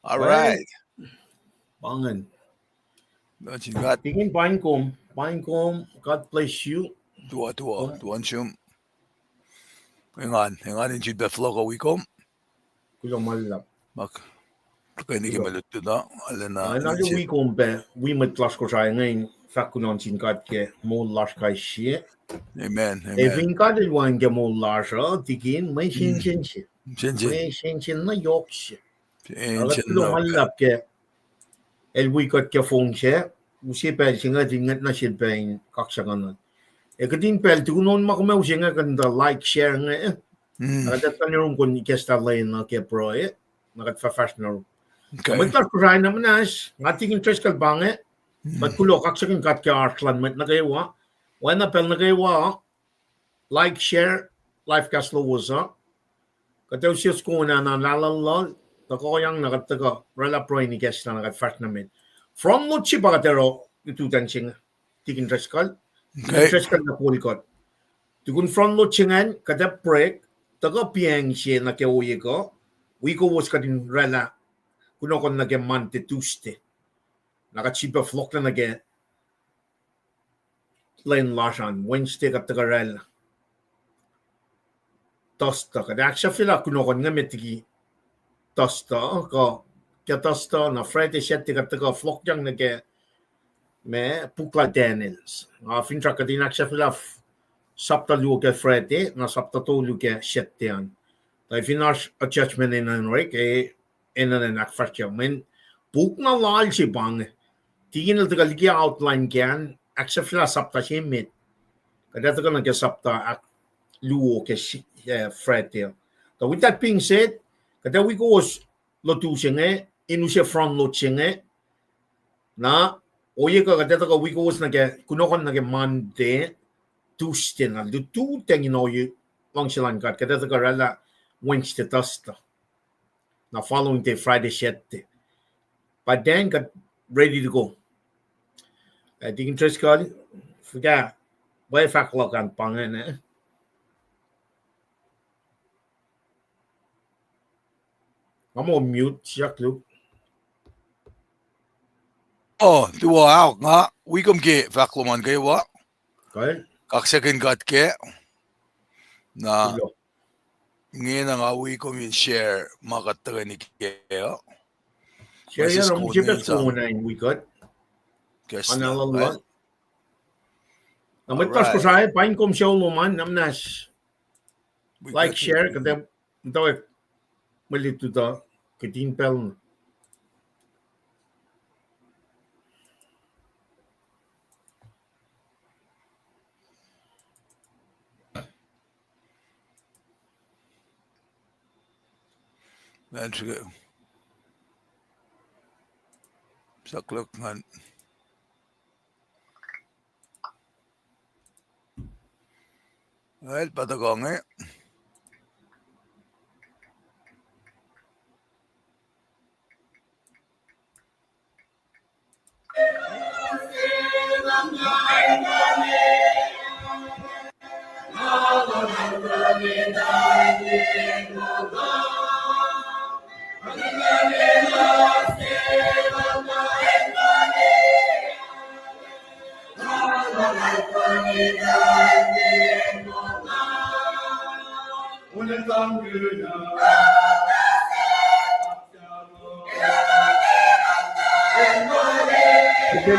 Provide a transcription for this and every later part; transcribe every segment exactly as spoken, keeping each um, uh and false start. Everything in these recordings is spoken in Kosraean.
All right. Pa ingacn. Nuh sin God. Tikin, paing kom, paing kom, God bless you. Tuo, tuo, tuo in sum. Engan, engan in sum pac fohlohk wi kom. Kuloh ma luhlahp. Mak. Tukeni ke me lutlut na, arulacna wi kom pac, wi mwet lasr Kosrae inge in fahk kuloh nuh sin God ke moul lasr kais sie. Amen. Ac fin God El wacngihn ke moul lasr uh, tikin, mwe sensen se. Mwe sensen na yohk se. Kuloh ma luhlahp ke El wi kuht ke fong sac, use pacl se inge, tikin, ngwet nuh sel pac in kaksakihn. Ac kihtin pacl, tukun on ma kom ac use inge, kuh in tuh like, share inge. Na kuht etuh nuh yurum kom ikacslah lwen uh ke pruhe, na kuht fahfahsr nuh yurum. Mwet lasr Kosrae na muhnahs, nga tikin Driscoll pa inge, kuht kuloh, kaksakihn God ke oasr luhn mwet nuh kwewa. Oacna pacl nuh kwewa, like, share, live cast lowos uh. Kuht ac use soko na na lahlallal, tuhkuhyang na kuht tuhkuh oraclah pruhe in ikacslah na kuht fahsr nuh met. Front load se pa kuht ac oruh lututacng se inge, tikin Driscoll. Tikin Driscoll na kol kuht. Tukun front load se ingacn, kuht ac break, tuhkuh piacng se nuh ke ohiyac kuh, wi kowos kuht in oraclah kunohkohn nuh ke Monday, Tuesday. Na kuht sifilpac fohlohklac nuh ke lwen lasr an, Wednesday kuht tuhkuh oraclah. Thursday, kuht ahksahfyelah kunohkohn inge met liki Thursday, kuh ke Thursday, na Friday, Saturday kuht tuhkuh fohlohkyang nuh ke ma puk lal Daniel. Nga finsrak kuht in ahksahfyelah sapta luo ke Friday, na sapta tolu ke Saturday an. Tuh fin oasr adjustment enenuh in orek, enenuh in ahkfahsryuck. Mweyen puk na loal se pa inge. Tikin el tuhkuh liki outline kac an, ahksahfyelah sapta se met. Kuht ac tuhkuh nuh ke sapta ahkluo ke Friday. Tuh with that being said, kuht ac wi kowos lotu se inge, in use front load se inge. Na ohiyac kuh kuht ac tuhkuh wi kowos nuh ke, kunohkohn nuh ke Monday, Tuesday, na lututacng in ohiyac luhngse luhn God, kuht ac tuhkuh oraclah Wednesday, Thursday. Na following day, Friday, Saturday. By then, kuht ready to go. Tikin Driscoll, fuhkah, pwacye fahk luhk an pa ingacn. Nga muh mute, siyuck luhk. Oh, tuh aok nga, wi kom ke fahk lom an kwewa. Kaksakihn God kac. Na ingena nga wi kom in share ma kuht tuhkweni kac uh. Share, wi kuht. Na mwet lasr Kosrae, paing kom sucu lom an, na muhnahs like, share, kuht ac muhtwacwacack mwe lutlut uh kihtin pacl na. Ngan srihke. Suk luhk ngan. El pa tuhkuh inge.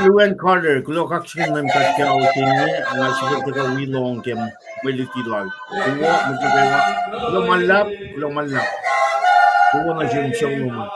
Lou Ann Carter, kuloh kaksakihn Leum God ke ao se inge, nga sifilpac tuhkuh wi lohng ke mwe luti lal. Kuloh, kuloh ma luhlahp, kuloh ma luhlahp. Kuloh nuh sin sucu lom an.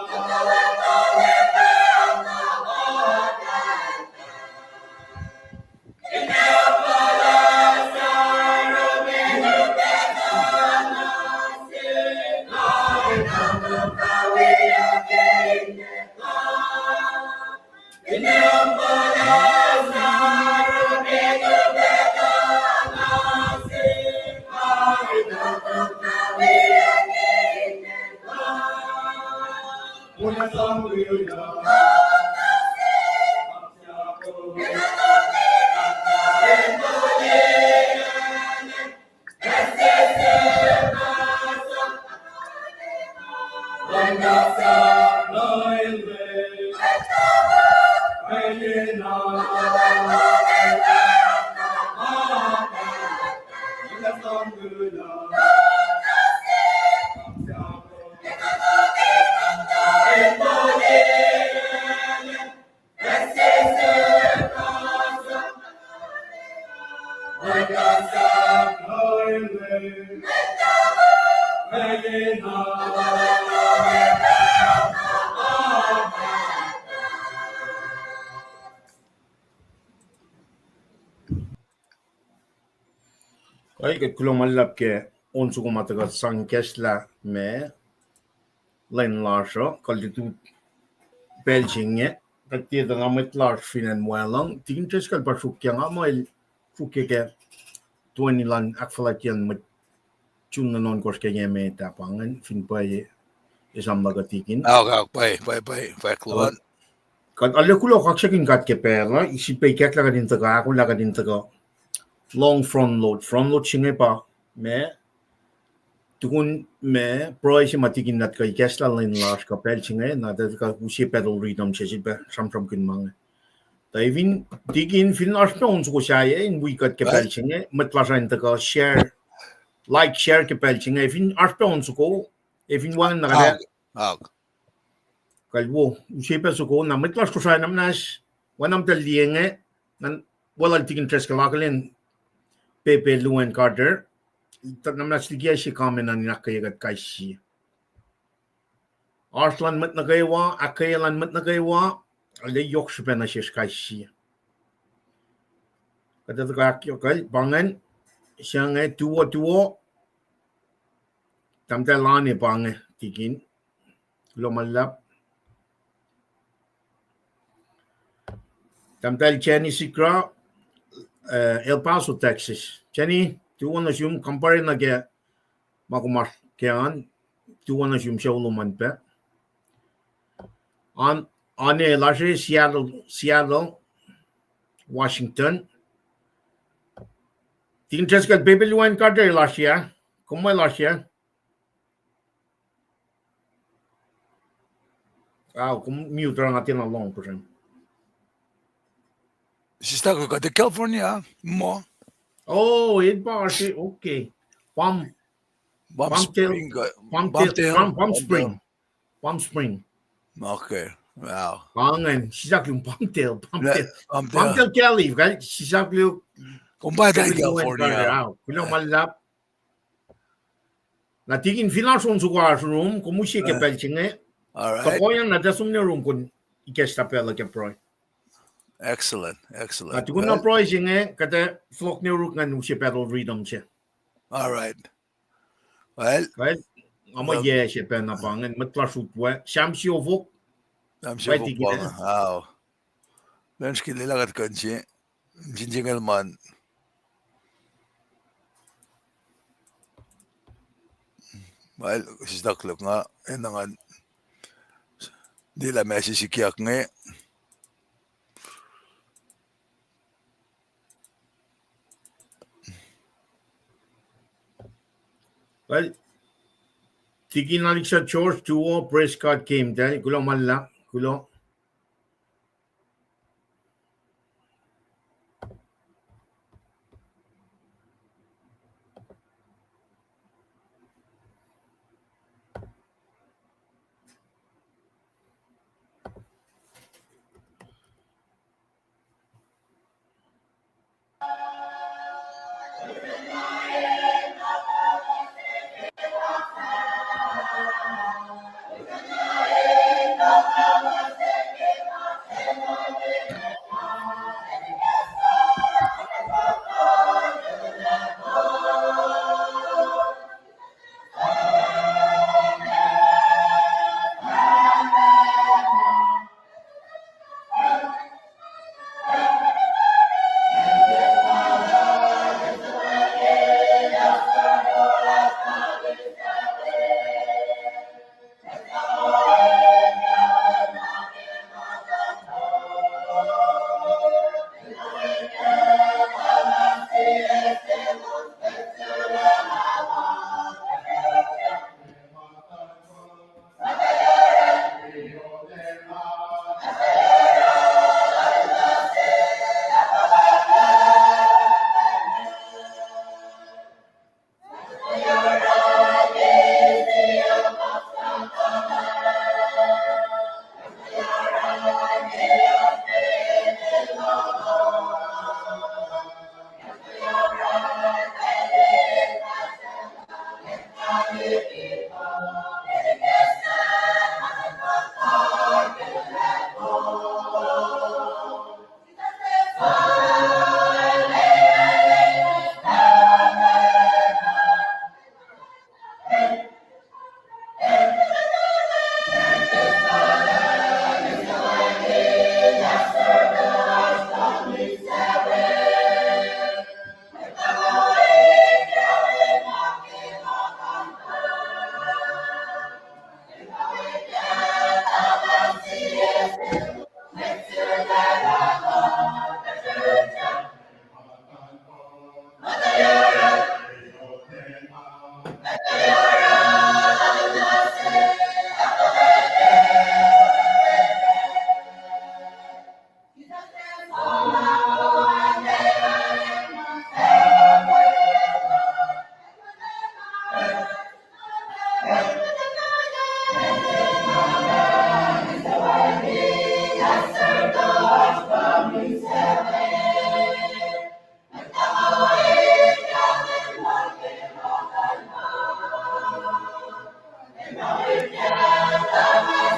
Kuh kuht kuloh ma luhlahp ke on soko ma tuhkuh sang ikacslah me lwen lasr uh, kuht lutlut pacl se inge, kuht tiac tuh na mwet lasr fin acn Wacluhng, Tikin Driscoll pa sruokyac, nga muh el sruokyac ke toeni luhn ahkfuhlwactyacn mwet June luhn ohnkohsr ke yac met ah pa ingacn, fin pwacye esam lah kuht tikin. Kuht arlac kuloh kaksakihn God ke pacl uh, sifilpac ikacklah kuht in tuhkuh, ahkolah kuht in tuhkuh lohng front load. Front load se inge pa ma tukun ma pruhe se ma tikin nuhtin kuh ikacslah lwen lasr kuh pacl se inge, na tuh kuh use battle rhythm se sifilpac sramsramkihn ma inge. Tuh fin tikin, fin oasr pac on soko sahyac in wi kuht ke pacl se inge, mwet lasr uh in tuhkuh share, like, share ke pacl se inge, fin oasr pac on soko, ac fin wacngihn na kuht ac, kalwo, use pac soko, na mwet lasr Kosrae, na muhnahs, oacna muhtahl liye inge, na weluhl Tikin Driscoll akihlen Pepe Lou Ann Carter, na muhnahs liki se comment an in ahkkweye kuht kais sie. Oasr luhn mwet nuh kwewa, ahkkweye luhn mwet nuh kwewa, arlac yohk srihpac nuh sesr kais sie. Kuht ac tuhkuh ahkyohkye pa ingacn, se inge tuwo tuwo, tahmtahel Lane pa inge tikin. Kuloh ma luhlahp. Tahmtahel Jenny Sikra, uh, El Paso, Texas. Jenny, tuwo nuh sum, kampare nuh ke ma kom oasr ke an, tuwo nuh sum sucu lom an pac. An, Ane lasr uh Seattle, Seattle, Washington. Tikin Driscoll, Pepe Lou Ann Carter lasr uh, kom ma lasr uh. Au, kom mute, oruh nga tiacna lohng puhsrem. Sister, kuht California, mo. Oh, el pa oasr, okay. Palm, Palm Spring, Palm Spring. Palm Spring. Okay. Wow. Pa ingacn, sisaklu Palmdale, Palmdale, Cali, kuh sisaklu. Kom pa California. Kuloh ma luhlahp. Na tikin, fin oasr on soko oasr room, kom use ke pacl se inge. Tohkohyang na tiac som nuh room kom ikacslah pacl uh ke pruhe. Excellent, excellent. Na tukun na pruhe se inge, kuht ac fohlohk nuh yuruk ngan use battle rhythm se. Nga muh yac se pacna pa ingacn, mwet lasr utwe, Sam Siofok. Sam Siofok pa ingacn. Lwen skillela kuht kuh in se, sin single man. Well, sisaklu nga enenuh ngan liye lah ma sikyak inge. Well, tikin Alexa George, tuwo, praise God, game tari, kuloh ma luhlahp, kuloh.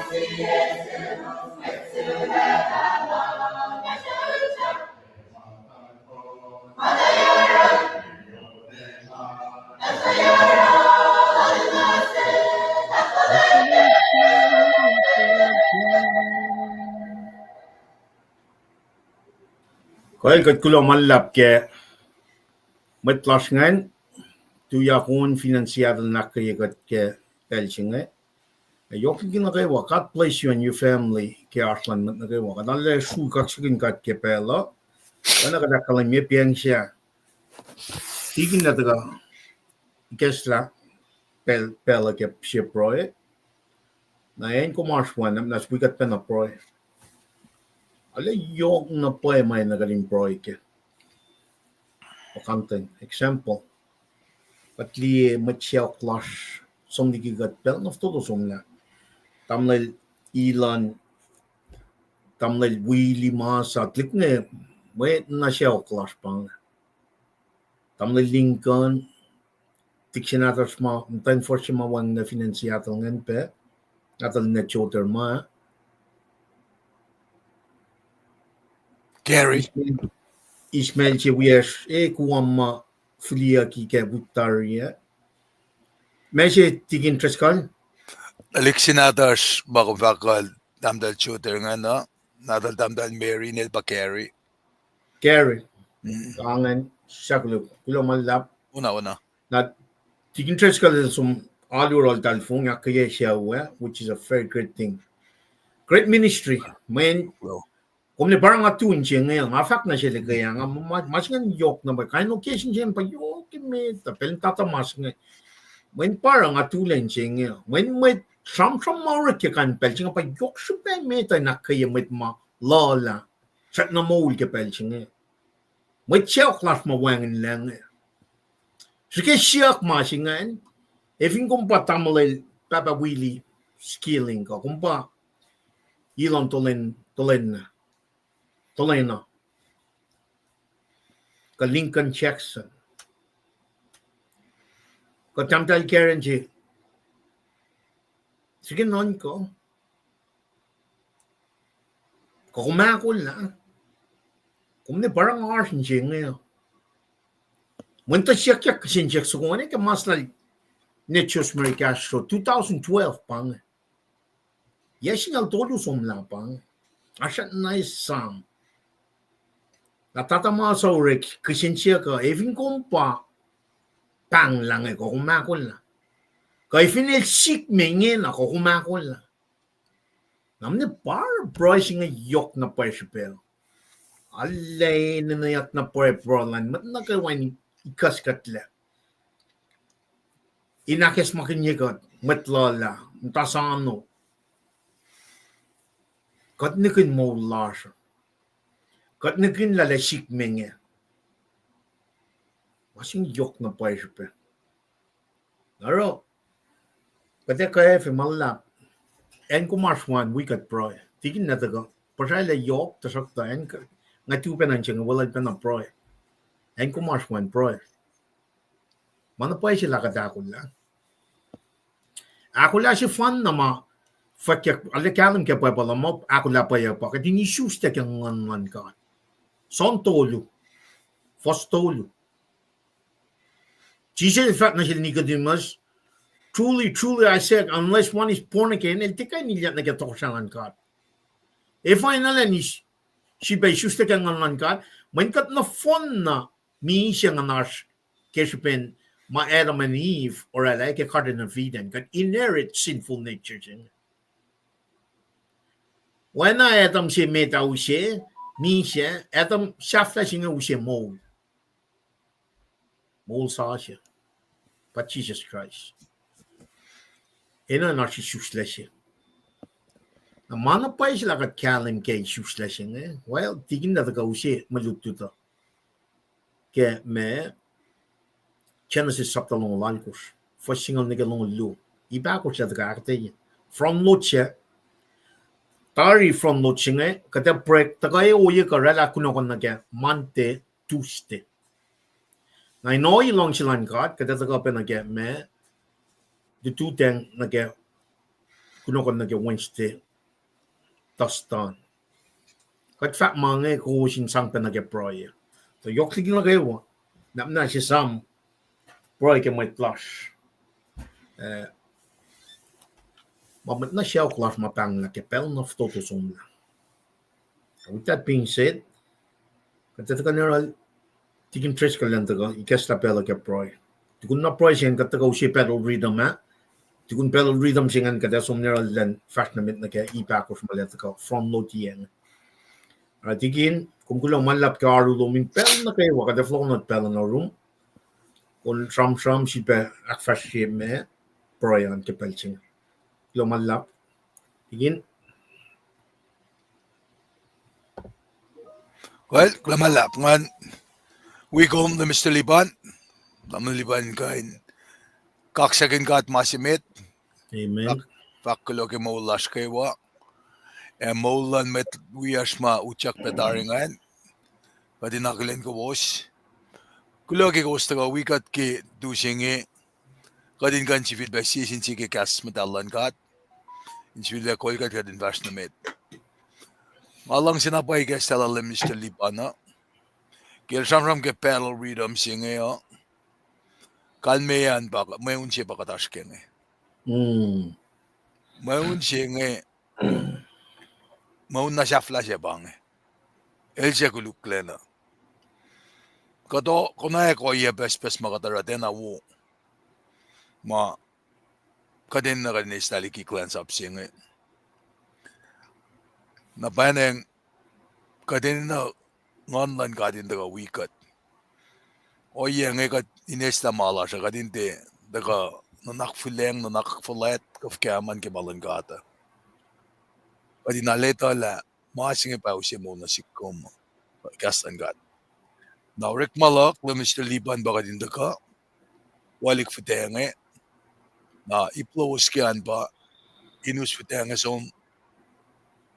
Kuh el kuht kuloh ma luhlahp ke mwet lasr ingacn, tuyak on fin acn Seattle in ahkkweye kuht ke pacl se inge. Ac yohk liki nuh kwewa, God bless you and your family, ke oasr luhn mwet nuh kwewa. Kuht arlac sruhk kaksakihn God ke pacl uh. Oacna kuht ahkkahlwemye pacng sac, tikin na tuhkuh ikacslah pacl, pacl uh ke sie pruhe. Na acn kom oasr we an, na wi kuht pacna pruhe. Arlac yohk na pwacye ma enenuh kuht in pruhe ke. Puhkantwen, example. Kuht liye mwet sacohk lasr som liki kuht pacl na fototo somlah. Tamuhlwel Elon, Tamuhlwel Willie Masa, tuhlihk inge mwet na sacohk lasr pa inge. Tamuhlwel Lincoln, tuhlihk se nahtuhsr ma, muhtwacn fuhsr se ma wacngihn fin acn Seattle ingacn pac, nahtuhl Ned Shorter ma. Gary. Ismail, Ismail se wiyacsr, e, Kuam ma fihliyucki ke wik tari ah. Ma se tikin Driscoll? Tuhlihk se nahtuhsr ma kom fahk uh, Tahmtahel Shorter ingacn uh, nahtuhl Tahmtahel Mary, inel pa Gary. Gary. Kangen, sakulo, kuloh ma luhlahp. Una, una. Na tikin Driscoll el som alu yohrohl talfong ahkkweye sucu ah, which is a very great thing. Great ministry. Mweyen kom ne pa oruh nga tu in se inge, nga fahk nuh sel ke nga, ma se ingacn yohk na pwacye, kain occasion se ingacn pa yohk emet uh, pacl in tatuh mas inge. Mweyen pa oruh nga tu lwen se inge, mweyen mwet sramsram ma orek ke kain pacl se inge pa yohk srihpac emet uh in ahkkweye mwet ma luhlah, srackna moul ke pacl se inge. Mwet sacohk lasr ma wacngihnlac inge. Srihke siyuck ma se ingacn, e fin kom pa Tamuhlwel Pahpah Willie Skilling, kuh kom pa Elon Tolen-, Tolen-, Tolena, kuh Lincoln Jackson, kuh Tahmtahel Karen se, srihke nuhnkuh, kuh kom ahkolah, kom ne pa oruh nga oasr in se inge. Mweyen tuh siyuckyak kihsen siyuck soko inge ke mas lal Ned Rosemary Castro, two thousand twelve pa inge. Yac singucul tolu somlah pa inge. Oasr na esam. Na tatuh ma suc orek kihsen siyuck uh, e fin kom pa pahnglah inge, kuh kom ahkolah. Kuh e fin el sikme ingena, kuh kom ahkolah. Na mwe pa oruh pruhe se inge yohk na pwacye srihpac. Arlac enenweyuck na pwacye pruhe luhn mwet nuh kwewa in ikackkuhtlac, in ahkacsmakihnye kuht, mwet luhlah, muhta sano. Kuht nihkihn moul lasr uh. Kuht nihkihn lah el sikme inge. Ma se inge yohk na pwacye srihpac. Oruh, kuht ac kwacfe ma luhlahp. Acn kom oasr we an, wi kuht pruhe. Tikin na tuhkuh, puhsralac yohk, tuhsruhktuh acn, nga tu pacna in se inge, weluhl pacna pruhe. Acn kom oasr we an, pruhe. Ma na pwacye se lah kuht ahkolah. Ahkolah sefanna ma fwackyuck, arlac kahlwem ke Bible uh, ma ahkolah pwacye pa kuht in isuslac ke Nguhn luhn God. John tolu, fuhs tolu. Jisus el fahk nuh sel Nicodemus, Truly, truly, I say, unless one is born again, el tiac kuh in ilyak nuh ke tohkohsrahi luhn God. Efuh enenuh in sifilpac isuslac ke Nguhn luhn God? Mweyen kuht nohfohnna misac nguhnasr ke srihpen ma Adam and Eve orwaclah ke Garden of Eden, kuht inherit sinful nature se inge. Oacna Adam se met ah use misac, Adam sahflah se inge use moul. Moul sasuc pa Jisus Kraist. Enenuh in oasr isuslac se. Na ma na pwacye se lah kuht kahlwem ke isuslac se inge, well, tikin na tuhkuh use mwe lutlut uh ke ma Genesis sapta longoul alkosr, fuhs singucul nuh ke longoul luo. Ip ahkosr ah tuhkuh ahkuhtweyac. Front load se, tari front load se inge, kuht ac break, tuhkuh ohiyac kuh orwaclah kunohkohn nuh ke Monday, Tuesday. Na in ohiyac luhngse luhn God, kuht ac tuhkuh pac nuh ke ma lututacng nuh ke kunohkohn nuh ke Wednesday, Thursday. Kuht fahk ma inge kowos in sang pac nuh ke pruhe. Tuh yohk liki nuh kwewa, na, na se sam, pruhe ke mwet lasr. Eh, ma mwet na saok lasr ma pahnglah ke pacl na fototo somlah. With that being said, kuht ac tuhkuh nuh yohrohl Tikin Driscoll elan tuhkuh ikacslah pacl uh ke pruhe. Tukun na pruhe se ingacn kuht tuhkuh use battle rhythm ah. Tukun battle rhythm se ingacn kuht ac som nuh yohrohl elan fahsr nuh met nuh ke ip ahkosr ma el ac tuhkuh front load-iyac inge. Ah, Tikin, kom kuloh ma luhlahp ke oaru lom in pacl nuh kwewa, kuht ac fohlohk nuh pacl in oaru. Kom sramsram sifilpac ahkfahsrye ma pruhe an ke pacl se inge. Kuloh ma luhlahp. Tikin. Well, kuloh ma luhlahp, ngan wi kom nuh Mister Liban. Tamuhlwel Liban, kuh in kaksakihn God ma se met. Amen. Fahk, fahk kuloh ke moul lasr kwewa. Ac moul luhn mwet wiyacsr ma utyak pac tari ingacn. Kuht in akihlen kowos. Kuloh ke kowos tuhkuh wi kuht ke tu se inge. Kuht in kuh in sifilpac sie sin sie ke kahs muhtahl luhn God. In sifilpac kol kuht, kuht in fahsr nuh met. Nga luhngse na pwacye ikacslah lal Mister Liban uh. Ke el sramsram ke battle rhythm se inge uh. Kalmeyac an pa, mweun se pa kuht oasr ke inge. Mweun se inge, mweun na sahflah se pa inge. El se koluklacna. Kuht konwacack ohiyac pucspucs ma kuht oruh tiacna wo. Ma kuht enenuh kuht in eis liki kuhlwacnsap se inge. Na pwacnwacng kuht enenuh Nguhn luhn God in tuhkuh wi kuht. Ohiyac inge kuht in eislah ma lasr uh, kuht in tiac tuhkuh nuhnak fuhlweacng, nuhnak fuhlwact, kuh fuhkah ma ke ma luhn God uh. Kuht in etuh lah ma se inge pa use moul nuh sihk kom, kahs luhn God. Na orekma luhk lal Mister Liban pa kuht in tuhkuh walik fihtac inge. Na ip lowos ke an pa in us fihtac inge som,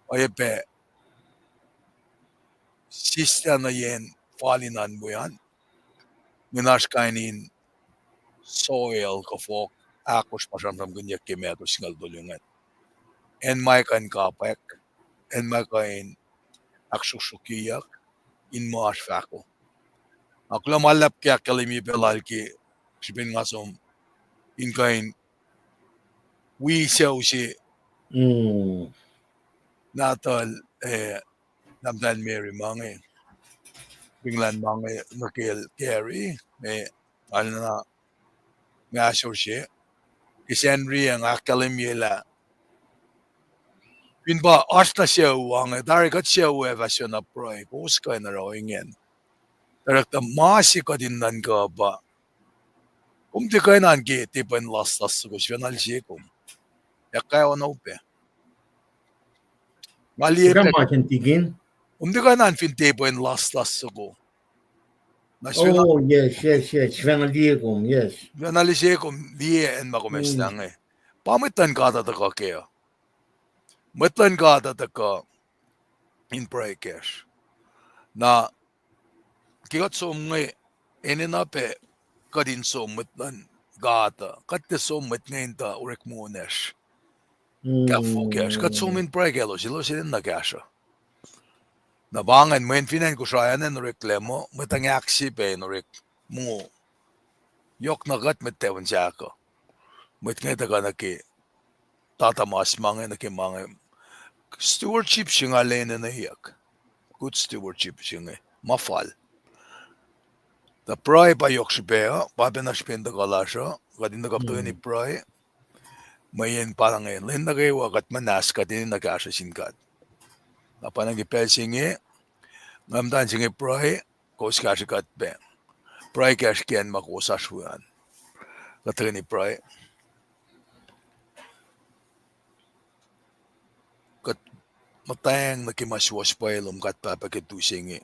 oacyacpac sislah nuh yen fal in an we an, mwe oasr kain in soil kuh fohk ahkosr ma sramsramkihnyuck ke Matthew singucul tolu ingacn. Acn ma kuh in kapwack, acn ma kuh in ahksruhksruhkyeyuck in ma oasr fahko. Nga kuloh ma luhlahp ke ahkkahlwemye pac lal ke srihpen nga som in kuh in wi sucu se nahtuhl, eh, tahmtahel Mary ma inge, England ma inge, nuh kel Gary, me, alna, me ahsor se, ke Sacnri ac nga ahkkahlwemye lah fin pa oasr na sucu inge, tari kuht sucu ac fah suna pruhe, kowos kuh in oruh ingacn. Tari kuht ma se kuht in nuhnkuh pa, kom tiac kuh in an ke tepwacn laslas soko, sifacna lise kom. Ac kawuck na upac. Nga liye pac, kom tiac kuh in an fin tepwacn laslas soko. Na sifacna, sifacna liye kom, yes. Sifacna lise kom, liye acn ma kom eslah inge. Pa mwet luhn God uh tuhkuh kac. Mwet luhn God uh tuhkuh in pruhe kacsr. Na ke kuht som inge, enenuh pac kuht in som mwet luhn God uh. Kuht tiac som mwet inge in tuh orekma ohnkohsr, kahfo kacsr. Kuht som in pruhe kaclos, elos enenuh kahsruh. Na pa ingacn, mweyen fin acn Kosrae an oreklac muh, mwet uh ngahk se pac in orek muh, yohk na kuht mwet tafun sahk uh. Mwet inge tuhkuh nuh ke tatamas ma inge, nuh ke ma inge. Stewardship se inge lwen enenweyuck. Good stewardship se inge ma fal. Tuh pruhe pa yohk srihpac uh, pa pacna srihpen tuhkuh lasr uh, kuht in tuhkuh tuhkweni pruhe. Mweyen pa inge, lwen nuh kwewa kuht muhnahs kuht enenuh kahsruh sin God. Na pa inge ke pacl se inge, nga muhta in se inge pruhe, kowos kahsrwe kuht pac. Pruhe kacsr ke acn ma kowos oasr we an. Kuht tuhkweni pruhe. Kuht muhtweng nuh ke ma suwohs pwacye lom God Pahpah ke tu se inge.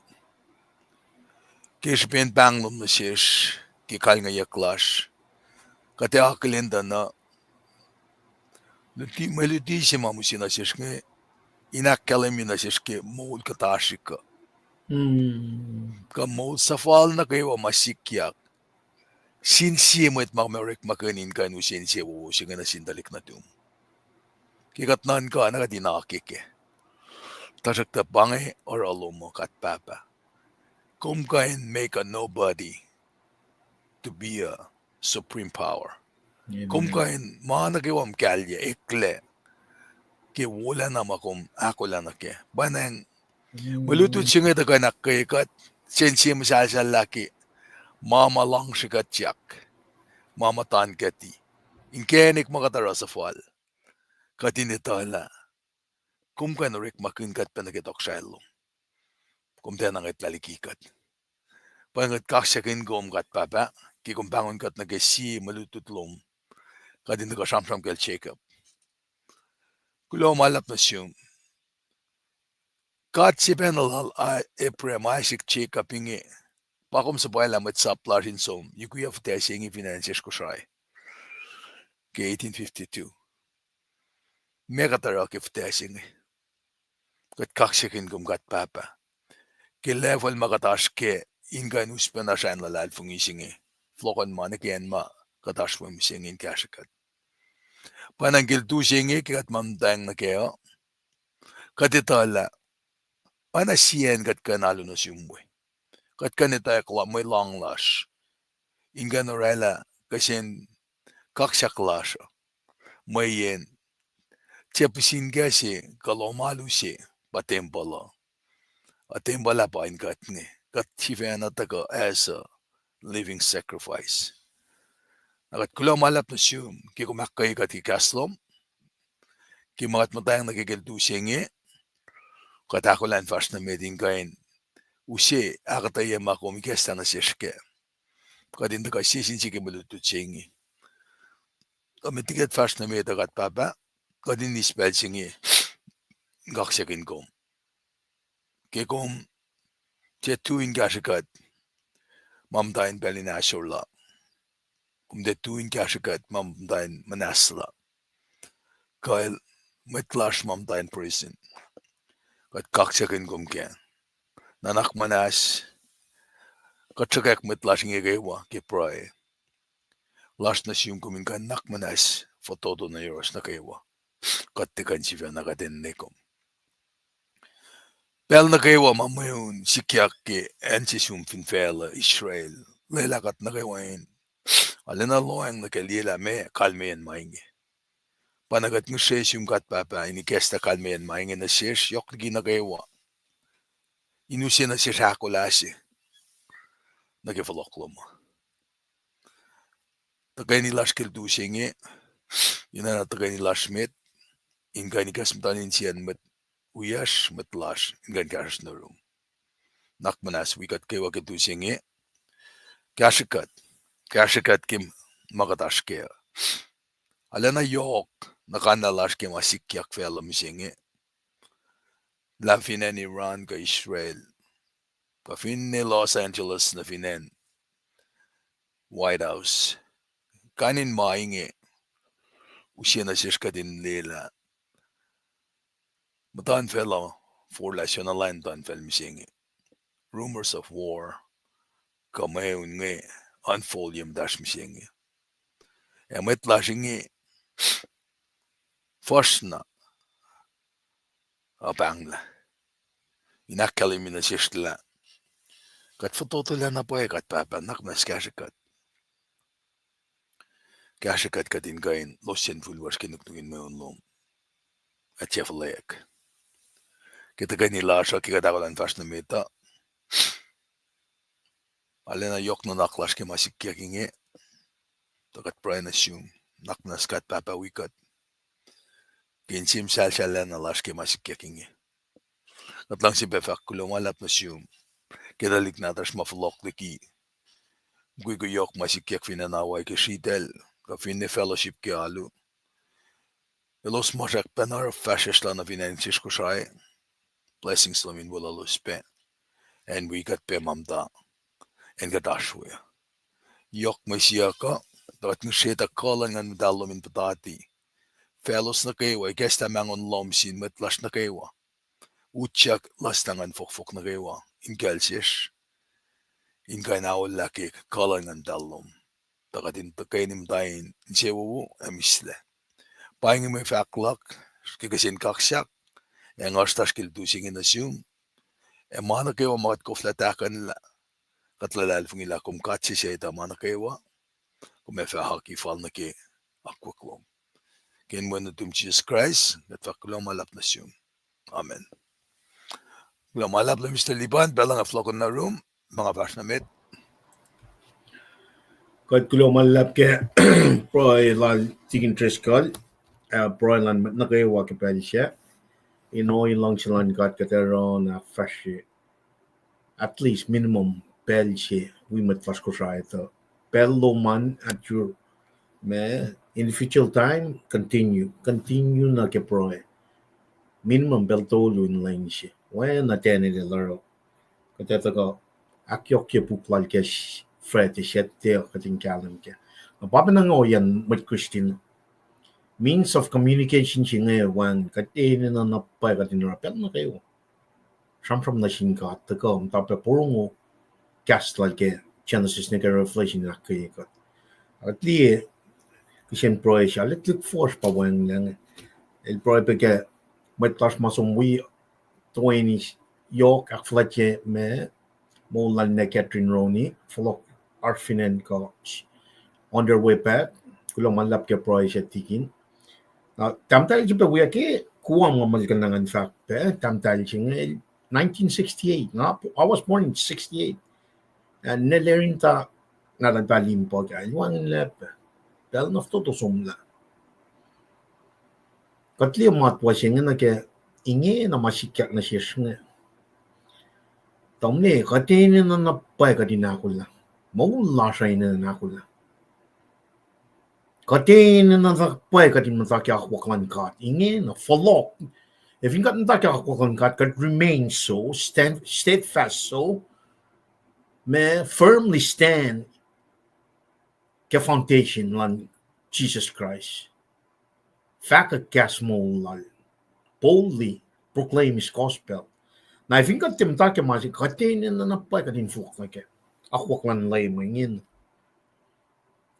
Ke srihpen pahng lom nuh sesr, ke kalngeyuck lasr, kuht ac akihlen tuh na luti, mwe luti se ma mihsenge nuh sesr inge, in ahkkahlwemye nuh sesr ke moul kuhtasrihk uh. Kuh moul suhfal nuh kwewa ma sikyak sin sie mwet ma kom orekmakihn in kuh in use insewowo se inge nuh sin tuhlihk nuhtum. Ke kuht nuhnkuh na kuht in akeke. Tuhsruhktuh pa inge oruh lom uh, God Pahpah. Kom kuh in make a nobody to be a supreme power. Kom kuh in ma nuh kwewa muhkahlyac eklac ke wolacna ma kom ahkolah nuh kac. Pwacnwacng mwe lutlut se inge tuh kuh in ahkkweye kuht, sen sie muhsahlsahllah ke ma ma luhngsrekuhtyak, ma muhta in kuhti, inkacnek ma kuht oruh suhfal, kuht in etuh lah kom kuh in orekmakihn kuht pac nuh ke tohkohsrahi lom. Kom tiacna ngwetlah liki kuht. Pa inge kuht kaksakihn kom, God Pahpah, ke kom pahngon kuht nuh ke sie mwe lutlut lom, kuht in tuhkuh sramsram kacl Jacob. Kuloh ma luhlahp nuh sum. God se pacna lal Abraham, Isaac, Jacob inge, pa kom suhpwaclah mwet sap lasr in som, yukwiyac fuhtac se inge fin acn sesr Kosrae ke eighteen fifty-two. Meac kuht oruh ke fuhtac se inge? Kuht kaksakihn kom, God Pahpah, ke level ma kuht oasr kac in kuh in us pacna sracn luhlahlfongi se inge, fohlohkohnma nuh ke acn ma kuht oasr we mihsenge in kahsrwe kuht. Pwacnwacng ke lutu se inge ke kuht mamtang nuh kac uh, kuht etuh lah oacna sie acn kuht kuh in alu nuh sum we. Kuht kuh in etwacack mwe lohng lasr in kuh in orwaclah kihsen kaksak lasr uh, mweyen tiac pihsinkac se kuh lohm alu se pa tempuhl uh. A tempuhl ah pa in kuht inge, kuht sifacna tuhkuh as a living sacrifice. Na kuht kuloh ma luhlahp nuh sum ke kom ahkkweye kuht ke kahs lom, ke ma kuht muhtwacng nuh ke ke lutu se inge, kuht ahkolah in fahsr nuh met in kuh in use ahkuhtweyac ma kom ikacslah nuh sesr kac. Kuht in tuhkuh sie sin sie ke mwe lutlut se inge. Kuh met liki kuht fahsr nuh met uh, God Pahpah, kuht in eis pacl se inge in kaksakihn kom. Ke kom tiac tui in kahsrwe kuht ma muhta in pacl in ahsor la, kom tiac tui in kahsrwe kuht ma muhta in muhnahs la, kuh mwet lasr ma muhta in prison, kuht kaksakihn kom kac. Nuhnak muhnahs, kuht sruhkwack mwet lasr inge kwewa ke pruhe lasr nuh sum, kom in kuh in nuhnak muhnahs fototo nuh yohrohsr nuh kwewa. Kuht tiac kuh in sifacna kuht enenuh kom. Pacl nuh kwewa ma mweun sikyak ke acn se sum fin facluh Israel, lwelah kuht nuh kwewa in arulacna lohacng nuh ke liyelah meac kalmeyacn ma inge. Pa na kuht ngihsre sum, God Pahpah, in ikacslah kalmeyacn ma inge nuh sesr yohk liki nuh kwewa, in use nuh sesr ahkolah se nuh ke fohlohk lom uh. Tuhkweni lasr ke lutu se inge, in oacna tuhkweni lasr met, in kuh in ikacs muhtuhn insiyacn mwet wiyacsr, mwet lasr in kuh in kahsruhsr nuh yurum. Nuhnak muhnahs wi kuht kwewa ke lutu se inge. Kahsrwe kuht, kahsrwe kuht ke ma kuht oasr kac. Arulacna yohk na kanlah lasr ke ma sikyak facluh mihsenge, lah fin acn Iran kuh Israel, kuh finne Los Angeles nuh fin acn White House. Kain in ma inge use nuh sesr kuht in lwelah muhtuhnfacl uh forlah soenna lain muhtuhnfacl mihsenge. Rumors of war kuh mweun inge unfold ye muhtahsr mihsenge. Ac mwet lasr inge fuhsr na uh pahnglah in ahkkahlwemye nuh sesr lah kuht fototolac na pwacye, kuht Pahpah, nuhnak muhnahs kahsrwe kuht. Kahsrwe kuht, kuht in kuh in losyacn fihl lasr ke nuknuk in mweun lom ac tiac fuhlweack. Ke tuhkweni lasr uh, ke kuht ahkolah in fahsr nuh met uh, arulacna yohk nuhnak lasr ke ma sikyak inge, tuh kuht pruhe nuh sum, nuhnak muhnahs kuht Pahpah wi kuht ke inse muhsahlsahllah na lasr ke ma sikyak inge. Kuht luhngse pac fahk kuloh ma luhlahp nuh sum ke tuhlihk nahtuhsr ma fohlohk liki mukwikwi yohk ma sikyak fin acn Hawaii ke sritacl, kuh finne fellowship ke alu. Elos ma srackpacna oruh fahsryucsr la nuh fin acn sesr Kosrae. Blessings lom in weluhlos pac, acn wi kuht pac ma muhta, acn kuht oasr we. Yohk mwe siyuck uh, tuh kuht ngihsre tuh kuh luhn Nguhn Muhtahl lom in puhtati faclos nuh kwewa, ikacslah mahngon lom sin mwet lasr nuh kwewa, utyak lasr na nguhn fohkfohk nuh kwewa in kacl sesr, in kuh in aollah ke kuh luhn Nguhn Muhtahl lom. Tuh kuht in tuhkweni muhta in insewowo ac mihslac. Pa inge mwe fahk luhk ke kihsen kaksak, ac nga oasr lasr ke lutu se inge nuh sum. Ac ma nuh kwewa ma kuht koflah tahkuhnlah, kuht luhlahlfongi lah kom God se suc etuh ma nuh kwewa, kom ac fah oaki fal nuh ke akwuck lom. Ke inen wen nuhtum Jisus Kraist, kuht fahk kuloh ma luhlahp nuh sum. Amen. Kuloh ma luhlahp lah Mister Liban, pacl luhn fohlohkohn nuh yurum, ma nga fahsr nuh met. Kuht kuloh ma luhlahp ke pruhe lal Tikin Driscoll, ah, pruhe lal nuh kwewa ke pacl sac. In ohiyac luhngse luhn God kuht ac oruh in ahkfahsrye at least minimum pacl se wi mwet lasr Kosrae tuh pacl lom an at your, ma, individual time, continue, continue nuh ke pruhe. Minimum pacl tolu in lwen se. Oacna Daniel el oruh. Kuht ac tuhkuh ahkyohkye puk lal ke Friday, Saturday, kuht in kahlwem kac. Na pa pacna nga ohiyacn mwet Christian, means of communication se inge wacngihn kuht enenuh na pwacye kuht in oruh pacl nuh kwewa. Sramsram nuh sin God, tuhkuh muhta pac porongo kahs lal ke Genesis nuh ke Revelation in ahkkweye kuht. Kuht liye kihsen pruhe se, aluhlahp fuhsr pa wacngihnlac inge. El pruhe pac ke mwet lasr ma som wi toeni yohk ahkfuhlwactye ma moul lal ninac Catherine Roney, fohlohk oasr fin acn Kos, on their way back. Kuloh ma luhlahp ke pruhe se, Tikin. Na tahmtahel se pac wiyuck ke Guam nga muhlkuhnlah ngan fahk pac, tahmtahel se inge nineteen sixty-eight. Nga, I was born in sixty-eight. Ac nel erin ta na luhn pahlim puhk ah, el wacngihnlac pac. Pacl na fototo somlah. Kuht liye matwac se inge nuh ke, ingena ma sikyak nuh sesr inge. Tamuhlwel, kuht enenuh na pwacye kuht in ahkolah. Moul lasr uh enenuh in ahkolah. Kuht enenuh na pwacye kuht in muhta ke akwuck luhn God. Ingena, fohlohk. Ac fin kuht muhta ke akwuck luhn God, kuht remain so, stand, steadfast so, ma firmly stand ke foundation luhn Jisus Kraist. Fahkwack kahs moul lal. Boldly proclaim his gospel. Na fin kuht tiac muhta ke ma se, kuht enenuh na pwacye kuht in fohlohk nuh ke akwuck luhn Leum ingena.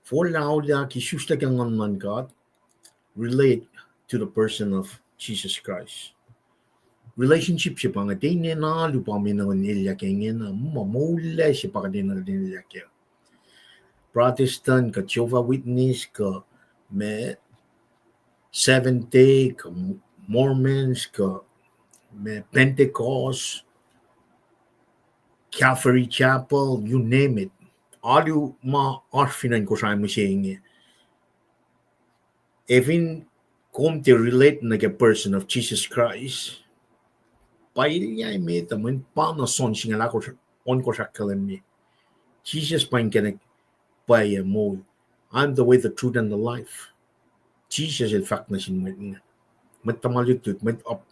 Forlah auliyak, isuslac ke Nguhn luhn God, relate to the person of Jesus Christ. Relationship se pa inge, kuht enenuh alu pa enenuh in elyah ke ingena, ma moul se pa kuht enenuh in elyah kac. Protestant, kuh Jehovah Witness, kuh ma Seventh Day, kuh Mormons, kuh ma Pentecost, Calvary Chapel, you name it. Alu ma oasr fin acn Kosrae mihsenge. Ac fin kom tiac relate nuh ke person of Jesus Christ, pa elyah met uh, mweyen pa na John singucul ahkosr, ohnkohsr ahkkahlwemye. Jisus pa inkacnek, pwacye, moul. I am the way, the truth, and the life. Jisus el fahk nuh sin mwet inge. Mwet tuhma lutlut, mwet ap-,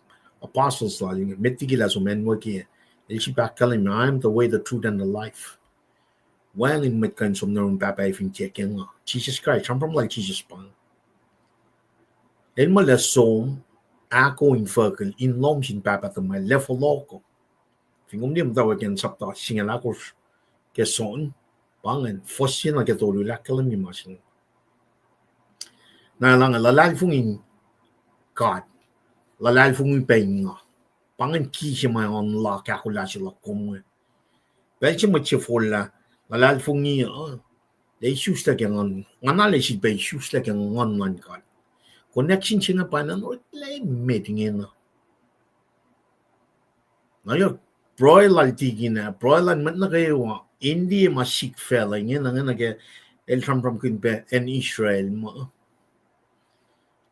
apostles lal inge, met liki lah som acnwucki, el sifilpac ahkkahlwemye, I am the way, the truth, and the life. Wacngihn mwet kuh in som nuh yurin Pahpah fin tiac ke nga. Jisus Kraist, sramsram lal Jisus pa inge. El muh lah som ahko infuckihl in lohm sin Pahpah tuhmwacl, lah fohlohko. Fin kom liye muhtwacwacack ke sapta singucul ahkosr ke John, pa ingacn, fuhs se nuh ke tolu el ahkkahlwemye ma se inge. Na el inge, luhlahlfongi God, luhlahlfongi pac in nga. Pa ingacn ki se ma oan luhk ahkolah se luhk kom inge. Pacl se mwet se forlah, luhlahlfongi uh, lah isuslac ke Nguhn, nga na lah sifilpac isuslac ke Nguhn luhn God. Connection se inge pa na oreklac met ingena. Na yohk, pruhe lal Tikin ah, pruhe lal mwet nuh kwewa, in liye ma sik facluh ingena, ingena ke el sramsramkihn pac acn Israel ma.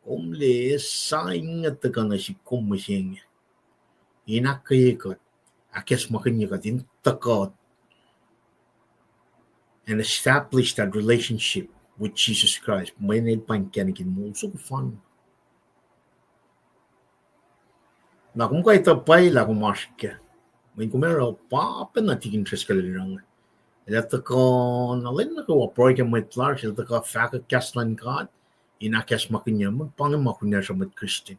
Kom liye, sa inge tuhkuh nuh sihk kom mihsenge. In ahkkweye kuht, ahkacsmakihnye kuht in tuhkuh and establish that relationship with Jesus Christ, mweyen el pa inkacnek in moul soko fan. Na kom kuh etuh pwacye lah kom oasr kac. Mweyen kom oruh pa pacna Tikin Driscoll el oruh inge. El ac tuhkuh na lwen nuh kwewa pruhe ke mwet lasr, el tuhkuh fahkwack kahs luhn God, in ahkacsmakihnye, mweyen pa inge ma kunacsr uh mwet Christian.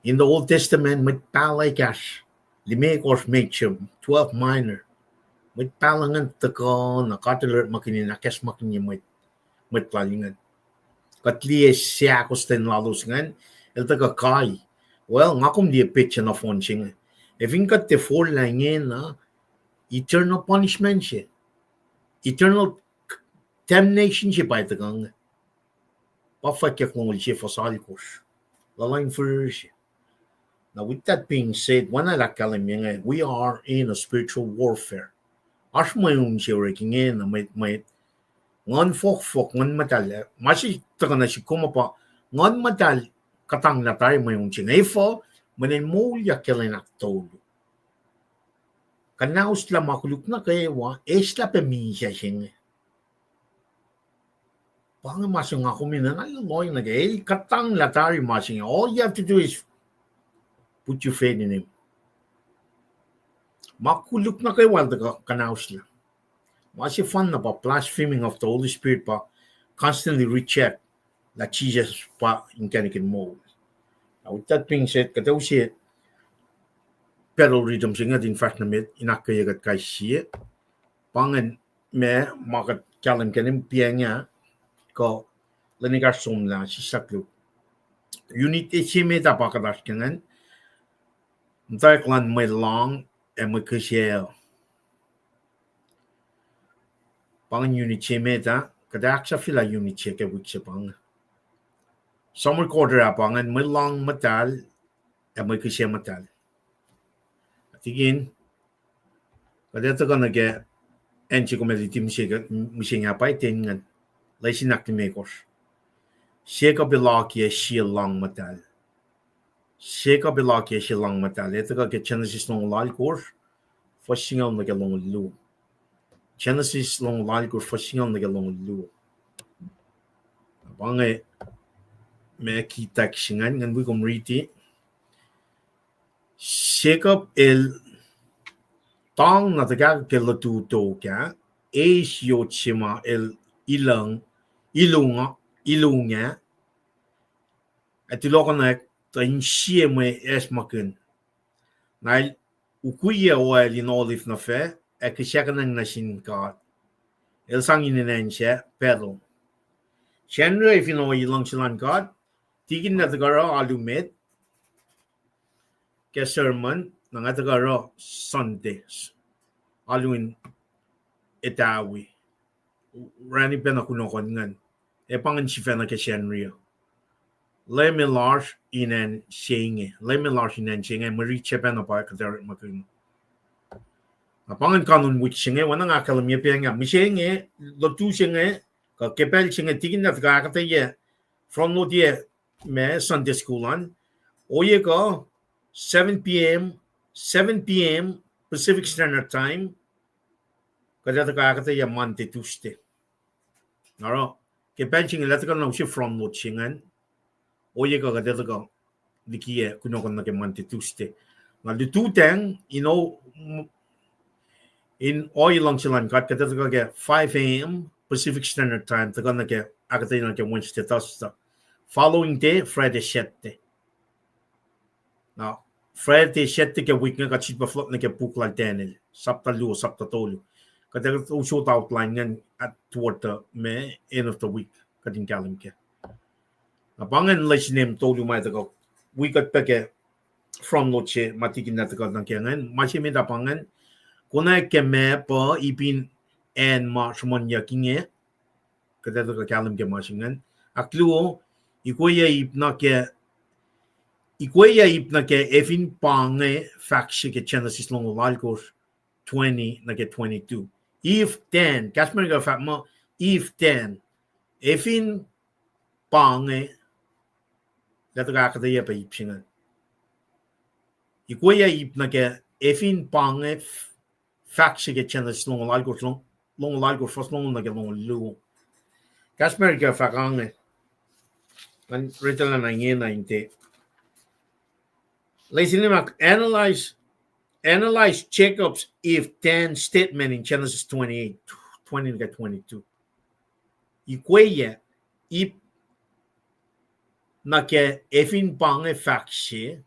In the Old Testament, mwet pahluh ekahsr, limekohsr major, twelve minor. Mwet pahluh ingacn tuhkuh na God el orekmakihn in ahkacsmakihnye mwet, mwet lal ingacn. Kuht liye seahkostwen lalos ingacn, El tuhkuh kai. Well, nga kom liye petsac nohfohn se inge. Ac fin kuht tiac forlah ingena, eternal punishment se, eternal damnation se pa tuhkuh inge. Pa fwackyuck longoul sie fuhs alkosr. Luhlah in fihrihr se. Now, with that being said, oacna el ahkkahlwemye inge, we are in a spiritual warfare. Oasr mweun se orek ingena, mwet, mwet. Nguhn fohkfohk, Nguhn Muhtahl, ma se tuhkuh nuh sihk kom uh pa, Nguhn Muhtahl kuhtanglah tari mweun se inge. Efuh? Mweyen el moulyak ke lwen ahktolu. Kuhnahoslah ma koluk nuh kwewa, eslah pac misac se inge. Pa inge ma se nga kom enenuh in lohng nuh ke, el kuhtanglah tari ma se inge. All you have to do is put your faith in him. Ma koluk nuh kwewa el tuhkuh kuhnahoslah. Ma sefanna pa blaspheming of the Holy Spirit, pa constantly reject lah Jisus pa inkacnek in moul. Now, with that being said, kuht ac use pedal rhythm se inge in fahsr nuh met in ahkkweye kuht kais sie. Pa ingacn ma, ma kuht kahlwem kac in piacng ah, kuh lwen ekahsr somlah, sislah koluk. Unit se met ah pa kuht oasr ke ingacn, Muhtwacwacack luhn Mwe Lohng ac Mwe Kihsac. Pa ingacn unit se met ah, kuht ac ahksahfyelah unit se ke wik se pa inge. Summary quarter ah pa ingacn, Mwe Lohng Muhtahl ac Mwe Kihsac Muhtahl. Tikin, kuht ac tuhkuh nuh ke acn se kom ac luti mihsenge ah pa ten ingacn, lesin ahklimekohsr. Sie kuh pacl akiyac sie lohng muhtahl. Sie kuh pacl akiyac sie lohng muhtahl. Ac tuhkuh ke Genesis longoul alkosr, fuhs singucul nuh ke longoul luo. Genesis longoul alkosr, fuhs singucul nuh ke longoul luo. Pa inge ma key text se ingacn, ngan wi kom riti. Jacob el tang na tuhkahkwack ke lutu tok ah, eis yot se ma el ilung, ilung, ilung ah, ac tulohkohnak tuh in sie mwe acsmakihn. Na el ukwiyac oacl in olive nuh fac, ac kihsackuhnwacng nuh sin God. El sang inen acn sac Bethel. Sacnri fin ohiyac luhngse luhn God, tikin na tuhkuh oruh alu met ke sermon, na nga tuhkuh oruh Sunday, alu in etawi. Orani pacna kunohkohn ingacn. Ac pa ingacn sifacna ke Sacnri uh. Leum El oasr in acn se inge. Leum El oasr in acn se inge. Mwe rit se pacna pa kuht orekmakihn. Na pa ingacn kanun wik se inge, oacna nga ahkkahlwemye pac inge. Mihsenge, lutu se inge, kuh ke pacl se inge, tikin na tuhkuh ahkuhtweyac, front load-yac ma Sunday school an. Ohiyac kuh, seven p.m., seven p.m. Pacific Standard Time, kuht ac tuhkuh ahkuhtweyac Monday, Tuesday. Na oruh, ke pacl se inge el ac tuhkuh na use front load se ingacn. Ohiyac kuh kuht ac tuhkuh likiyac kunohkohn nuh ke Monday, Tuesday. Na lututacng, you know, in ohiyac luhngse luhn God, kuht ac tuhkuh ke five a.m. Pacific Standard Time, tuhkuh nuh ke, ahkuhtweyac nuh ke Wednesday, Thursday. Following day, Friday, Saturday. Na Friday, Saturday ke wik inge kuht sifilpac fohlohk nuh ke puk lal Daniel, sapta luo, sapta tolu. Kuht ac usot outline ingacn at toward the ma end of the week, kuht in kahlwem kac. Na pa ingacn lesin tolu ma tuhkuh wi kuht pac ke front load se ma tikin na tuhkuh nuh ke ingacn, ma se met ah pa ingacn, konwacack ke ma pa ipin acn ma sruhmuhnyuck inge, kuht ac tuhkuh kahlwem ke ma se ingacn. Ahkluo, ikweyac ip nuh ke, ikweyac ip nuh ke efin pa inge fahk se ke Genesis longoul alkosr, twenty nuh ke twenty-two. If then, kahs America fahk muh, if then, efin pa inge, el ac tuhkuh ahkuhtweyac pac ip se ingacn. Ikweyac ip nuh ke efin pa inge fahk se ke Genesis longoul alkosr, longoul alkosr, fuhs longoul nuh ke longoul luo. Kahs America fahk ange, ngan retelana ingena in te. Lesin limekohsr, analyze, analyze Jacob's if then statement in Genesis twenty-eight, twenty nuh ke twenty-two. Ikweyac ip nuh ke efin pa inge fahk se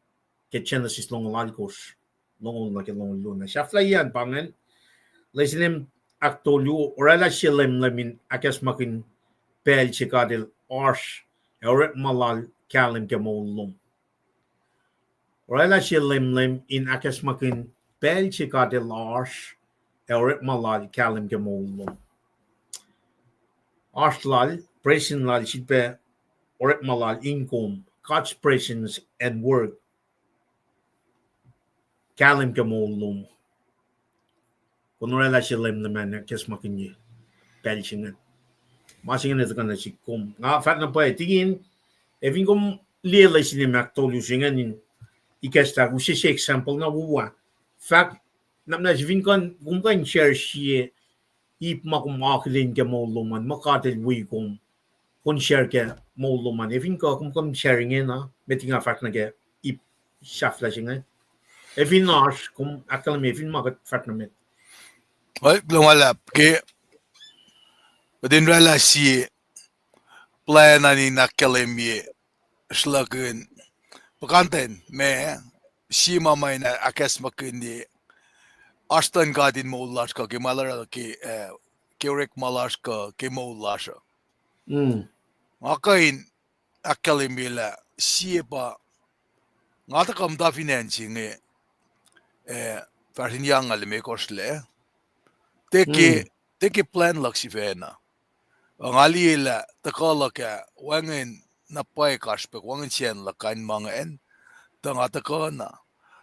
ke Genesis longoul alkosr, longoul nuh ke longoul luo. Na sahflahiyacn pa ingacn, lesin limekohsr, ahktolu, oraclah sie lwemlwem in ahkacsmakihn pacl se God El oasr ac orekma lal kahlwem ke moul lom. Oraclah sie lemlem in ahkacsmakihnye pacl se God El oasr ac orekma Lal kahlwem ke moul lom. Oasr Lal, presence Lal, sifilpac orekma Lal in kom, God's presence and work kahlwem ke moul lom. Kom oraclah sie lemlem in ahkacsmakihnye pacl se ingacn. Ma se ingacn ac tuhkuh nuh sihk kom. Nga fahk na pwacye, Tikin, ac fin kom liye lesin in ahktolu se ingacn in ikacslah, use se example na wo ah. Fahk, na, na fin kuh in, kom kuh in share sie ip ma kom akihlen ke moul lom an, ma God El wi kom, kom share ke moul lom an. Ac fin kuh, kom kuh in share ingena, met nga fahk nuh ke ip sahflah se inge. Ac fin oasr, kom ahkkahlwemye, fin ma kuht fahk nuh met. Kuloh ma luhlahp ke kuht in oraclah sie plwacn an in ahkkahlwemye sruhlahkihn puhkantwen ma, sie ma ma in ahkacsmakihnye oasr luhn God in moul lasr kuh ke ma El oruh ke, eh, ke orekma lasr kuh ke moul lasr uh. Nga kuh in ahkkahlwemye lah sie pa, nga tuhkuh muhta fin acn se inge, eh, fahsr in yac nga limekohsr lac. Tiac ke, tiac ke plwacn luhk sifacna. Nga liye lah tuhkuh luhk ah wacngihn na pwacye kasrpac, wacngihn sacn luhk kain ma ingacn, tuh nga tuhkuh na.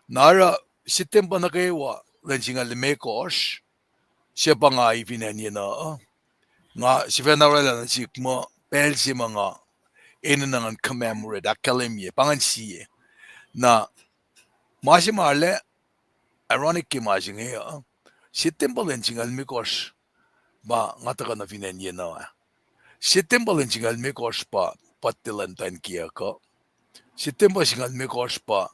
Na oruh September nuh kwewa lwen singucul limekohsr, se pa nga fin acn yenuh uh, nga sifacna oraclah nuh sihk muh pacl se ma nga enenuh ngan commemorate, ahkkahlwemye, pa ngan sie. Na ma se ma arlac ironic ke ma se inge uh, September lwen singucul limekohsr pa nga tuhkuh nuh fin acn yenuh ah. September lwen singucul limekohsr pa birthday luhn muhtwacn kiyuck uh. September singucul limekohsr pa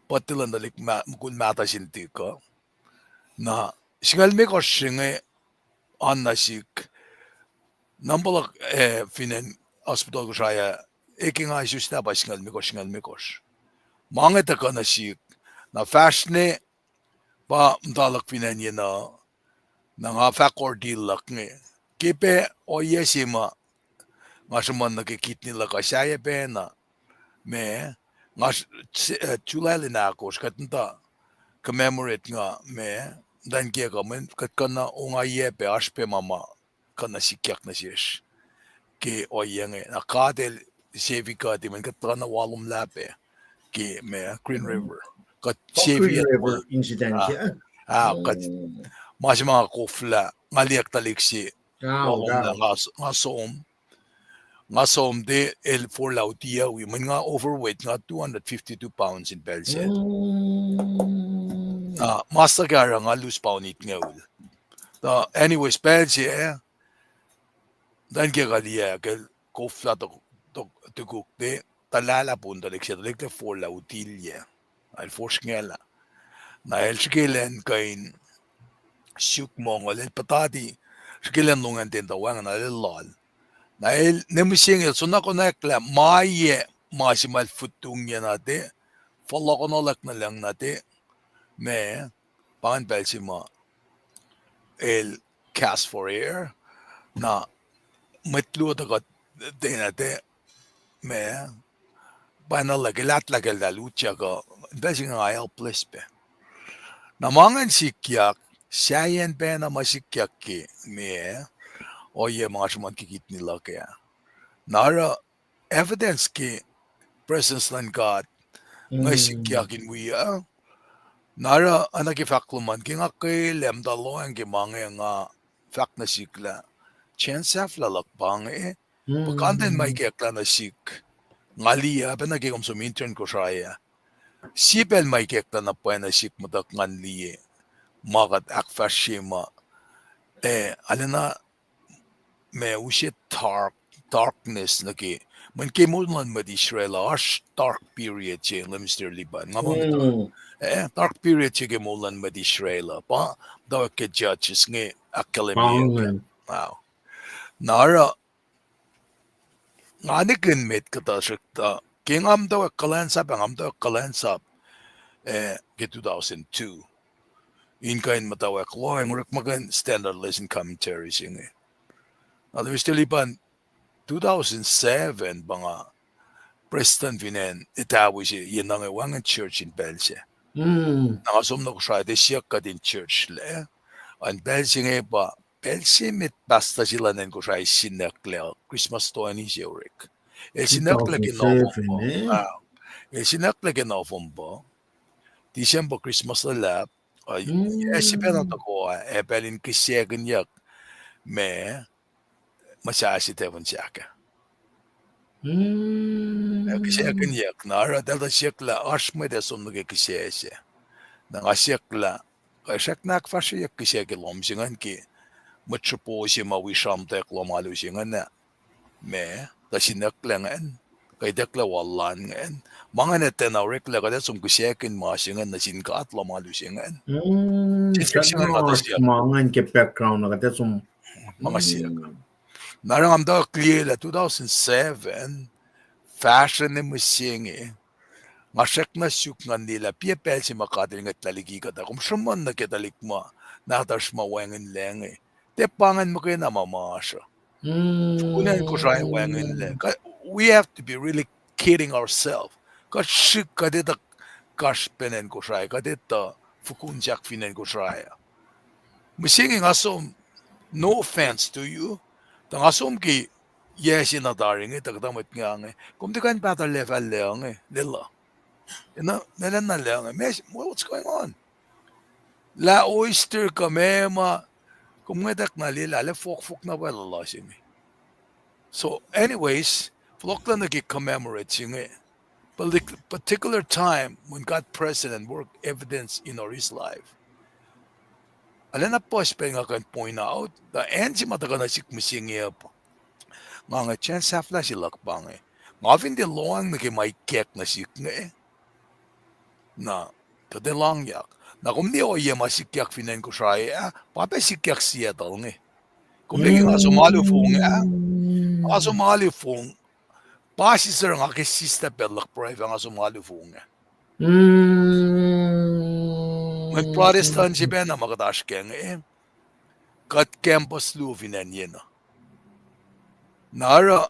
birthday luhn tuhlihk mukul mahtuh sin tik uh. Na singucul limekohsr se inge oan nuh sihk, number luhk, eh, fin acn hospital Kosrae ah, e ke nga isuslah pa singucul limekohsr, singucul limekohsr. Ma inge tuhkuh nuh sihk, na fahsr ne pa muhta luhk fin acn yenuh, na nga fahk ordeal luhk inge. Ke pac ohiyac se ma nga sruhmuhn nuh ke kidney luhk uh sahyac pacna, ma, nga, July lwen ahkosr kuht muhta commemorate nga, ma, muhtwacn kiyuck uh, mweyen kuht kuh na ongaiyac pac oasr pac ma ma kuh na sikyak nuh sesr ke ohiyac inge. Na God El save kuht, mweyen kuht tuhkuh na walomlah pac ke, ma, Green River. Kuht save, ah, kuht, ma se ma nga koflah, nga liye tuhlihk se walomlah, nga som, nga som, tiac el forlah utiyuwi, mweyen nga overweight, nga two hundred fifty-two pounds in pacl sac. Na mas nuh ke oruh nga lose pound itngoul. Tuh anyways, pacl se, muhtwacn kiyuck ah liye ke el koflah tok, tok, tukuk, tiac tuhlahlah pun tuhlihk se, tuhlihk tiac forlah utilyac. El fosrngahlah. Na el srihke elan kuh in suk mongo, el puhtati, srihke elan lohng an ten tuh wacngihn, na el loal. Na el, ne mihsenge el soenna konwacack lah ma yac ma se ma el fotongyac na tiac, fohlohkohnohlack nuh lucng na tiac, ma, pa ingacn pacl se ma el gasp for air, na mwet luo tuhkuh ten ah tiac, ma, pacnacl ke lahlahk el tuh utyak uh, pacl se inge nga helpless pac. Na ma ingacn sikyak, sahyacn pacna ma sikyak ke, ma, ohiyac ma nga sruhmuhn ke kidney luhk ah. Na oruh evidence ke presence luhn God inge sikyak in wi uh. Na oruh oacna ke fahk lom an, ke nga kwelah muhta lohacng ke ma inge, nga fahk nuh sihk lah, chance sahflah luhk pa inge, puhkantwen ma ikacklah nuh sihk, nga liye, pacna ke kom som intern Kosrae ah. Sie pacl ma ikacklah na pwacye nuh sihk muhtuhk ngan liye ma kuht ahkfahsrye ma, eh, arulacna ma use dark, darkness nuh ke, mweyen ke moul luhn mwet Israel uh oasr dark period se, Minister Lipan, nga muh, eh, dark period se ke moul luhn mwet Israel uh, pa muhtwacwacack ke Judges inge ahkkahlwemye. Na oruh nga nihkihn met kuhtuh srihk tuh ke nga muhtwacwacack kuhlwacnsap, nga muhtwacwacack kuhlwacnsap, eh, ke two thousand two, in kuh in muhtwacwacack lohacng orekmakihn standard lesson commentary se inge. Na Minister Lipan, two thousand seven pa nga prestuhn fin acn Ottawa se, ye nuh inge wacngihn church in pacl se. Na nga som nuh Kosrae, tiac siyuck kuht in church lac. An pacl se inge pa, pacl se met pastor se luhn acn Kosrae sinucklah, Christmas toeni se orek. El sinucklah ke November. El sinucklah ke November. December Christmas luhlahp, ac sifacna tohkoh, ac pacl in kihsackihnyuck ma, muhsahi se tafun sahk ah. Kihsackihnyuck, na oruh eltahl tuh siyuck lah oasr mwet ac som nuh ke kihsac se. Na nga siyuck lah, kuh srackna ahkfahsryeyuck kihsac ke lohm se ingacn ke mwet sropo se ma wi sramtweack lohm alu se ingacn ah. Ma, tuh sinucklac ingacn, kuh itucklac wal an ingacn. Ma ingacn ac tiacna oreklac kuht ac som kihsackihn ma se ingacn nuh sin God lohm alu se ingacn. Siyuck se ingacn kuht ac siyuck. Ma ingacn ke background na kuht ac som. Ma nga siyuck. Na oruh nga muhta clear lah two thousand seven, fahsruh na mihsenge, nga srackna suk ngan liye lah piac pacl se ma God El ngwetlah liki kuht ah. Kom sruhmuhn nuh ke tuhlihk ma nahtuhsr ma wacngihnlac inge. Tiac pa ingacn muhkwena ma masr uh. Fokun acn Kosrae wacngihnlac. We have to be really kidding ourselves. Kuht srihk kuht etuh kasrpen acn Kosrae, kuht etuh fokun sahk fin acn Kosrae uh. Mihsenge nga som, no offense to you, tuh nga som ke yac se na tari inge, tuh kuhtuh mwet nga inge, kom tiac kuh in pahtuh lacfah lac inge, lwelah. Lwelah na lac inge, what's going on? Lah oyster kuh meac ma, kom ngwetwack na liye lah, lah fohkfohk na pwacye luhluh se inge. So anyways, fohlohklac nuh ke commemorate se inge, particular time when God present and work evidence in our his life. Arulacna puhs pacl nga kuh in point out, tuh acn se ma tuhkuh nuh sihk mihsenge uh pa, nga inge chance sahflah se luhk pa inge. Nga fin tiac lohacng nuh ke ma ikack nuh sihk inge, na, tuh tiac langyak. Na kom liye ohiyac ma sikyak fin acn Kosrae ah, pa pac sikyak Seattle inge. Kom liye ke nga som alu fong ah, nga som alu fong, pa sister nga ke sister pacl luhk pruhe fah nga som alu fong ah. Mwet Protestant se pacna ma kuht oasr kac inge, kuht campus luo fin acn yena. Na oruh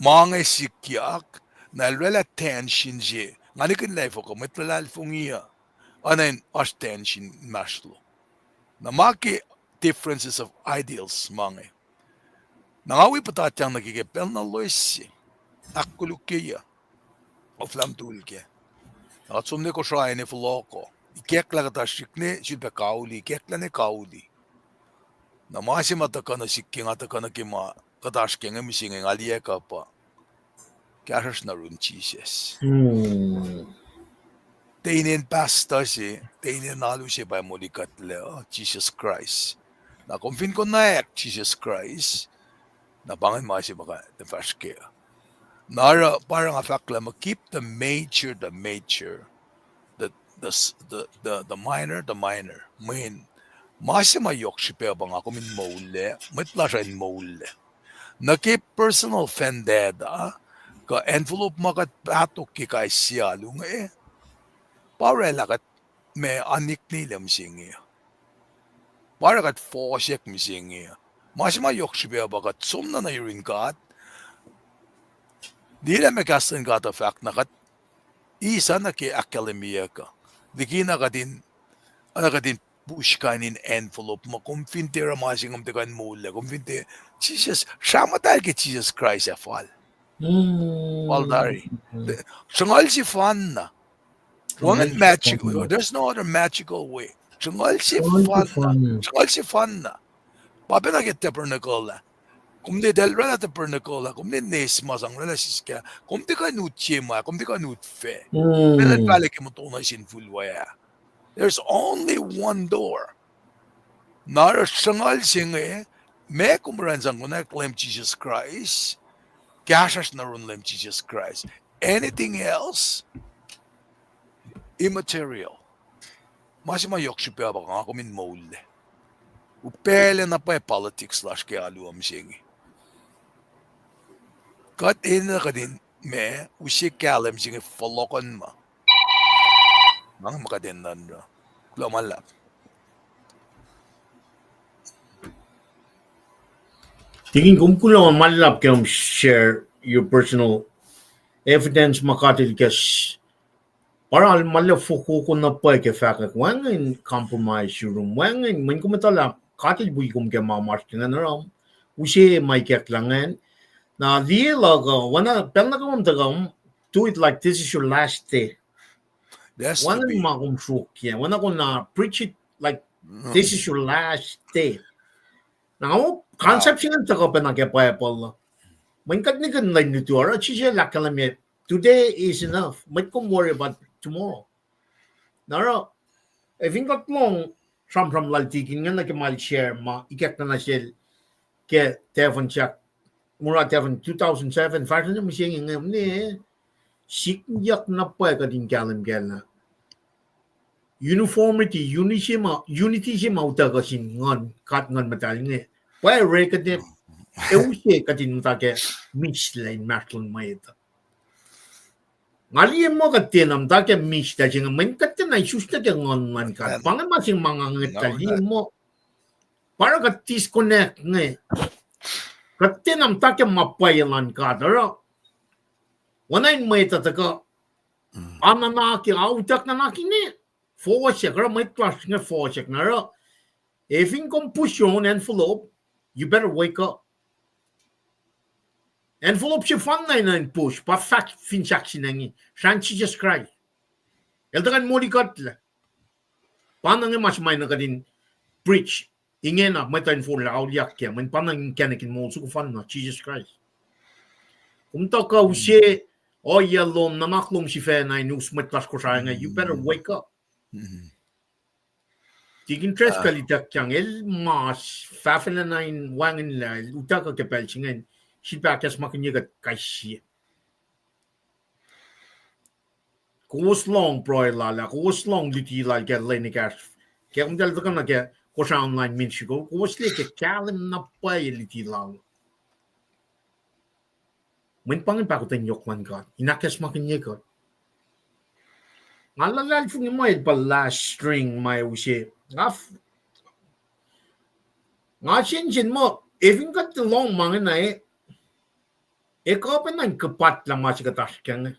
ma inge sikyak, na el oraclah tension se, nga nihkihn lah efuh kuh mwet luhlahlfongi uh, oacna in oasr tension inmahsrlo. Na ma ke differences of ideals ma inge. Na nga wi puhtatyang nuh ke ke pacl na loes se, ahkkolukyeyuc, oflah mutul kac. Na kuht som nuh Kosrae in fohlohko. Ikacklah kuhtasrihk ne, sulpac kauli, ikacklah ne kauli. Na ma se ma tuhkuh nuh sihk ke nga tuhkuh nuh ke ma kuht oasr ke inge mihsenge, nga liye kuh pa kahsruhsr nuh yurin Jisus. Tiac inen pastor se, tiac inen alu se pa moli kuhtlac uh, Jisus Kraist. Na kom fin konwacack Jisus Kraist, na pa ingacn ma se ma kuh in fahsr kac. Na oruh pa oruh nga fahk lah ma keep the major, the major, the, the, the, the, the minor, the minor. Mweyen ma se ma yohk srihpac pa nga kom in moullac, mwet lasr uh in moullac. Nuh ke personal vendetta, kuh envelope ma kuht pahtok ke kais sie alu inge, pa oraclah kuht ma anick nila mihsenge. Pa oruh kuht fohsyak mihsenge. Ma se ma yohk srihpac pa kuht som na nuh yurin God, liyelah ma kahs luhn God uh fahk na kuht eis na ke ahkkahlwemyeyuck uh. Likina kuht in, na kuht in push kain in envelope ma kom fin tiac oruh ma se kom tiac kuh in moullac, kom fin tiac, Jisus, sramuhtahl ke Jisus Kraist ac fal. Fal tari. Sruhnguhl sefanna. Wacngihn magic, there's no other magical way. Sruhnguhl sefanna. Sruhnguhl sefanna. Pa pacna ke tabernacle ah. Kom tiac oraclah tabernacle ah, kom tiac nes ma sang oraclah siskah, kom tiac kuh in utye ma, kom tiac kuh in utfah. Pacl in pahle ke muhtuhnoa sin fuhlwac ah. There's only one door. Na oruh sruhnguhl se inge, ma kom oruh in sang konwacack Leum Jisus Kraist, kahsruhsr nuh yurin Leum Jisus Kraist. Anything else, immaterial. Ma se ma yohk srihpac pa nga kom in moullac. Upaclac na pwacye politics lasr ke alu uh mihsenge. Kuht enenuh kuht in ma, use kahlwem se inge fohlohkohnma. Ma inge ma kuht enenuh in oruh. Kuloh ma luhlahp. Tikin, kom kuloh ma luhlahp ke kom share your personal evidence ma God El ke s-, pa oruh ma el fokoko na pwacye ke fahkwack, wacngihn compromise yurum, wacngihn, mweyen kom etuh lah God El wi kom ke ma oasr ke ingacn oruh, use ma ikacklah ingacn. Na liye luhk uh, oacna pacl nuh kwewa kom tuhkuh, do it like this is your last day. Oacna ma kom sruokyac, oacna kom na preach it like this is your last day. Na nga concept se ingacn tuhkuh pacna ke Bible uh. Mweyen kuht nihkihn lwen lutu oruh Jisus El ahkkahlwemye, today is enough. Mwet kom worry about tomorrow. Na oruh, ac fin kuht lohng sramsram lal tikin inge nuh ke ma el share ma ikacklah nuh sel ke tahfuhn sak, mura tahfuhn two thousand seven, fahsruh na mihsenge inge, ne sikyak na pwacye kuht in kahlwem kac lah uniformity, unity se ma, unity se ma utuckuh sin Nguhn, God Nguhn Muhtahl inge, pwacye rekuhte, ac use kuht in muhta ke mihslac inmahsrlon mwet. Nga liye muh kuht tiacna muhta ke mihslac se inge, mweyen kuht tiacna isuslac ke Nguhn luhn God. Pa inge ma se ma nga ngwetlah liye muh pa oruh kuht disconnect inge. Kuht tiacna muhta ke ma pwacye luhn God oruh, oacna in mwet uh tuhkuh, a nuhnak, a utuck nuhnak inge, fohsack, oruh mwet lasr inge fohsack na oruh, ac fin kom push your own envelope, you better wake up. Envelope sefanna in push, pa fahk fin sahk se inge, srahn Jisus Kraist. El tuhkuh in moli kuhtlac. Pa na inge ma se ma na kuht in preach ingena, mwet uh in forlah auliyak kac, mweyen pa na inkacnek in moul soko fanna, Jisus Kraist. Kom tuhkuh use ohiyac lom, nuhnak lom sifacna in us mwet lasr Kosrae inge, you better wake up. Tikin Driscoll ituckyang, el mas fahfahlacna in wacngihnlac, el utuckuh ke pacl se ingacn, sifilpac ahkacsmakihnye kuht kais sie. Kowos lohng pruhe lal ah, kowos lohng luti lal ke lwen ekahsr, ke komtahl tuhkuh nuh ke Kosrae Online Ministry, kowos liye ke kahlwem na pwacye luti lal. Mweyen pa inge pahkotwen yohk luhn God in ahkacsmakihnye kuht. Nga luhlahlfongi muh el pa last string ma use. Nga f-, nga sensen muh, ac fin kuht lohng ma ingena, ac kuh pacna in kuhpahsrlah ma se kuht oasr kac inge.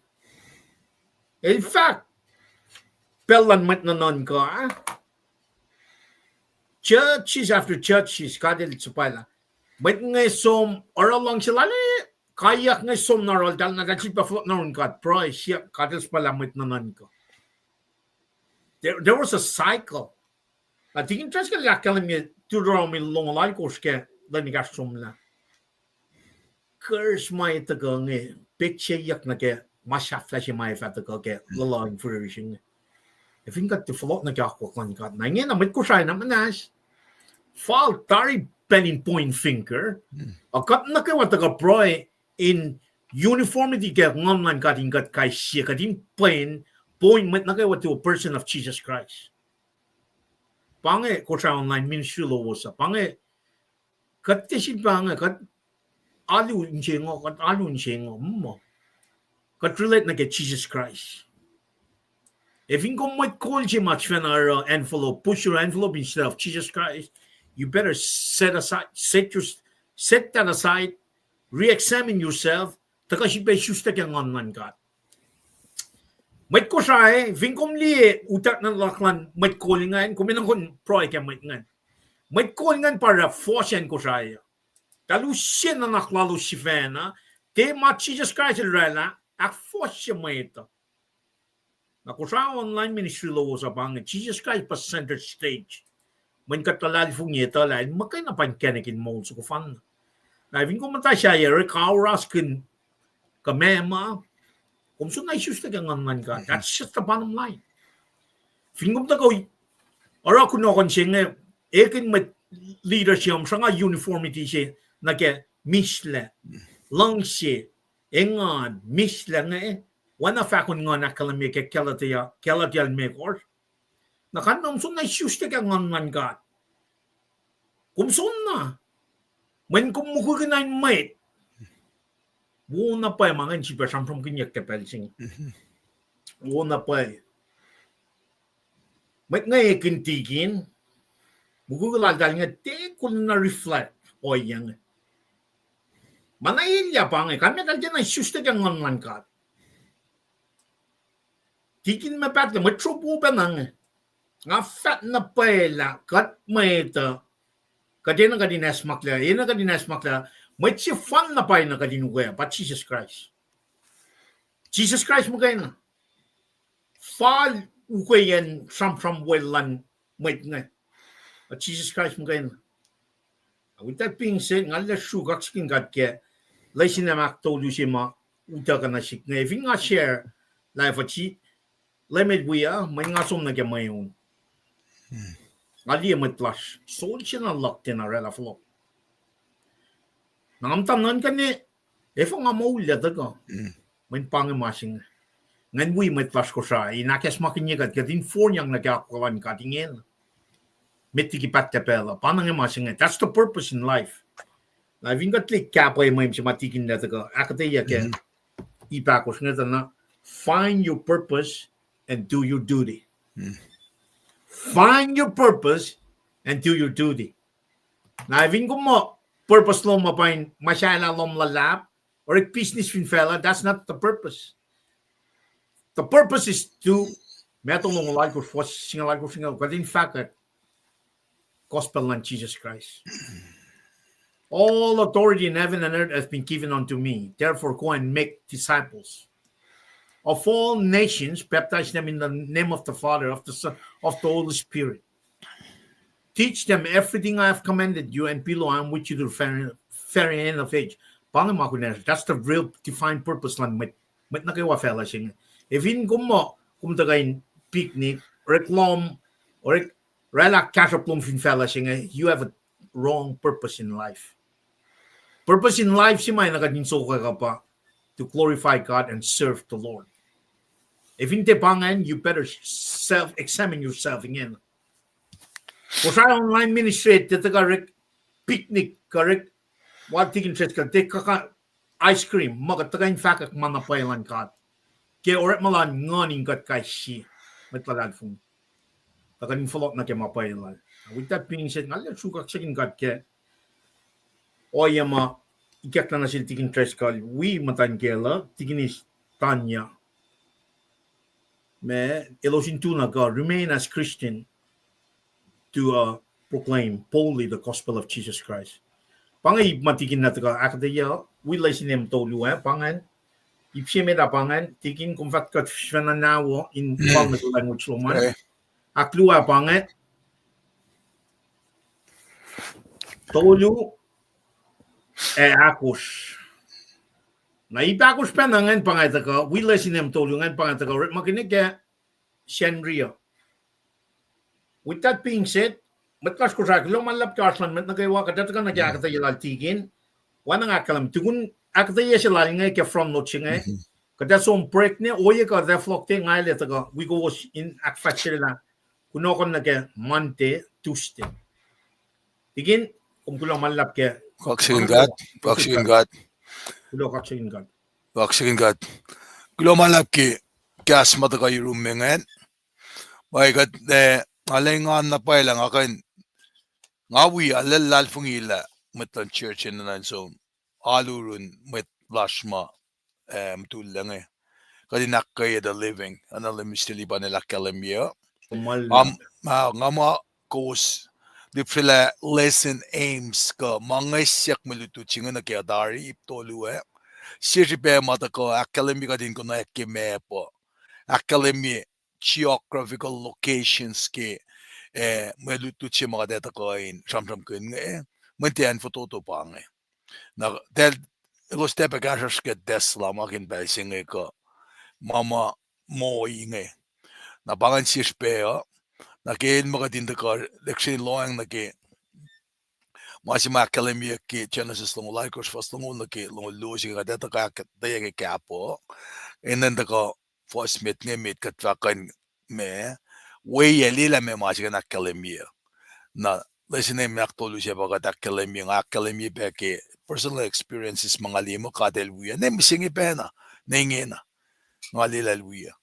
El fahk, pacl luhn mwet nuhnuhnkuh, ah? Churches after churches, God El suhpwaclah. Mwet inge som, oruh luhngse lal, kaiyuck inge som na oruh eltahl, na eltahl sifilpac fohlohk nuh yurin God, pruhe, siyuck, God El suhpwaclah mwet nuhnuhnkuh. There, there was a cycle. Na tikin Driscoll el ahkkahlwemye Deuteronomy longoul alkosr ke lwen ekahsr somlah. Curse ma ac tuhkuh inge, petsacyuck nuh ke ma sahflah se ma ac fah tuhkuh ke luhluh in fihrihr se inge. Ac fin kuht tiac fohlohk nuh ke akwuck luhn God, na ingena mwet Kosrae na muhnahs, fal tari pacl in point finger, a kuht nuh kwewa tuhkuh pruhe in uniformity ke Nguhn luhn God in kuht kais sie, kuht in point, point mwet nuh kwewa to a person of Jesus Christ. Pa inge Kosrae Online Ministry lowos uh, pa inge kuht tiac sifilpac inge, kuht alu insengo, kuht alu insengo, muh kuht relate nuh ke Jesus Christ. Ac fin kom mwet kol se ma sifacna oruh envelope, push your envelope instead of Jesus Christ, you better set aside, set your, set that aside, re-examine yourself, tuhkuh sifilpac isuslac ke Nguhn luhn God. Mwet Kosrae, fin kom liye utuck nuhnak luhn mwet kol ingacn, kom enenuh in pruhe ke mwet ingacn. Mwet kol ingacn pa oruh fohs acn Kosrae uh. Eltahl use nuhnak lalos sifacna, tiac ma Jesus Christ El oraclah, ahkfohsye mwet uh. Na Kosrae Online Ministry lowos uh pa inge, Jesus Christ pa center stage. Mweyen kuht luhlahlfongi etuh lah El muhkwena pa inkacnek in moul soko fanna. Na fin kom muhta sahyac, orekma oruh oasr kuh meac ma, kom soenna isuslac ke Nguhn luhn God. That's just the bottom line. Fin kom tuhkuh oruh kunohkohn se inge, ekihn mwet leadership, sruhnga uniformity se nuh ke mihslac, luhngse, engan, mihslac inge, oacna fahkon Nguhn ahkkahlwemye ke Galatia, Galatia limekohsr. Na kain na kom soenna isuslac ke Nguhn luhn God. Kom soenna. Mweyen kom mukwikwi na in mwet, wo na pwacye ma ingacn sifilpac sramsramkihnyuck ke pacl se inge. Wo na pwacye. Mwet inge ekihn tikin, mukwikwi laltahl inge tiac kol na reflect ohiyac inge. Ma na elyah pa inge, kalmac eltahl tiacna isuslac ke Nguhn luhn God. Tikin ma pahtlac, mwet sropo pacna inge. Nga fahk na pwacye lah kuht mwet uh, kuht enenuh kuht in acsmaklac, enenuh kuht in acsmaklac, mwet sefanna pwacye na kuht in ukwe pa Jisus Kraist. Jisus Kraist muhkwena. Fal ukweyacn sramsram wel luhn mwet inge, Jisus Kraist muhkwena. With that being said, nga lwelah sruhk kaksakihn God ke lesin ahktolu se ma utuckuh nuh sihk inge. Fin nga share live uh, Leum El wi uh, mweyen nga som nuh ke mweun. Nga liye mwet lasr, solse na luhk tiacna oraclah fohlohk. Na nga muhta nuhnkuh, efuh nga moulyak tuhkuh? Mweyen pa inge ma se inge. Ngan wi mwet lasr Kosrae in ahkacsmakihnye kuht, kuht in fornyak nuh ke akwuck luhn God ingena. Met liki pahtlac pacl uh, pa inge ma se inge. That's the purpose in life. Na fin kuht liye kahpwac mwe se ma tikin lah tuhkuh ahkuhtweyac ke ip ahkosr inge tuh na, find your purpose and do your duty. Find your purpose and do your duty. Na fin kom muh purpose lom uh pa in ma sahlah lom luhlahp, orek business fin facluh, that's not the purpose. The purpose is to, Matthew longoul alkosr, fuhs singucul alkosr, singucul, kuht in fahkwack gospel luhn Jisus Kraist. All authority in heaven and earth has been given unto me. Therefore, go and make disciples of all nations, baptize them in the name of the Father, of the Son, of the Holy Spirit. Teach them everything I have commanded you, and behold, I am with you to the very, very end of age. Pa inge ma kunacsr, that's the real defined purpose luhn mwet, mwet nuh kwewa facluh se inge. Efin kom muh, kom tuhkuh in picnic, orek lom, orek oraclah kahsruhp lom fin facluh se inge, you have a wrong purpose in life. Purpose in life se ma enenuh kuht in sokwack uh pa to glorify God and serve the Lord. Efin tiac pa ingacn, you better self-examine yourself ingena. Kosrae online ministry, tiac tuhkuh orek picnic, kuh orek, wal tikin Driscoll, tiac kuh ice cream, ma kuht tuhkuh in fahkwack ma na pwacye luhn God ke orekma luhn nguhn in kuht kais sie mwet luhlahlfongi, tuh kuht in fohlohk nuh ke ma pwacye lal. With that being said, nga lwelah sruhk kaksakihn God ke ohiyac ma ikacklah nuh sel tikin Driscoll wi muhtwacn kiyacl uh, tikin Tanya, ma elos in tu na kuh remain as Christian to, uh, proclaim boldly the gospel of Jesus Christ. Pa inge ip ma tikin na tuhkuh ahkuhtweyac, wi lesin em tolu ah, pa ingacn. Ip se met ah pa ingacn, tikin, kom fah kuh sifacna na wo in fal nuh ke language lom an. Ahkluo ah pa inge, tolu, ac ahkosr. Na ip ahkosr pacna ingacn pa inge tuhkuh, wi lesin em tolu ingacn pa inge tuhkuh orekmakihn ke Sacnri uh. With that being said, mwet lasr Kosrae, kuloh ma luhlahp ke oasr luhn mwet nuh kwewa, kuht ac tuhkuh nuh ke ahkuhtweyac lal tikin. Oacna nga ahkkahlwemye, tukun ahkuhtweyac se lal inge ke front load se inge, kuht ac som break ne, ohiyac kuht ac fohlohk te, nga ac tuhkuh wi kowos in ahkfahsryelah kunohkohn nuh ke Monday, Tuesday. Tikin, kom kuloh ma luhlahp ke, kaksakihn God, kaksakihn God. Kuloh, kaksakihn God. Kaksakihn God. Kuloh ma luhlahp ke kahs ma tuhkuh yurum me ingacn. Ma kuht, eh, nga lwengan na pwacye lah nga kuh in, nga wi, nga luhlahlfongi lah mwet luhn church enenuh in som alu yurin mwet lasr ma, eh, mutullac inge. Kuht in ahkkweye the living, oacna Leum Mister Lipan el ahkkahlwemye uh. Nga, nga muh kowos lihpsrelah lesson aims kuh ma ngihsyak mwe lutlut se inge nuh ke tari ip tolu ah. Sie srihpac ma tuhkuh ahkkahlwemye kuht in konwacack ke map uh, ahkkahlwemye geographical locations ke, eh, mwe lutlut se ma kuht ac tuhkuh in sramsramkihn inge, mweyen tiac acn fototo pa inge. Na, tahl, elos tiac pac kahsruhsr ke Tesla ma ke pacl se inge kuh ma ma moh inge. Na pa ingacn sie srihpac uh, na ke el ma kuht in tuhkuh lihksreni lohacng nuh ke ma se ma ahkkahlwemyeyuck ke Genesis longoul alkosr, fuhs longoul nuh ke longoul luo se inge, kuht ac tuhkuh ahkuhtweyac ke kahp uh, enenuh in tuhkuh fuhs met inge met kuht fah kuh in ma, weyac, liyelah ma ma se ingacn ahkkahlwemye. Na, lesin me ahktolu se pa kuht ahkkahlwemye, nga ahkkahlwemye pac ke personal experiences ma nga liye muh God El wi uh, ne mihsenge pacna, ne ingena, nga liyelah El wi uh.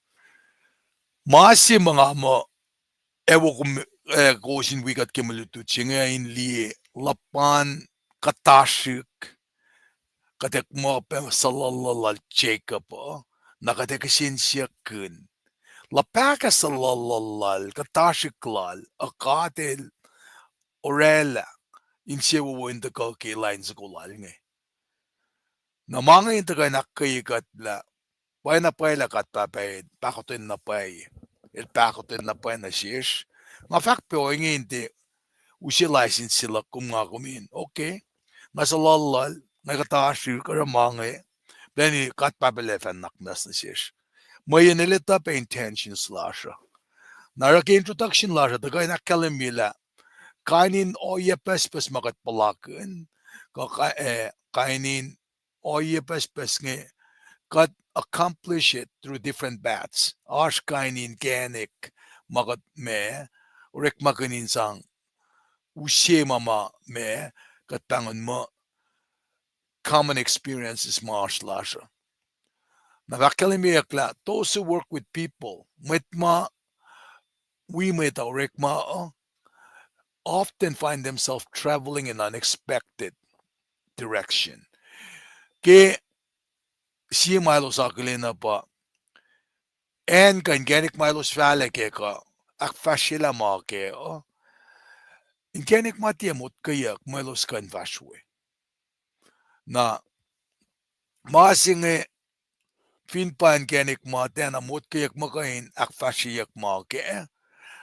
Ma se ma nga muh, ac wo kom, eh, kowos in wi kuht ke mwe lutlut se inge in liye luhpan kuhtasrihk, kuht ac muh pac suhluhluhl lal Jacob uh, na kuht ac kihsen siyuckkihn luhpahkah suhluhluhl lal, kuhtasrihk lal, uh God El oraclah insewowo in tuhkuh ke lain soko lal inge. Na ma inge in tuhkuh in ahkkweye kuht lah, pwacyena pwacye lah God Pahpah El pahkotwen na pwacye, El pahkotwen na pwacye nuh sesr. Nga fahk pac ohinge in tiac use license se luhk kom nga kom in, okay, nga suhluhluhl, nga kuhtasrihk, oruh ma inge, plwacni God Pahpah El ac fah nuhnak muhnahs nuh sesr. Mweyen El etuh pac intentions lasr uh. Na oruh ke introduction lasr uh tuhkuh in ahkkahlwemye lah kain in ohiyac pucspucs ma kuht puhlakihn, kuh ka-, eh, kain in ohiyac pucspucs inge, kuht accomplish it through different paths. Oasr kain in inkacnek ma kuht ma orekmakihn in sang use ma ma ma kuht pahngon muh common experiences ma oasr lasr uh. Na fahk ahkkahlwemyeyuck lah those who work with people, mwet ma wi mwet uh, orekma uh, often find themselves traveling in unexpected direction. Ke sie ma elos akihlen uh pa, acn kuh inkacnek ma elos fahlac kac kuh ahkfahsryelah ma kac uh, inkacnek ma tiac motkweyuck ma elos kuh in fahsr we. Na ma se inge, fin pa inkacnek ma tiacna motkweyuck ma kuh in ahkfahsryeyuck ma kac,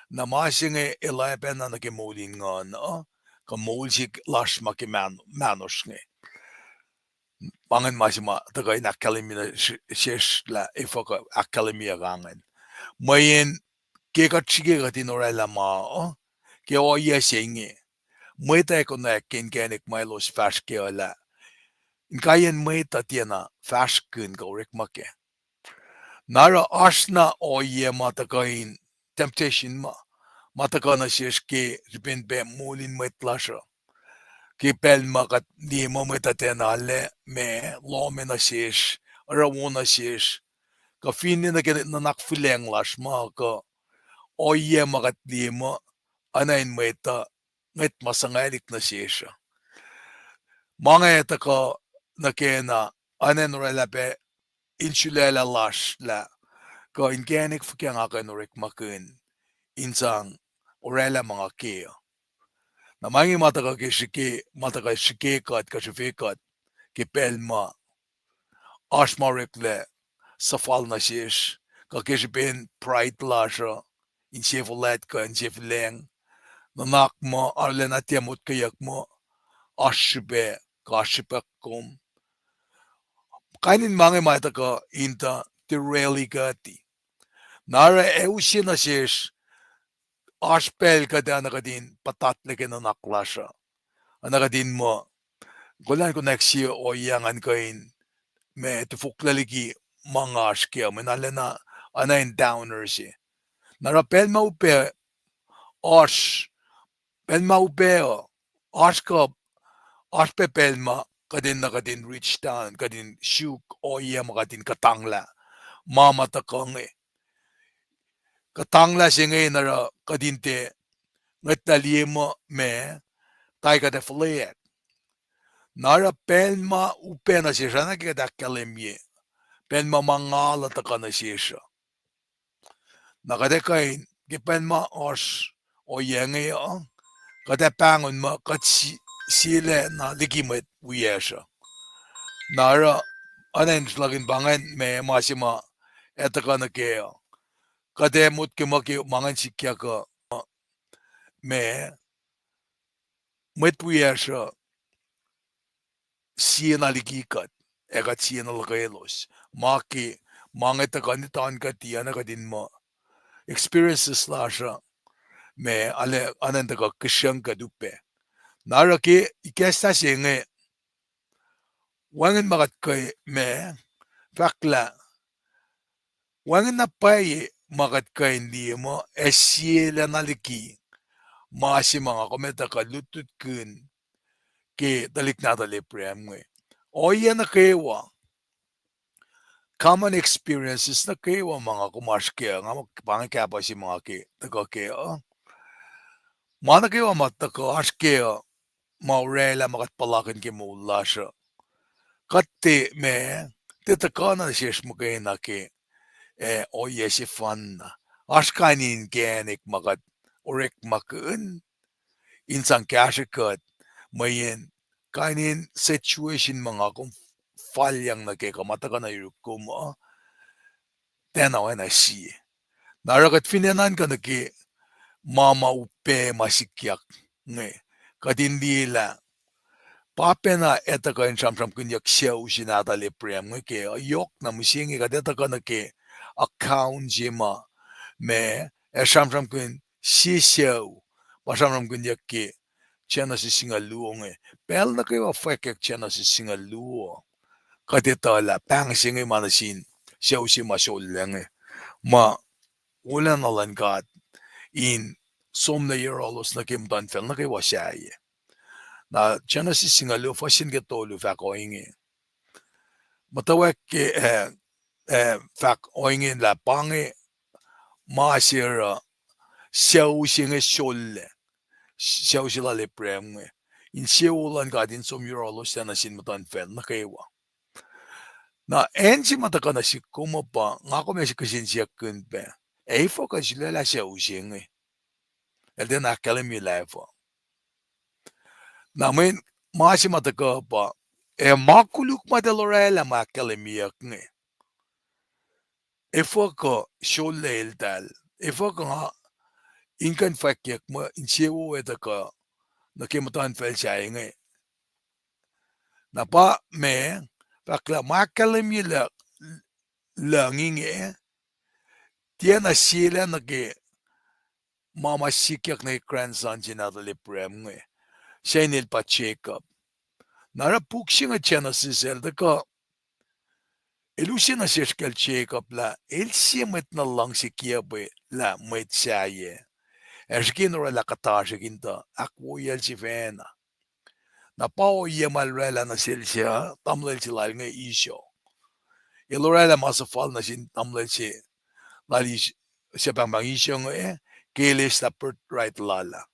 na ma se inge el oacpacna nuh ke moul in nguhn uh, kuh moul se lasr ma ke mahn-, mahnosr inge. Pa ingacn ma se ma tuhkuh in ahkkahlwemye nuh sesr lah efuh kuh ahkkahlwemyeyuck ingacn. Mweyen ke kuht srihke kuht in oraclah ma uh, ke ohiyac se inge, mwet ac konwacack ke inkacnek ma elos fahsr kac uh lah inkaiyacn mwet uh tiacna fahsrkihn kuh orekma kac. Na oruh oasr na ohiyac ma tuhkuh in temptation ma, ma tuhkuh nuh sesr ke srihpen pac moul in mwet lasr uh. Ke pacl ma kuht liye muh mwet uh tiacna arlac ma lohm nuh sesr, oruh wo nuh sesr, kuh finne nuh ke nuhnak fihlacng lasr ma kuh ohiyac ma kuht liye muh oacna in mwet uh, ngwet ma suhngwaclihk nuh sesr uh. Ma inge tuhkuh nuh ke na oacna in oraclah pac in sulaclah lasr lah kuh inkacnek fuhkah nga kuh in orekmakihn in sang oraclah ma nga kac uh. Na ma inge ma tuhkuh ke srihke, ma tuhkuh srihke kuht kuh srihfe kuht ke pacl ma oasr ma oreklac suhfal nuh sesr, kuh ke srihpen pride lasr uh, insefuhlwact kuh insefuhlwacng, nuhnak muh arulacna tiac motkweyuck muh oasr srihpac, kuh oasr srihpac kom. Kain in ma inge ma tuhkuh in tuh derail-i kuht. Na oruh ac use nuh sesr, oasr pacl kuht ac oacna kuht in puhtatlac ke nuhnak lasr uh, oacna kuht in muh, kolan konwacack sie ohiyac ngan kuh in ma tifoklac liki ma nga oasr kac uh, mweyen arulacna oacna in downer se. Na oruh pacl ma upac oasr, pacl ma upac uh, oasr kuh, oasr pac pacl ma kuht enenuh kuht in reach down, kuht in suk ohiyac ma kuht in kuhtanglah ma ma tuhkuh inge. Kuhtanglah se inge in oruh kuht in tiac ngwetlah liye muh ma, tai kuht ac fuhlweack. Na oruh pacl ma upac nuh sesr, oacna ke kuht ahkkahlwemye, pacl ma ma ngal uh tuhkuh nuh sesr uh. Na kuht ac kuh in, ke pacl ma oasr ohiyac inge uh, kuht ac pahngon muh kuht si-, sielac na liki mwet wiyacsr uh. Na oruh, oacna in sruhlakihn pa ingacn ma, ma se ma ac tuhkuh nuh kac uh, kuht ac motko muh ke ma ingacn sikyak uh, ma, mwet wiyacsr uh, siena liki kuht, ac kuht siena luhkwelos. Ma ke, ma inge tuhkuh in etuh kuht, tiacna kuht in muh, experiences lasr uh, ma, arlac, oacna in tuhkuh kihsrucng kuht upac. Na oruh ke ikacslah se inge, wacngihn ma kuht kuh ma, fahk lah, wacngihn na pwacye ma kuht kuh in liye muh ac sielacna liki ma se ma nga kom etuh kuh lutlutkihn ke tuhlihk nahtuhl Abraham inge. Ohiyac nuh kwewa, common experiences nuh kwewa ma nga kom oasr kac uh, nga pa inge kahpah se ma nga ke tuhkuh kac uh. Ma nuh kwewa ma tuhkuh oasr kac uh, ma oraclah ma kuht puhlakihn ke moul lasr uh, kuht tiac ma, tiac tuhkuh nuh sesr muhkwena ke eh, ohiyac sefanna. Oasr kain inkacnek ma kuht orekmakihn in sang kahsrwe kuht, mweyen kain in situation ma nga kom falyang nuh ke kuh ma tuhkuh nuh yuruk kom uh, tiacna oacna sie. Na oruh kuht fin enenuh in kuh nuh ke ma ma upac ma sikyak inge, kuht in liye lah pa pacna etuh kuh in sramsramkihnyuck sucu se nahtuhl Abraham inge ke, yohk na mihsenge kuht etuh kuh nuh ke account se ma, ma, ac sramsramkihn sie sucu, pa sramsramkihnyuck ke Genesis singucul luo inge. Pacl nuh kwewa fwackyuck Genesis singucul luo, kuht etuh lah pahng se inge ma nuh sin sucu se ma sollac inge, ma wolacna luhn God in som nuh yohrohlos nuh ke muhtuhnfacl nuh kwewa sahyac. Na Genesis singucul luo fuhs se nuh ke tolu fahk ohinge. Muhtwacwacack ke, eh, eh, fahk ohinge lah pa inge ma se oruh sucu se inge sollac, sucu se lal Abraham inge, insewowo luhn God in som yohrohlos nuh sin muhtuhnfacl nuh kwewa. Na acn se ma tuhkuh nuh sihk kom uh pa, nga kom ac kihsen siyuck kihn pac, efuh kuh in sulaclah sucu se inge? El tiacna ahkkahlwemye lah efuh. Na mweyen ma se ma tuhkuh pa, ac ma koluk ma eltahl orwaclah ma ahkkahlwemyeyuck inge, efuh kuh sollac eltahl, efuh kuh nga in kuh in fwackyuck muh insewowo etuh kuh nuh ke muhtuhnfacl sahyac inge? Na pa ma, fahk lah ma ahkkahlwemye lucng inge, tiacna sie lah nuh ke ma ma sikyak nuh ke grandson se nahtuhl Abraham inge, se inel pa Jacob. Na oruh puk se inge Genesis el tuhkuh, el use nuh sesr kacl Jacob lah el sie mwet na luhngse kiacpwe lah mwet sahyac, ac srihke in orwaclah kuhtasrihk in tuh ahkwoyacl sifacna. Na pa ohiyac ma el orwaclah nuh sel se, tamuhlwel se lal inge Esau. El orwaclah ma suhfal nuh sin tamuhlwel se lal Is-, suc pahngpahng Esau inge, ke el eslah birthright lal ah.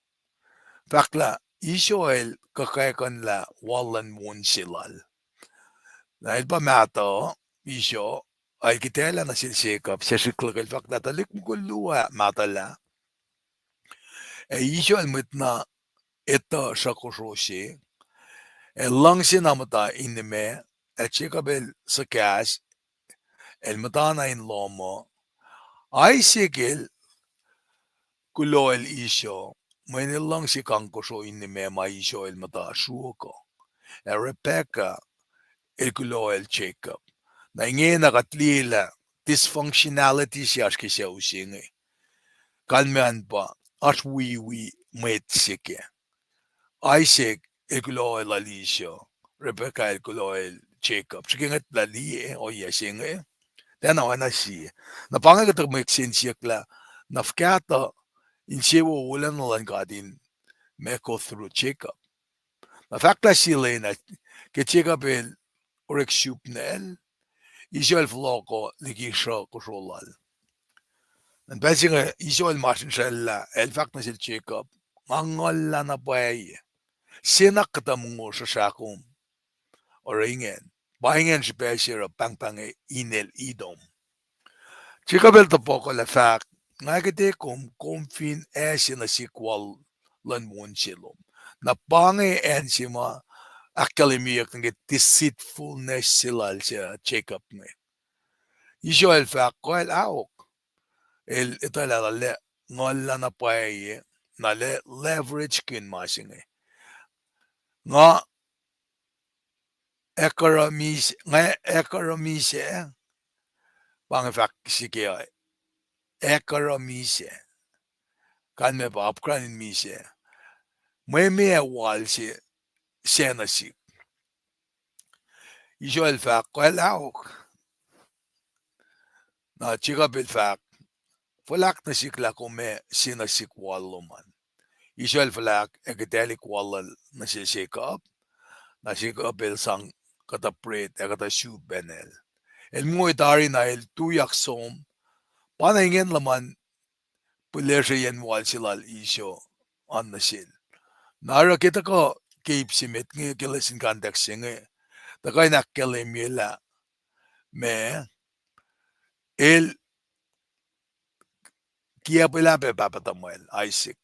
Fahk lah Esau el kuhkakihn lah wal luhn on se lal. Na el pa mahtuh, Esau, el kihtaclah nuh sel Jacob, sesr srihk luhk, el fahk lah tuhlihk mukul luo ah mahtuhlah. Ac Esau el mwet na etuh sruhkosro se, ac luhngse na muhta in imac, ac Jacob el suhkahs, el muhtana in lohm uh. Isaac el kuloh el Esau, mweyen el luhngse kangkosro in imac ma Esau el muhta sruok uh. Ac Rebekah el kuloh el Jacob. Na ingena kuht liye lah dysfunctionality se oasr ke sucu se inge. Kalmac an pa, oasr wiwi mwet se kac. Isaac el kuloh lal Esau, Rebekah el kuloh el Jacob. Srihke ngwet lah liye ohiyac se inge, tiacna oacna sie. Na pa inge kuhtuh mwe kihsen siyuck lah, na fuhkah tuh insewowo wolacna luhn God in ma go through Jacob. Na fahk lah sie lwen ah, ke Jacob el orek srihpnacl, Esau el fohlohko liki sruhkosro lal. Na pacl se inge Esau el masrinsracllah, el fahk nuh sel Jacob, nga nguhla na pwacye. Senak kuhtuh mongo sruhsrah kom oruh ingacn. Pa ingacn srihpac se oruh pahngpahng inel Edom. Jacob el topuk lah fahk, nga kihte kom, kom fin ase nuh sihk wal luhn on se lom. Na pa inge acn se ma ahkkahlwemyeyuck nuh ke deceitfulness se lal se Jacob inge. Esau el fahk, kol ahok. El etuh lah, lah nguhla na pwacye, na lah leverage kihn ma se inge. Nga ac kuhruh mis-, nga ac kuhruh misac, pa inge fahk srihke, ac kuhruh misac. Kalmac pa apkuhran in misac. Mwe meac wal se, se nuh sihk. Esau el fahk, kol ahok. Na Jacob el fahk, fuhlahk nuh sihk lah kom ac se nuh sihk wal lom an. Esau el fuhlahk ac kihtaclihk wal lal nuh sel Jacob. Na Jacob el sang kuhtuh bread ac kuhtuh sou pacnacl. El mongo tari na el tuyak som, pa na ingacn luhman pihlesreyacn wal se lal Esau an nuh sel. Na oruh ke tuhkuh ke ip se met inge ke lesin context se inge, tuhkuh in ahkkahlwemye lah ma, el kiacpwelah pac pahpah tuhmwacl Isaac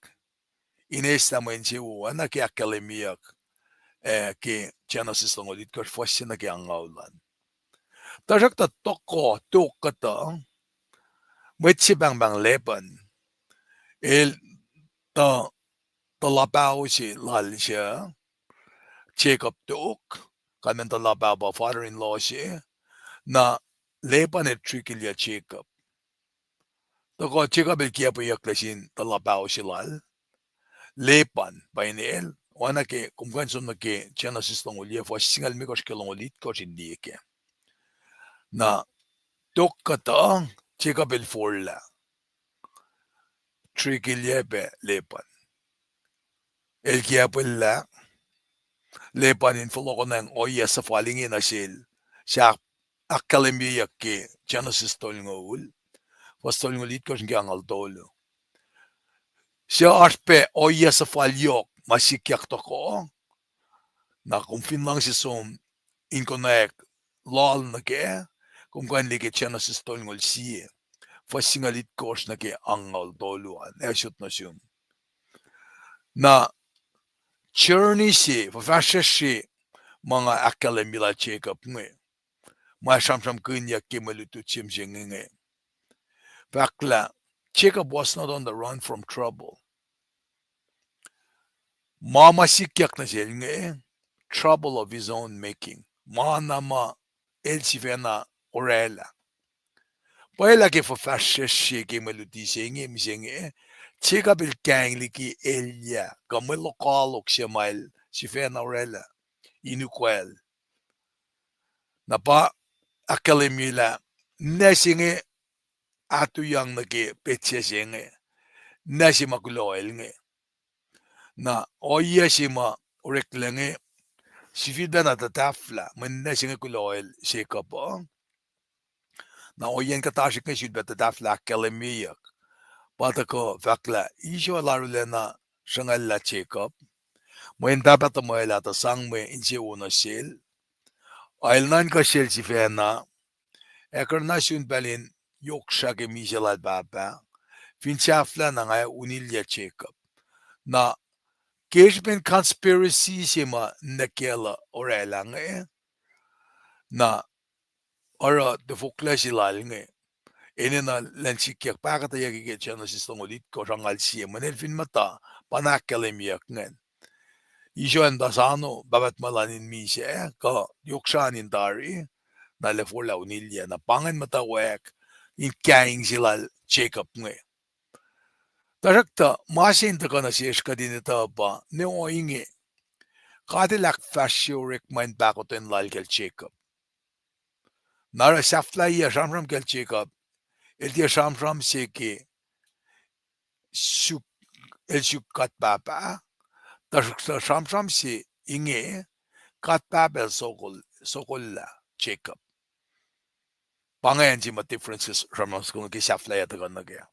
in eslah mwe insewowo oacna ke ahkkahlwemyeyuck, ah, ke Genesis longoul itkohsr fuhs se nuh ke angngaul an. Tuhsruhktuh toko, tok kuhtuh, mwet se pahngpahng Laban, el tuh, tuh luhpah se lal se, Jacob tok, kalmacn tuh luhpah pa father-in-law se, na Laban el trickylah Jacob. Tuhkuh Jacob el kiacpweyucklac sin tuh luhpah se lal, Laban pa inel, oacna ke kom kuh in som nuh ke Genesis longoul yac fuhs singucul limekohsr ke longoul itkohsr in liye kac. Na tok kuhtuh, Jacob el forlah trickylah pac Laban. El kiacpwelah Laban in fohlohkohnacng ohiyac suhfal inge nuh sel, suc ahkkahlwemyeyuck ke Genesis tolngoul, fuhs tolngoul itkohsr nuh ke angngaul tolu. Suc oasr pac ohiyac suhfal yohk ma sikyak toko, na kom fin luhngse som in konwacack loal nuh kac, kom kuh in liye ke Genesis tolngoul sie, fuhs singucul itkohsr nuh ke angngaul tolu an, ac sot nuh sum. Na journey se, fuhfahsryucsr se, ma nga ahkkahlwemye lal Jacob inge, ma sramsramkihnyuck ke mwe lutlut se mihsenge inge, fahk lah Jacob was not on the run from trouble. Ma ma sikyak nuh sel inge, trouble of his own making. Ma na ma el sifacna orwaclah. Pwacye lah ke fuhfahsryucsr se ke mwe luti se inge mihsenge, Jacob el kaing liki elyah kuh mwe lokoalok se ma el sifacna orwaclah in ukwacl. Na pa ahkkahlwemye lah ninac se inge atuiyang nuh ke petsac se inge, ninac se ma kuloh el inge. Na ohiyac se ma oreklac inge, sifilpacna tuhtahflah mwe ninac se inge kuloh el Jacob uh. Na ohiyacn kuhtasrihk inge sulpac tuhtahflah ahkkahlwemyeyuck. Pa tuhkuh fahk lah Israel arulacna sruhngalah Jacob, mweyen pahpah tuhmwacl ah tuh sang mwe insewowo nuh sel, a el nuhnkuh sel sifacna, ac kuh na sun pacl in yohk srah ke misac lal pahpah, fin sahflah na nga ac unilyac Jacob. Na ke srihpen conspiracy se ma ninac kiyacl uh orwaclah inge, na oruh tifoklac se lal inge, enenuh lwen sikyak pahkotweyuck ke Genesis longoul itkohsr angngaul sie, mweyen el fin muhta, pa na ahkkahlwemyeyuck ingacn. Israel muhta sano, pahpah tuhmwacl an in misac, kuh yohk srah an in tari, na el ac forlah unilyac, na pa ingacn muhtwacwacack in kaing se lal Jacob inge. Tuhsruhktuh ma se in tuhkuh nuh sesr kuht in etuh pa ne ohinge, God El ahkfahsrye orekma in pahkotwen lal kacl Jacob. Na oruh sahflahiyac sramsram kacl Jacob, el tiac sramsram se ke suk, el suk God Pahpah, tuhsruhktuh sramsram se inge God Pahpah El sokol, sokollah Jacob. Pa ingacn se ma difference ke sramsram se ke sahflahiyac tuhkuh nuh kac.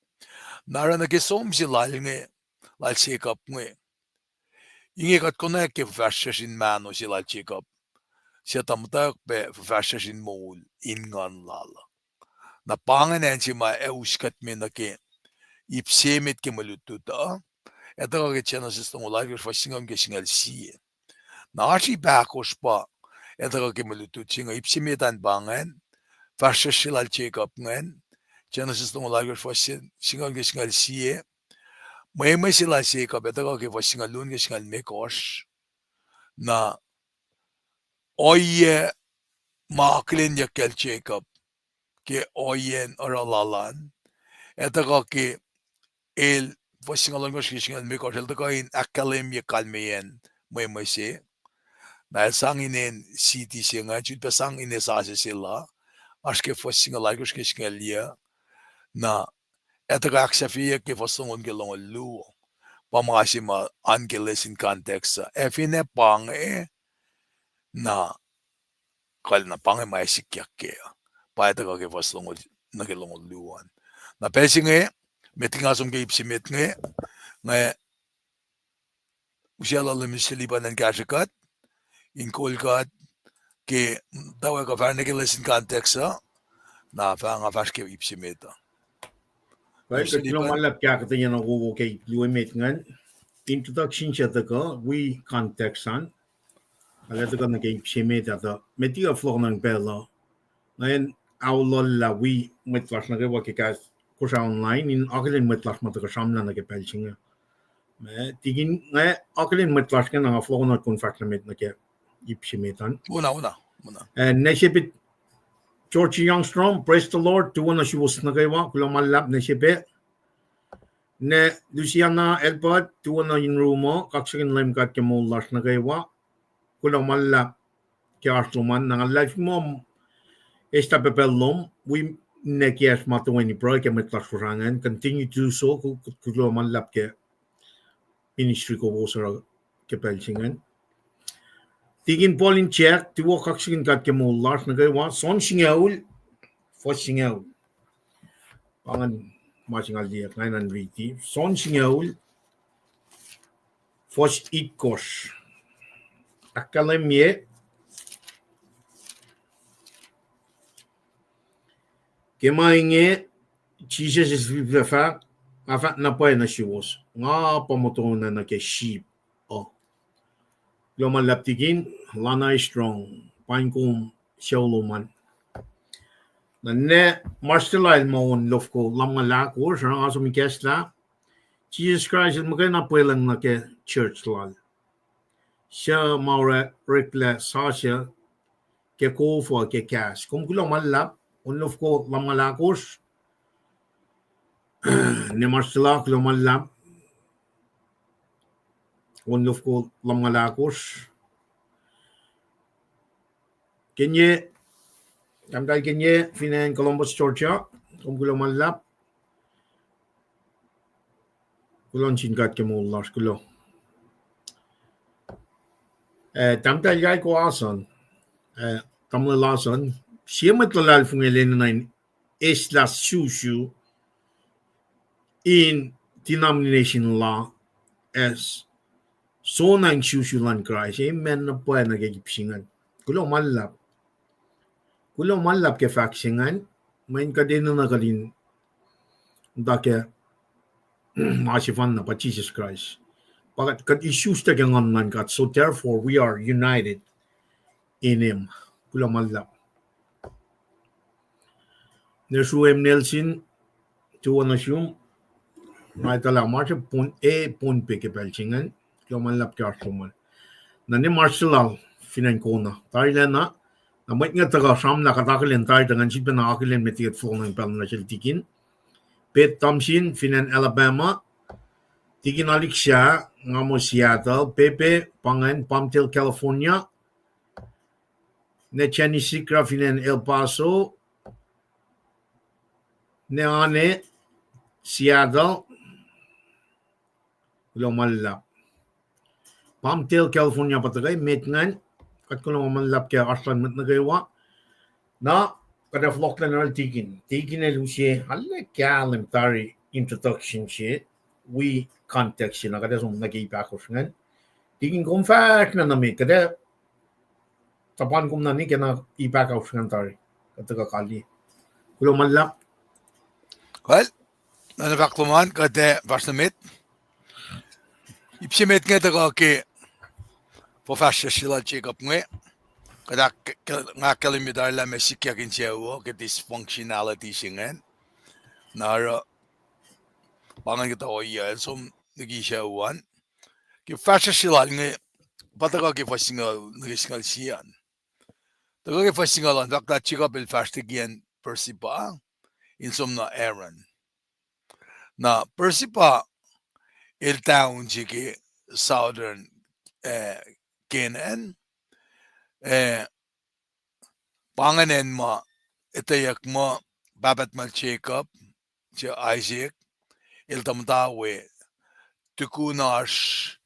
Na oruh nuh ke som se lal inge, lal Jacob inge, inge kuht konwacack ke fuhfahsryucsr in mahno se lal Jacob, suc tuh muhtwacwacack pac fuhfahsryucsr in moul in nguhn lal uh. Na pa ingacn acn se ma ac us kuht me nuh ke ip se met ke mwe lutlut uh, ac tuhkuh ke Genesis longoul alkosr fuhs singucul ke singucul sie. Na oasr ip ahkosr pa ac tuhkuh ke mwe lutlut se inge, ip se met an pa ingacn, fahsryucsr se lal Jacob ingacn, Genesis longoul alkosr fuhs singucul ke singucul sie, mwe mwe se lal Jacob ac tuhkuh ke fuhs singucul luo ke singucul limekohsr. Na ohiyac ma akihlenyuck kacl Jacob ke ohiyacn oruh lal an, ac tuhkuh ke el, fuhs singucul ohnkohsr ke singucul limekohsr, el tuhkuh in ahkkahlwemye kalmeyacn mwe mwe se. Na el sang inen city se ingacn, sulpac sang ine sasuc se la, oasr ke fuhs singucul alkosr ke singucul yac. Na ac tuhkuh ahksahfyeyuck ke fuhs longoul ke longoul luo. Pa ma se ma oan ke lesson context uh. Ac finne pa inge, na kuh na pa inge ma ac sikyak kac. Pa ac tuhkuh ke fuhs longoul, nuh ke longoul luo an. Na pacl se inge, met nga som ke ip se met inge, nga usaclah Leum Mister Liban in kahsrwe kuht, in kol kuht ke, tuh kuh fahsr nuh ke lesson context uh, na fah nga fahsr ke ip se met uh. Kuh, kuht kuloh ma luhlahp ke ahkuhtweyac na wowo ke ip luo met ingacn. Introduction se tuhkuh, wi context an. Alu tuhkuh nuh ke ip se met ah tuh met liki fohlohk nuh pacl uh, nga in aollah wi mwet lasr nuh kwewa ke kahs Kosrae online in akihlen mwet lasr ma tuhkuh sramlah nuh ke pacl se inge. Ma tikin nga akihlen mwet lasr inge na nga fohlohk nuh kom fahsr nuh met nuh ke ip se met an. Ac ne sepe George Youngstrom, praise the Lord, tuwo nuh suwos nuh kwewa, kuloh ma luhlahp ne sepe. Ne Luciana Elbert, tuwo nuh in room uh, kaksakihn Leum God ke moul lasr nuh kwewa, kuloh ma luhlahp ke oasr lom an, na nga luhlahlfongi muh eslah pacl lom wi ne kiyacsr ma toeni pruhe ke mwet lasr Kosrae ingacn, continue to do so, kuloh ma luhlahp ke ministry kowos oruh ke pacl se ingacn. Tikin Paul in Jack, tuwo kaksakihn God ke moul lasr nuh kwewa, John singucul, fuhs singucul. Pa ingacn ma se nga liye, nga enenuh in riti. John singucul, fuhs itkohsr. Ahkkahlwemye ke ma inge, Jisus el fahk, nga fahk na pwacye nuh suwos, nga pa motona nuh ke sheep uh. Kuloh ma luhlahp tikin, Lana Strong, paing kom sucu lom an. Na ne March lal ma on lofko lumngaul ahkosr, oruh nga som ikacslah, Jisus Kraist el muhkwena pwelucng nuh ke church lal, suc ma oruh oreklac sasuc ke kof uh ke kahs. Kom kuloh ma luhlahp, on lofko lumngaul ahkosr, ne March lal, kuloh ma luhlahp, on lofko lumngaul ahkosr. Kenye, tahmtahel Kenye, fin acn Columbus, Georgia, kom kuloh ma luhlahp. Kuloh nuh sin God ke moul lasr, kuloh. Eh, tahmtahel Yaiko Ason, eh, tamuhlwel Ason, sie mwet luhlahlfongi el enenuh in eslah susu in denomination la, ac soenna in susu luhn Kraist. Amen na pwacye nuh ke ip se ingacn. Kuloh ma luhlahp. Kuloh ma luhlahp ke fahk se ingacn, mweyen kuht enenuh kuht in muhta ke ma sefanna pa Jisus Kraist. Pa kuht, kuht isuslac ke Nguhn luhn God. So therefore we are united in him. Kuloh ma luhlahp. Ne Sruem Nelson, tuwo nuh sum, nga etuh lah ma se Pon-, e, Pohnpei ke pacl se ingacn, kuloh ma luhlahp ke oasr lom an. Na ne March lal, fin acn Kona, tarilacna, na mwet inge tuhkuh sramlah kuht akihlen tari tuh ngan sifilpacna akihlen met liki fohlohk nuh pacl nuh sel tikin. Pet Tamsin, fin acn Alabama, tikin Alik Sah, nga muh Seattle, Pepe, pa ingacn, Palmdale, California, ne Jenny Sikra fin acn El Paso, ne Ane, Seattle, kuloh ma luhlahp. Palmdale, California pa tuhkuh met ingacn, kuht kuloh ma luhlahp ke oasr luhn mwet nuh kwewa. Na, kuht ac fohlohklac nuh sel tikin. Tikin el use, arlac kahlwem tari introduction se, wi context se, na kuht ac som nuh ke ip ahkosr ingacn. Tikin kom fahsr na nuh met, kuht ac tuhpan kom na nwe ke na ip ahkosr ingacn tari. Kuht tuhkuh kaliyac. Kuloh ma luhlahp. Kuh, na fahk lom an, kuht ac fahsr nuh met. Ip se met inge tuhkuh ke fuhfahsryucsr se lal Jacob inge. Kuht ahk-, ke-, nga ahkkahlwemye tari lah ma sikyak in sucu uh ke dysfunctionality se ingacn. Na oruh pa ingacn kuhtuh ohiyac el som liki sucu an. Ke fahsryucsr se lal inge, pa tuhkuh ke fuhs singucul nuh ke singucul sie an. Tuhkuh ke fuhs singucul an, fahk lah Jacob el fahsr liki acn Beersheba in som nuh Haran. Na Beersheba el town se ke southern, eh, Canaan. Eh, pa ingacn acn ma etweyuck muh pahpah tuhmwacl Jacob, se Isaac, el tuh muhta we, tukun oasr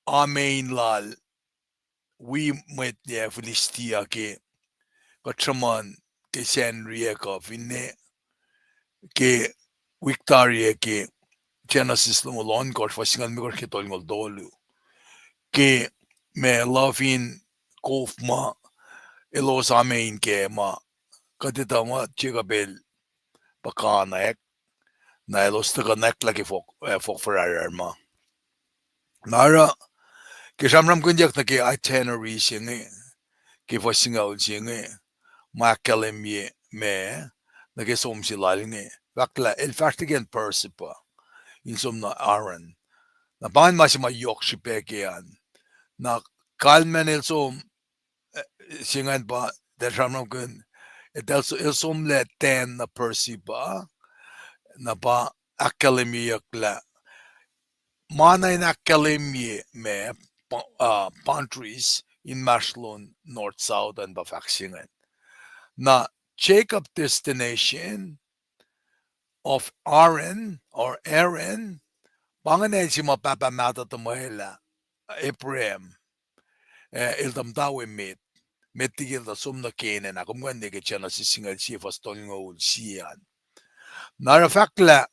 amein lal wi mwet ac Philistia ke kuht sruhmuhn ke Sacnri ac kuh finne ke wik tari ah ke Genesis longoul ohnkohsr, fuhs singucul limekohsr ke tolngoul tolu. Ke ma luhf in kof ma elos amein kac ma kuht etuh muh Jacob el puhkantwen. Na elos tuhkuh nwacklah ke fohk, eh, fohk fuhrahrrahr ma. Na oruh, ke sramsramkihnyuck nuh ke itinerary se inge, ke fuhs singucul se inge, ma ahkkahlwemye ma, nuh ke som se lal inge, fahk lah el fahsr liki acn Beersheba, in som nuh Haran. Na pa ingacn ma se ma yohk srihpac ke an. Na kalmacn el som, eh, se ingacn pa, tuh sramsramkihn, eltahl so-, el somlah ten nuh Beersheba, na pa ahkkahlwemyeyuck lah, ma na in ahkkahlwemye ma, pa-, uh, boundaries inmahsrlon north south an pa fahk se ingacn. Na Jacob destination of Haran, or Haran, pa ingacn acn se ma pahpah mahtuh tuhmwacl ah, Abraham, eh, el tuh muhta we met, met liki el tuh som nuh Canaan, ah, kom kuh in liye ke Genesis singucul sie fuhs tolngoul sie an. Na oruh fahk lah,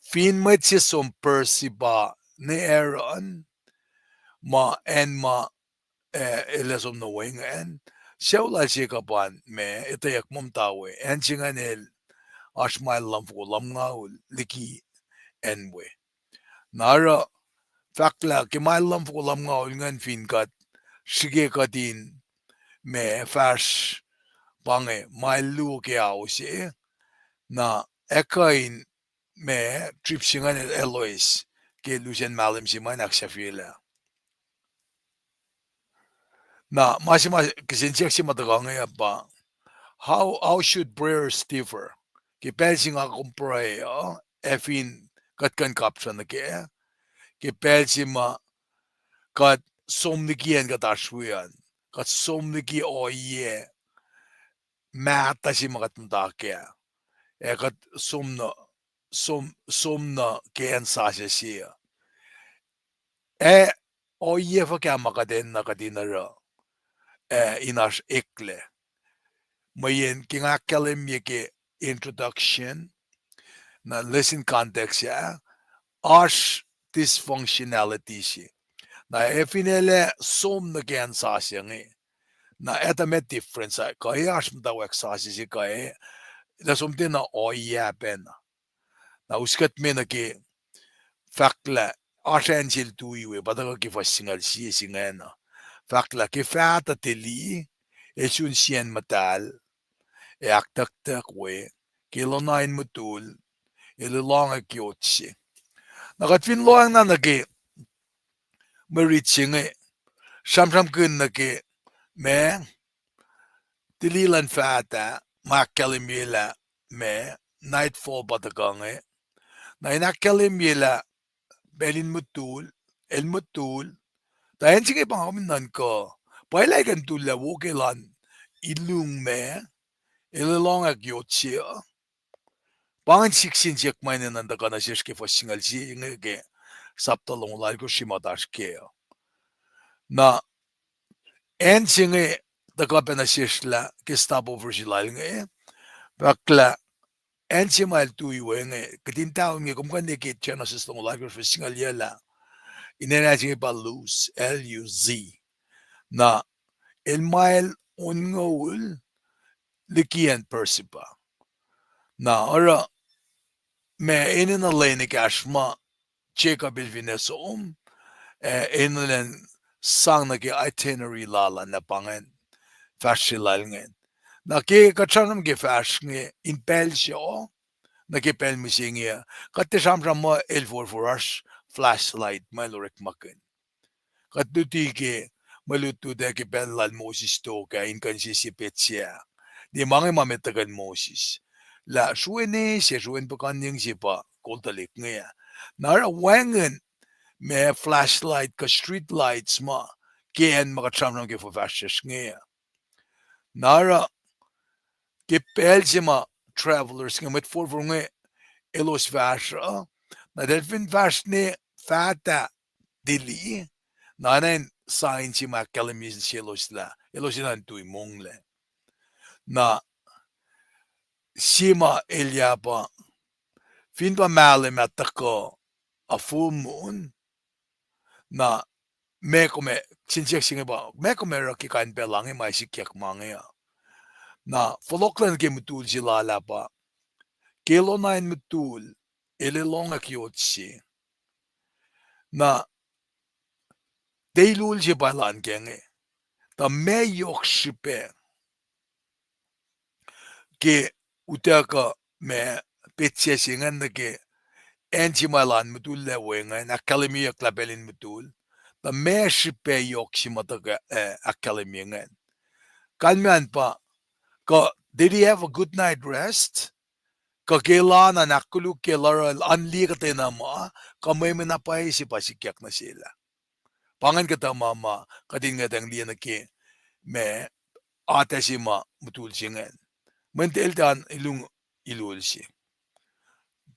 fin mwet se som Beersheba ne Haran, ma acn ma, eh, el ac som nuh we ingacn, sucu lal Jacob an ma etweyuck muh muhta we, acn se ingacn el oasr mael lumfoko lumngaul liki acn we. Na oruh fahk lah ke mael lumfoko lumngaul ingacn fin kuht srihke kuht in ma fahsr pa inge mael luo ke ao se, na ac kuh in ma trip se ingacn el loes ke lusen mahlwem se ma in ahksahfyelah. Na ma se ma kihsen siyuck se ma tuhkuh inge uh pa, how, how should prayers differ? Ke pacl se nga kom pruhe uh, ac fin kuht kuh in kapsra nuh kac, ke pacl se ma kuht som liki acn kuht oasr we an, kuht som liki ohiyac mahtuh se ma kuht muhta kac, ac kuht som nuh, som, som nuh ke acn sasuc se uh. Ac ohiyac fuhkah ma kuht enenuh kuht in oruh, ac in oasr eklac. Mweyen ke nga ahkkahlwemye ke introduction, na lesson context ah, oasr dysfunctionality se. Na ac fin el ac som nuh ke acn sasuc inge, na etuh ma difference ah, kuh ac oasr muhtwacwacack sasuc se kuh ac, lah som tiacna ohiyac pacna. Na us kuht me nuh ke fahk lah oasr acn se el tui we, pa tuhkuh ke fuhs singucul sie se ingacn uh. Fahk lah ke faht uh tili, el sun sie acn muhtahl, ac ahktucktuck we, ke lona in mutul, el lohngak yot se. Na kuht fin lohacng na nuh ke mwe rit se inge, sramsramkihn nuh ke ma, tili luhn faht ah, ma ahkkahlwemye lah ma, nightfall pa tuhkuh inge. Na in ahkkahlwemye lah pacl in mutul, el mutul, tuh acn se inge pa nga kom in nuhnkuh, pwacye lah el kuh in tullac wo ke elan ilung ma, el lohngak yot se uh. Pa ingacn sik sin siyuck ma enenuh in tuhkuh nuh sesr ke fuhs singucul sie inge ke sapta longoul alkosr se ma oasr kac uh. Na acn se inge tuhkuh pac nuh sesr lah ke stopover se lal inge, fahk lah acn se ma el tui we inge, kuht in taun inge, kom kuh in liye ke Genesis longoul alkosr fuhs singucul yuh lah, inen acn se inge pa Luz, L U Z. Na el mael onngoul liki acn Beersheba. Na oruh ma enenuh lwen ekahsr ma Jacob el fin acn som, ac enenuh in sang nuh ke itinerary lal an lah pa ingacn fahsr se lal ingacn. Na ke kuht sramsram ke fahsr inge in pacl se uh, nuh ke pacl mihsenge uh, kuht tiac sramsram muh el forfor oasr flashlight ma el orekmakihn. Kuht luti ke mwe lutlut ac ke pacl lal Moses tok ah in kuh in sese petsac ah. Liye ma inge ma met tuhkuh luhn Moses, lah sruen eis ac sruen puhkuhnyeng se pa kol tuhlihk inge ah. Na oruh wacngihn ma flashlight kuh street lights ma ke acn ma kuht sramsram ke fuhfahsryucsr inge ah. Na oruh ke pacl se ma travelers inge, mwet forfor inge, elos fahsruh, na eltahl fin fahsr ne faht ah tili, na oacna in sign se ma ahkkahlwemye selos lah elos enenuh in tui monglac. Na sie ma elyah pa, fin pa mahlwem ah tuhkuh a full moon, na meac kom ac, sin siyuck se inge pa, meac kom ac oruh ke kain pacl inge ma ac sikyak ma inge uh? Na fohlohklac nuh ke mutul se lal ah pa, ke lona in mutul, el ac lohngack yot se. Na, tiac ilul se pa elan ke inge. Tuh meac yohk srihpac ke utuckuh ma petsac se ingacn nuh ke acn se ma elan mutullac we ingacn, ahkkahlwemyeyuck lah pacl in mutul. Tuh meac srihpac yohk se ma tuhkuh, eh, ahkkahlwemye ingacn. Kalmac an pa, kuh did he have a good night rest? Kuh ke elan an ahkkoluk ke lorel an liye kuhtwena ma, kuh mwemwe na pwacye se pa sikyak nuh sel ah. Pa ingacn kuhtuh ma ma kuht in ngwetacng liye nuh ke ma atac se ma mutul se ingacn. Mweyen el tiac ilung ilul se.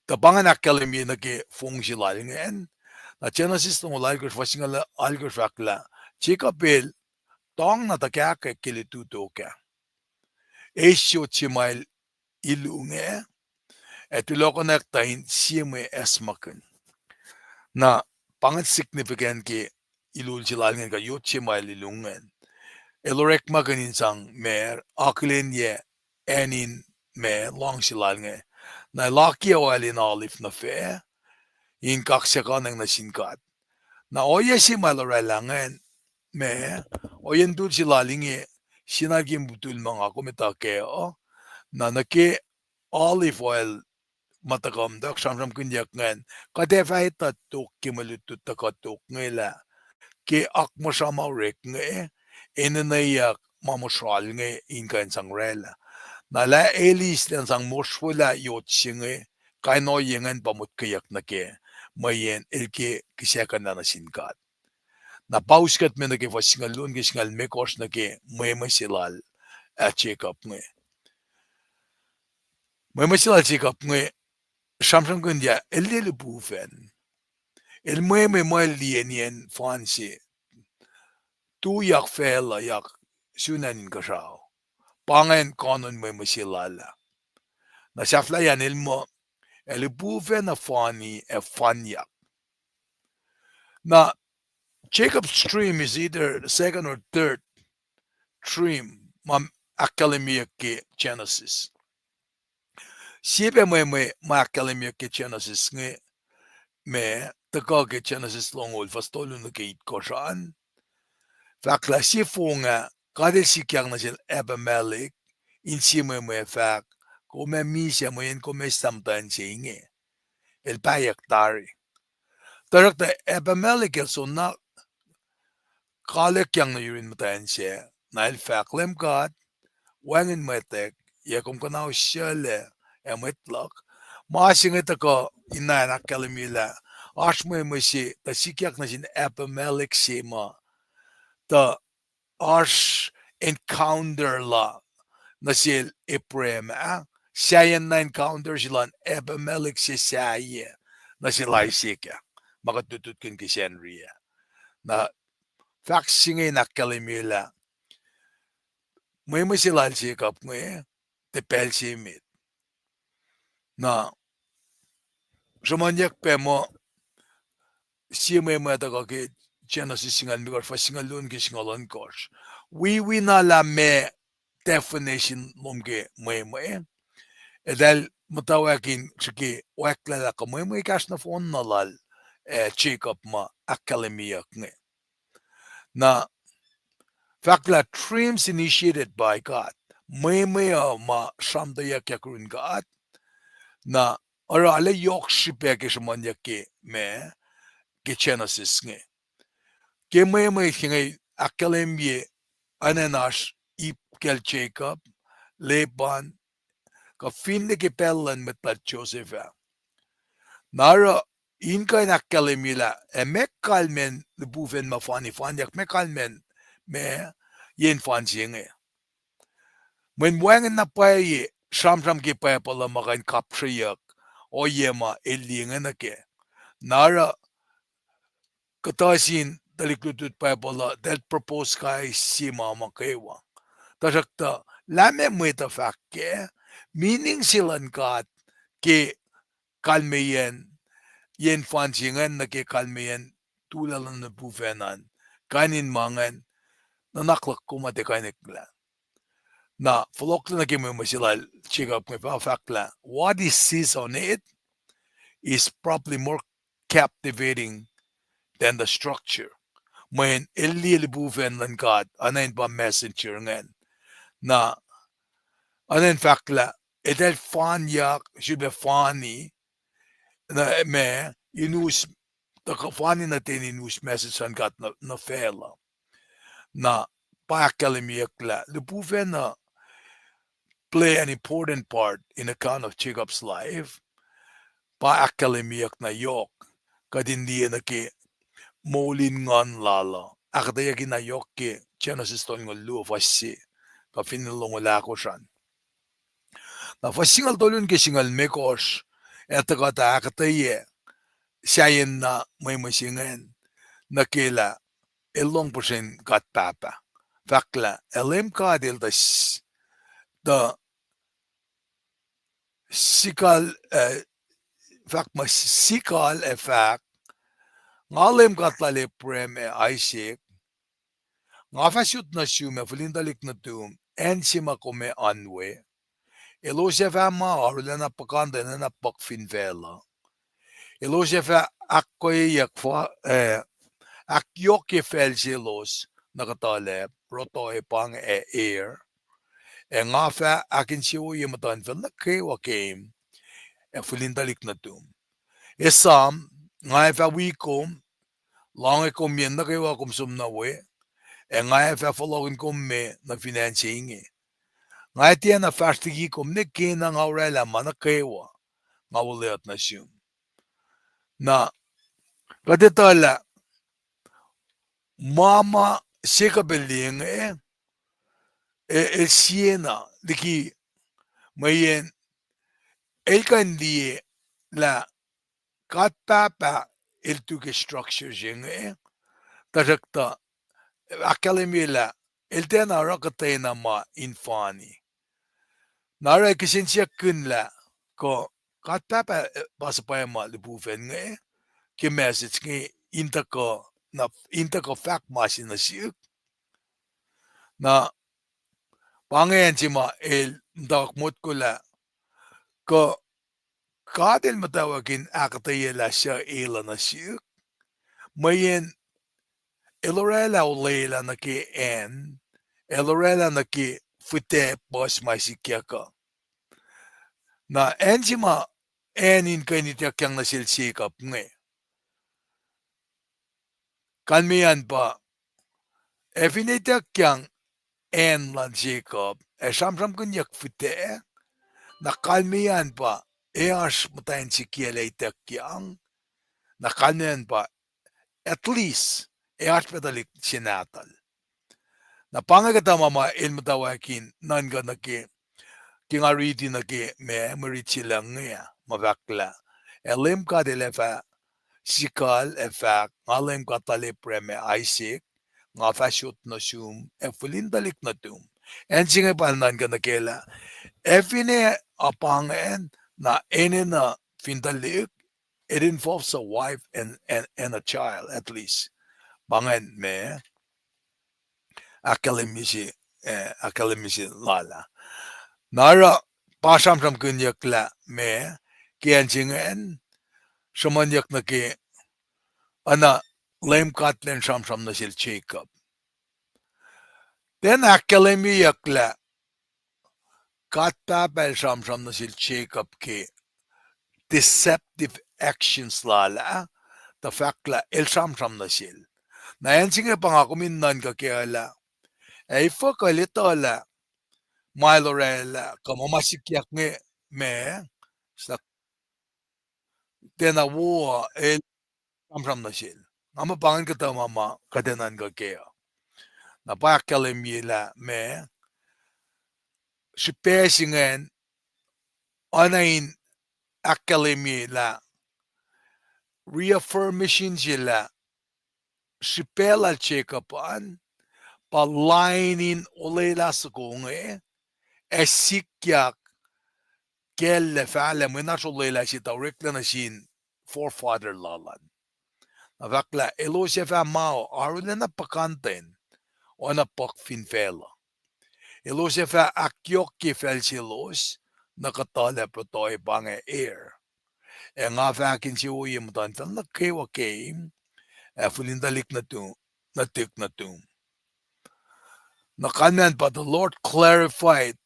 Tuh pa ingacn ahkkahlwemye nuh ke fong se lal ingacn. Na Genesis longoul alkosr, fuhs singucul alkosr fahk lah, Jacob el tong na tuhkahkwack ke lutlut tok ah, eis yot se ma el ilunge, ac tulohkohnack tuh in sie mwe acsmakihn. Na pa ingacn significant ke ilul se lal ingacn kuh yot se ma el ilunge. El orekmakihn in sang ma akihlenyac acn in ma luhngse lal inge. Na el akiyac oil in olive nuh fac, in kaksakihn nuh sin God. Na ohiyac se ma el orwaclah ingacn, ma, ohiyacn tul se lal inge, sie na ke mutul ma nga kom etuh kac uh, na nuh ke olive oil ma tuhkuh muhtuhk sramsramkihnyuck ingacn, kuht ac fah etuh tok ke mwe lutlut tuhkuh tok inge lah, ke akmuhsra ma orek inge, enenweyuck ma muhsral inge in kuh in sang orwaclah. Na lah el eis lah in sang mosrwelah yot se inge, kain ohiyac ingacn pa motkweyuck nuh ke mweyen el ke kihsackuhnlah nuh sin God. Na pa us kuht me nuh ke fuhs singucul luo ke singucul limekohsr nuh ke mwemwe se lal ah Jacob inge. Mwemwe se lal Jacob inge, sramsramkihnyuck el liye lihpufacn. El mwemwe muh el liye nien fan se tuyak facluh yak sun acn inkuhsrao. Pa ingacn konon mwemwe se lal ah. Na sahflahiyac an el muh, ac lihpufacn uh fani ac fanyak. Na, Jacob's dream is either the second or third dream ma ahkkahlwemyeyuck ke Genesis. Sie pac mwemwe ma ahkkahlwemyeyuck ke Genesis inge, ma tuhkuh ke Genesis longoul fuhs tolu nuh ke itkohsr an, fahk lah sie fong ah God el sikyak nuh sel Abimelech in sie mwemwe, fahk, kom ac misac mweyen kom eslah muhtwacn se inge. El pahyuck tari. Tuhsruhktuh Abimelech el soenna kalikyang nuh yurin muhtwacn sac, na el fahk, Leum God, wacngihn mwet ac, yac kom kuhnahosyuclac ac mwet luhk? Ma se inge tuhkuh in na in ahkkahlwemye lah oasr mwemwe se tuh sikyak nuh sin Abimelech se ma tuh oasr encounter la nuh sel Abraham ah, sahyacn na encounter se luhn Abimelech se sahyac nuh sel Isaac ah, ma kuht lutlutkihn ke Sacnri ah. Na fahk se inge in ahkkahlwemye lah mwemwe se lal Jacob inge, tiac pacl se met. Na sruhmuhnyuck pac muh sie mwemwe tuhkuh ke Genesis singucul limekohsr, fuhs singucul luo ke singucul ohnkohsr. Wi, wi na lah meac definition lom ke mwemwe. Eltahl muhtwacwacack in srihke oacklah lah kuh mwemwe ekahsr nohfohn na lal, eh, Jacob ma ahkkahlwemyeyuck inge. Na fahk lah dreams initiated by God. Mwemwe uh ma sramtweack yurin God. Na oruh lah yohk srihpac ke sruhmuhnyuck ke ma, ke Genesis inge. Ke mwemwe se inge ahkkahlwemye acn in oasr ip kacl Jacob, Laban, kuh finne ke pacl luhn mwet lal Joseph ah. Na oruh in kuh in ahkkahlwemye lah, ac meac kalmacn lihpufacn ma fani fanyak, meac kalmacn ma yen fan se inge. Mweyen wacngihn na pwacye sramsram ke Bible uh ma kuh in kapsreyuck ohiyac ma el liye inge nuh kac. Na oruh kuhtuh sin tuhlihk lutlut Bible uh, they'll propose kais sie ma ma kwewa. Tuhsruhktuh, lah meac mwet uh fahk kac, meaning se luhn God ke kalmeyacn yen fan se ingacn nuh ke kalmeyacn tulac luhn lihpufacn an, kain in ma ingacn, nuhnak luhk kom uh tiac kain eklac. Na fohlohklac nuh ke mwemwe se lal Jacob inge pa fahk lah, what is this on it? is probably more captivating than the structure. Mweyen el liye lipufacn luhn God, oacna in pa messenger ingacn. Na, oacna in fahk lah, eltahl fanyak, sifilpac fani, na ma, in us, tuh kuh fani nuh ten in us message luhn God nuh, nuh facluh. Na pa ahkkahlwemyeyuck lah lipufacn uh play an important part in account of Jacob's life. Pa ahkkahlwemyeyuck na yohk, kuht in liye nuh ke moul in nguhn lal uh. Ahkuhtweyucki na yohk ke Genesis tolngoul luo fuhs se, kuh finne longoul ahkosr an. Na fuhs singucul tolu nuh ke singucul limekohsr, ac tuh kuht ahkuhtweyac sahyacn na mwe mwe se ingacn, nuh ke lah el lohng puhsren God Pahpah. Fahk lah, ac Leum God el tuh s-, tuh sikal, eh, fahk muh sikal ac fahk, Nga Leum God lal Abraham ac Isaac, nga fah sot nuh sum ac fihlin tuhlihk nuhtum, acn se ma kom ac oan we. Elos ac fah ma arulacna puhkantwen, oacna puhk fin facluh. Elos ac fah ahkkweyeyuck, eh, ahkyohkye facl selos nuh kuhtuhlacp, rohtoh, epang ac er. Ac nga fah ahkinsewowoye muhtuhnfacl nuh kwewa keim ac fihlin tuhlihk nuhtum. Esam, nga ac fah wi kom, loange kom yen nuh kwewa kom som nuh we, ac nga ac fah fohlohkihn kom me nuh fin acn se inge. Nga ac tiacna fahsr liki kom ne kena nga orwaclah ma nuh kwewa nga olweoht nuh sum. Na, kuht etuh lah ma ma Jacob el liye inge, e-, el siena liki mweyen el kuh in liye lah God Pahpah el tu ke structure se inge, tuhsruhktuh ahkkahlwemye lah el tiacna oruh kuhtwena ma in fani. Na oruh kihsen siyuck kihn lah kuh God Pahpah, eh, pa suhpwacma lipufacn inge ke message inge in tuhkuh, na in tuhkuh fahk ma se nuh sihk. Na pa inge acn se ma el muhtwacwacack motko lah kuh God el muhtwacwacack in ahkuhtweyac lah suc el uh nuh sihk, mweyen el orwaclah olwelah nuh ke acn, el orwaclah nuh ke fihtac puhs ma sikyak uh. Na acn se ma acn in kuh in ituckyang nuh sel Jacob inge, kalmeyac pa, ac finne ituckyang acn lal Jacob ac sramsramkihnyuck fihtac, na kalmeyac pa, e oasr muhtwacn se kiyacl ac ituckyang, na kalmeyac pa, at least, e oasr pac tuhlihk se nahtuhl. Na pa inge kuhtuh ma ma el muhtwacwacack in nuhnkuh nuh ke, ke nga riti nuh ke ma mwe rit se lucng inge ah, ma fahk lah, ac Leum God el ac fah sikal ac fahk, Nga Leum God lal Abraham ac Isaac, nga fah sot nuh sum ac fihlin tuhlihk nuhtum. Acn se inge pa el nuhnkuh nuh ke lah, ac finne a pa ingacn, na enenuh fin tuhlihk, it involves a wife and, and, and a child, at least. Pa ingacn ma ahkkahlwemye se, eh, ahkkahlwemye se lal ah. Na oruh pa sramsramkihnyuck lah ma, ke acn se ingacn, sruhmuhnyuck nuh ke, oacna Leum God El sramsram nuh sel Jacob. Tiacna ahkkahlwemyeyuck lah God Pahpah El sramsram nuh sel Jacob ke deceptive actions lal ah, tuh fahk lah El sramsram nuh sel. Na acn se inge pa nga kom in nuhnkuh kac lah, ac efuh kuh El etuh lah ma El orwaclah kuh ma ma sikyak inge ma, sa tiacna wo uh El sramsram nuh sel. Nga muh pa ingacn kuhtuh ma ma kuht ac nuhnkuh kac uh. Na pa ahkkahlwemye lah ma, srihpac se ingacn, oacna in ahkkahlwemye lah reaffirmation se lah srihpac lal Jacob an pa lain in olwelah soko inge, ac sikyak kacl ac fahlac mwe na oasr olwelah se tuh oreklac nuh sin forefather lal an. Na fahk lah elos ac fah ma arulacna puhkantwen, oacna puhk fin facluh. Elos ac fah ahkyohkye facl selos nuh kuhtuhlacp, rohtoh, epang ac er. ac nga fah ahkinsewowoye muhtuhnfacl nuh kwewa keim, ac fihl in tuhlihk nuhtu-, nuhtihk nuhtum. Na kalmac pa, the Lord clarified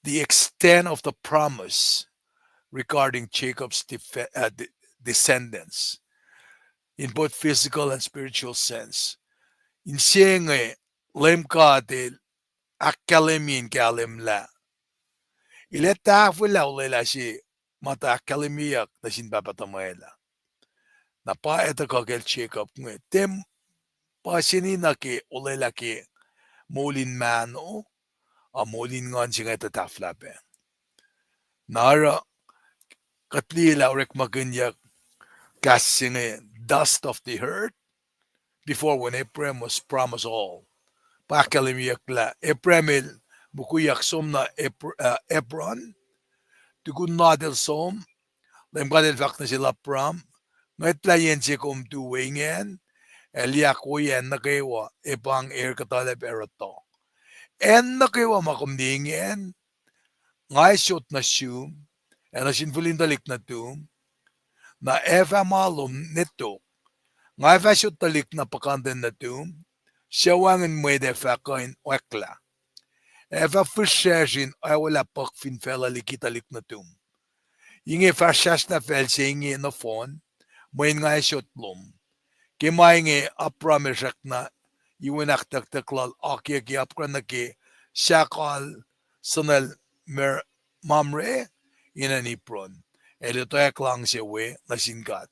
the extent of the promise regarding Jacob's defe-, uh, de-, descendants in both physical and spiritual sense. Inse inge Leum God El ahkkahlwemye in kahlwem lah El ac tahfwelah olwelah se ma tuh ahkkahlwemyeyuck nuh sin pahpah tuhmwacl ah. Na pa etuh kuh kacl Jacob inge, tiac puhseni nuh ke olwelah ke moul in mahno, a moul in nguhn se inge tuh tahfwelah pac. Na oruh kuht liye lah orekmakihnyuck kahs se inge, dust of the earth, before when Abraham was promised all. Pa ahkkahlwemyeyuck lah Abraham el mukwiyak som nuh Ab-, uh, Hebron, tukun Lot el som, Leum God El fahk nuh sel Abraham, ngwetlah yen se kom tu we ingacn, ac liye ahkwoye acn nuh kwewa, ac pa inge kuhtuhlacp ac oruh tuh. Acn nuh kwewa ma kom liye ingacn, nga ac sot nuh sum, ac nuh sin fihl in tuhlihk nuhtum, na ac fah ma lom ne tok. Nga ac fah sot tuhlihk na puhkantwen nuhtum, suc wacngihn mwet ac fah kuh in oacklah. Ac fah fihsracsr in oacwalah puhk fin facluh liki tuhlihk nuhtum. Inge fahsrfahsr na facl se inge nohfohn, mweyen nga ac sot lom. Ke ma inge Abram el srackna iwen ahktucktuck lal akiyac ke apkuhran nuh ke sahkal suhnwacl Mer-, Mamre, inen Hebron, el etwacack luhngse we nuh sin God.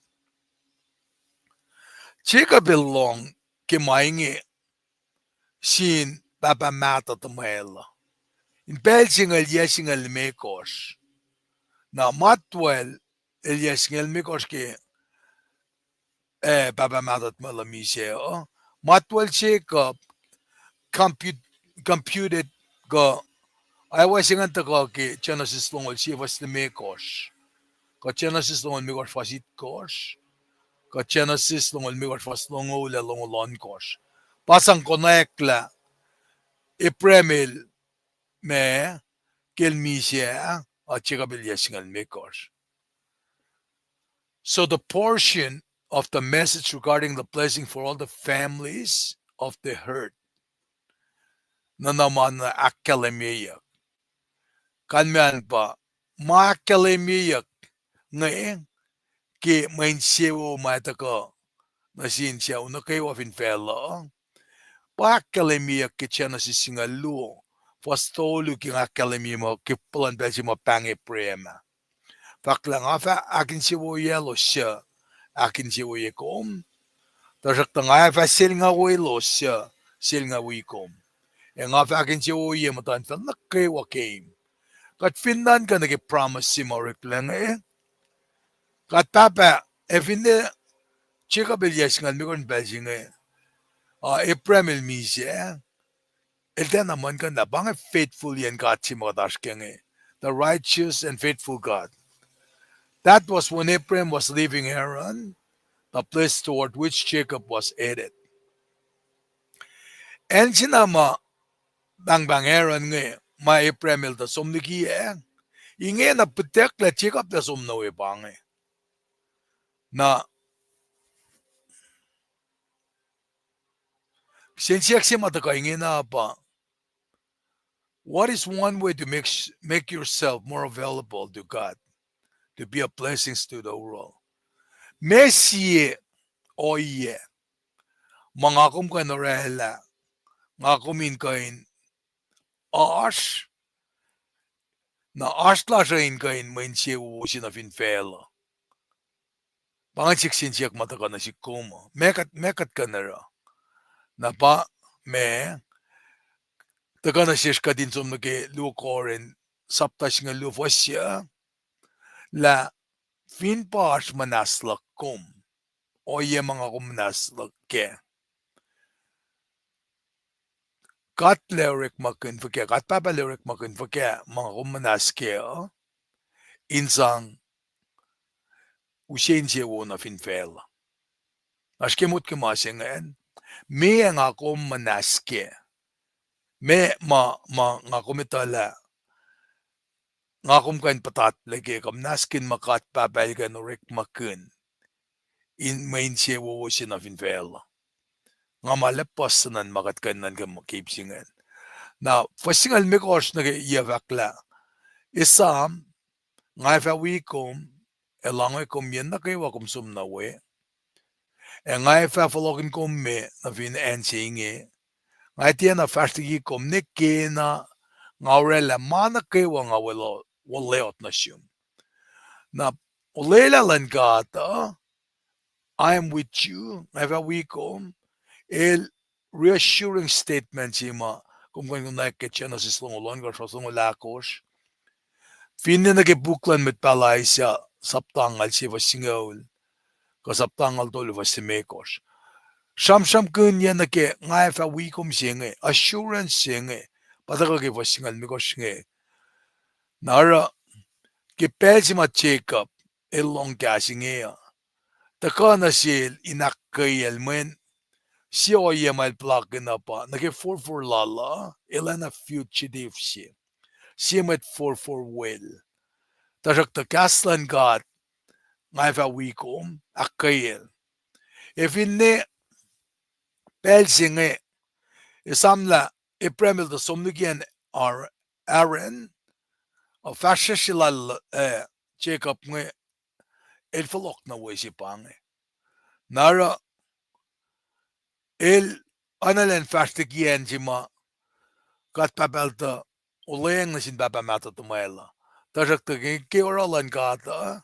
Jacob el lohng ke ma inge sin pahpah mahtuh tuhmwacl uh. In pacl singucul yac singucul limekohsr. Na matwacl el yac singucul limekohsr ke, eh, pahpah mahtuh tuhmwacl uh misac uh. Matwacl Jacob compute-, computed kuh, awa se ingacn tuhkuh ke Genesis longoul sie fuhs limekohsr, kuh Genesis longoul limekohsr fuhs itkohsr, kuh Genesis longoul limekohsr fuhs longoul ac longoul ohnkohsr. Pa sang konwacack lah Abraham el ma, ke el misac, uh, Jacob el yac singucul limekohsr. So the portion of the message regarding the blessing for all the families of the earth, nuhna ma na ahkkahlwemyeyuck. Kalmac pa, ma ahkkahlwemyeyuck inge ke mwe insewowo ma tuhkuh nuh sin sucu nuh kwewa fin facluh, pa ahkkahlwemyeyuck ke Genesis singucul luo, fuhs tolu, ke nga ahkkahlwemye muh ke puhlan pacl se ma pahng Abraham ah. Fahk lah nga fah ahkinsewowoye elos suc ahkinsewowoye kom, tuhsruhktuh nga ac fah selngawi elos suc selngawi kom. Ac nga fah ahkinsewowoye muhtuhnfacl nuh kwewa keim. Kuht fin nuhnkuh nuh ke promise se ma oreklac inge, God Pahpah, ac finne Jacob el yac singucul limekohsr pacl se inge, uh, Abraham el misac, el tiacna muhlkuhnlah, pa inge faithful yen God se ma kuht oasr ke inge, the righteous and faithful God. That was when Abraham was leaving Haran, the place toward which Jacob was headed. Acn se na ma pahngpahng Haran inge, ma Abraham el tuh som liki ah, ingena pihtucklac Jacob tuh som nuh we pa inge. Na, kihsen siyuck se ma tuhkuh ingena pa, what is one way to make s-, make yourself more available to God, to be a blessing to the world? Meac sie ohiyac ma nga kom kuh in orwaclah, nga kom in kuh in oasr, na oasr lasr uh in kuh in mwe insewowo se nuh fin facluh? Pa ingacn sik kihsen siyuck ma tuhkuh nuh sihk kom uh. Meac kuht, meac kuht kuh in oruh? Na pa ma tuhkuh nuh sesr kuht in som nuh ke luo Korin sapta singucul luo fuhs yuc, lah fin pa oasr muhnahs luhk kom, ohiyac ma nga kom muhnahs luhk kac, God El orekmakihn fuhkah, God Pahpah El orekmakihn fuhkah ma nga kom muhnahs kac uh, in sang use insewowo nuh fin facluh. Oasr ke motko ma se ingacn, meac nga kom muhnahs kac, meac ma, ma nga kom etuh lah nga kom kuh in puhtatlac ke kuh muhnahskihn ma God Pahpah El kuh in orekmakihn in mwe insewowo se nuh fin facluh. Nga ma lap puhs nuhn ma kuht kuh in nuhnkuh ke ip se ingacn. Na fuhs singucul limekohsr nuh ke yac fahk lah, esam, nga ac fah wi kom, ac loange kom yen nuh kwewa kom som nuh we. Ac nga ac fah fohlohkihn kom me nuh fin acn se inge. Nga ac tiacna fahsr liki kom ne kena nga orwaclah ma nuh kwewa nga wo-, wolacot nuh sum. Na olwelah luhn God uh, I am with you, nga ac fah wi kom, el reassuring statement se ma kom kuh in konwacack ke Genesis longoul ohnkohsr, fuhs longoul ahkosr. Finne nuh ke puk luhn mwet pahluh Isaiah, sapta ngal sie fuhs singucul, kuh sapta ngal tolu fuhs limekohsr. Sramsramkihnyuck nuh ke nga ac fah wi kom se inge, assurance se inge, pa tuhkuh ke fuhs singucul limekohsr inge. Na oruh, ke pacl se ma Jacob el lohng kahs inge uh, tuhkuh nuh sel in ahkkweyacl mweyen sie ohiyac ma el puhlakihn uh pa nuh ke forfor lal uh, el oacna fugitive se, sie mwet forfor wel. Tuhsruhktuh kahs luhn God, nga ac fah wi kom, ahkkweyacl. Ac finne pacl se inge, esamlah Abraham el tuh som liki acn Har-, Haran, uh, fahsruh se lal, uh, Jacob inge, el fohlohk nuh we se pa inge. Na oruh, el, anal an fahsr liki acn se ma God Pahpah el tuh olweacng nuh sin pahpah mahtuh tuhmwacl uh. Tuhsruhktuh ke, ke oruh luhn God uh,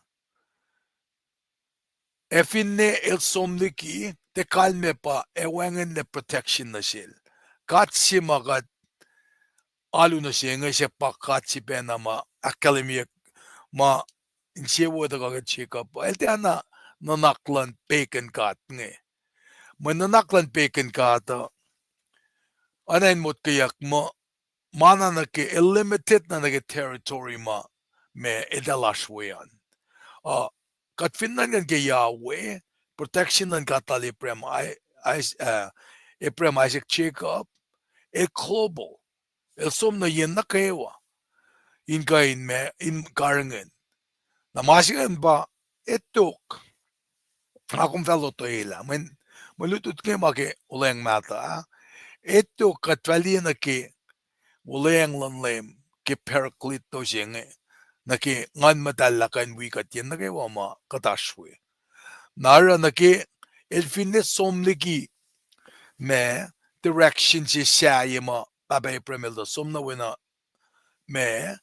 ac finne el som liki, tiac kalmac pa ac wacngihnlac protection nuh sel. God se ma kuht alu nuh se inge se pa God sifacna ma ahkkahlwemyeyuck ma insewowo tuhkuh ke Jacob uh. El tiacna nuhnak luhn pagan god inge. Mwe nuhnak luhn pagan god uh, oacna in motkweyuck muh, ma na nuh ke, el limited na nuh ke territory ma, ma eltahl oasr we an. Uh, kuht fin nuhnkuh ke Yahweh, protection luhn God lal Abraham, I-, Is-, uh, Abraham, Isaac, Jacob, el global. El som nuh yen nuh kwewa in kuh in ma-, in karihngihn. Na ma se ingacn pa, etok. Nga kom fah lotwelah. Mweyen, mwe lutlut inge ma ke olweacng mahtuh, ah? Etok kuht fah liye nuh ke olweacng luhn Leum ke Parakletos se inge, nuh ke Nguhn Muhtahl lah kuh in wi kuht yen nuh kwewa ma kuht oasr we. Na oruh nuh ke el finne som liki ma direction se sahyac ma pahpah Abraham el tuh som nuh we na ma,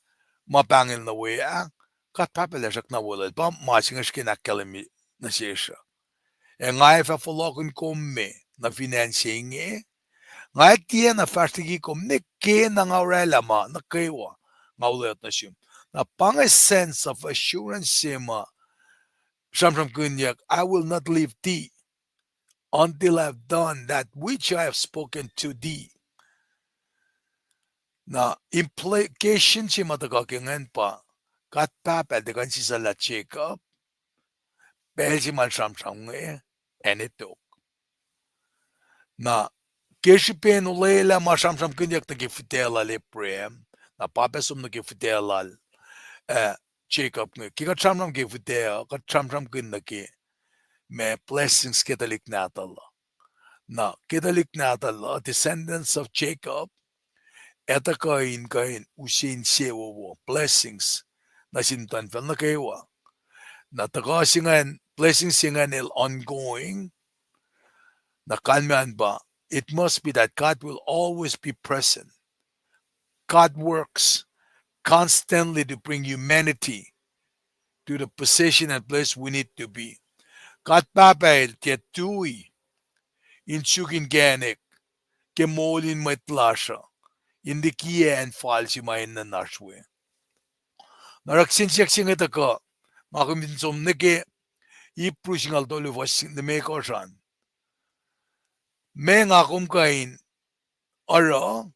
ma pahngel nuh we ah, God Pahpah el ac srackna wolacna, pa ma se inge srihke in ahkkahlwemye nuh sesr uh. Ac nga ac fah fohlohkihn kom me nuh fin acn se inge, nga ac tiacna fahsr liki kom ne kena nga orwaclah ma nuh kwewa nga olweacng nuh sum. Na pa inge sense of assurance se ma sramsramkihnyuck, I will not leave thee until I have done that which I have spoken to thee. Na implication se ma tuhkuh ke ingacn pa, God Pahpah el tiac kuh in sislah Jacob, pacl se ma el sramsram inge, ac etok. Na ke srihpen olwelah ma sramsramkihnyuck nuh ke fihtac lal Abraham, na pa pac som nuh ke fihtac lal, ah, Jacob inge. Ke kuht sramsram ke fihtac uh, kuht sramsramkihn nuh ke ma blessings ke tuhlihk nahtuhl uh. Na ke tuhlihk nahtuhl uh, descendants of Jacob, etuh kuh in, kuh in use insewowo, blessings, nuh sin muhtuhnfacl nuh kwewa. Na tuhkuh se ingacn, blessings se ingacn el ongoing. Na kalmac an pa, it must be that God will always be present. God works constantly to bring humanity to the position and place we need to be. God Pahpah el tiac tui in suk inkacnek ke moul in mwet lasr uh, in likiyac acn fal se ma enenuh in oasr we. Na oruh kihsen siyuck se inge tuhkuh, nga kom fin som nuh ke Hebrew singucul tolu fuhs limekohsr an. Ma nga kom kuh in oruh,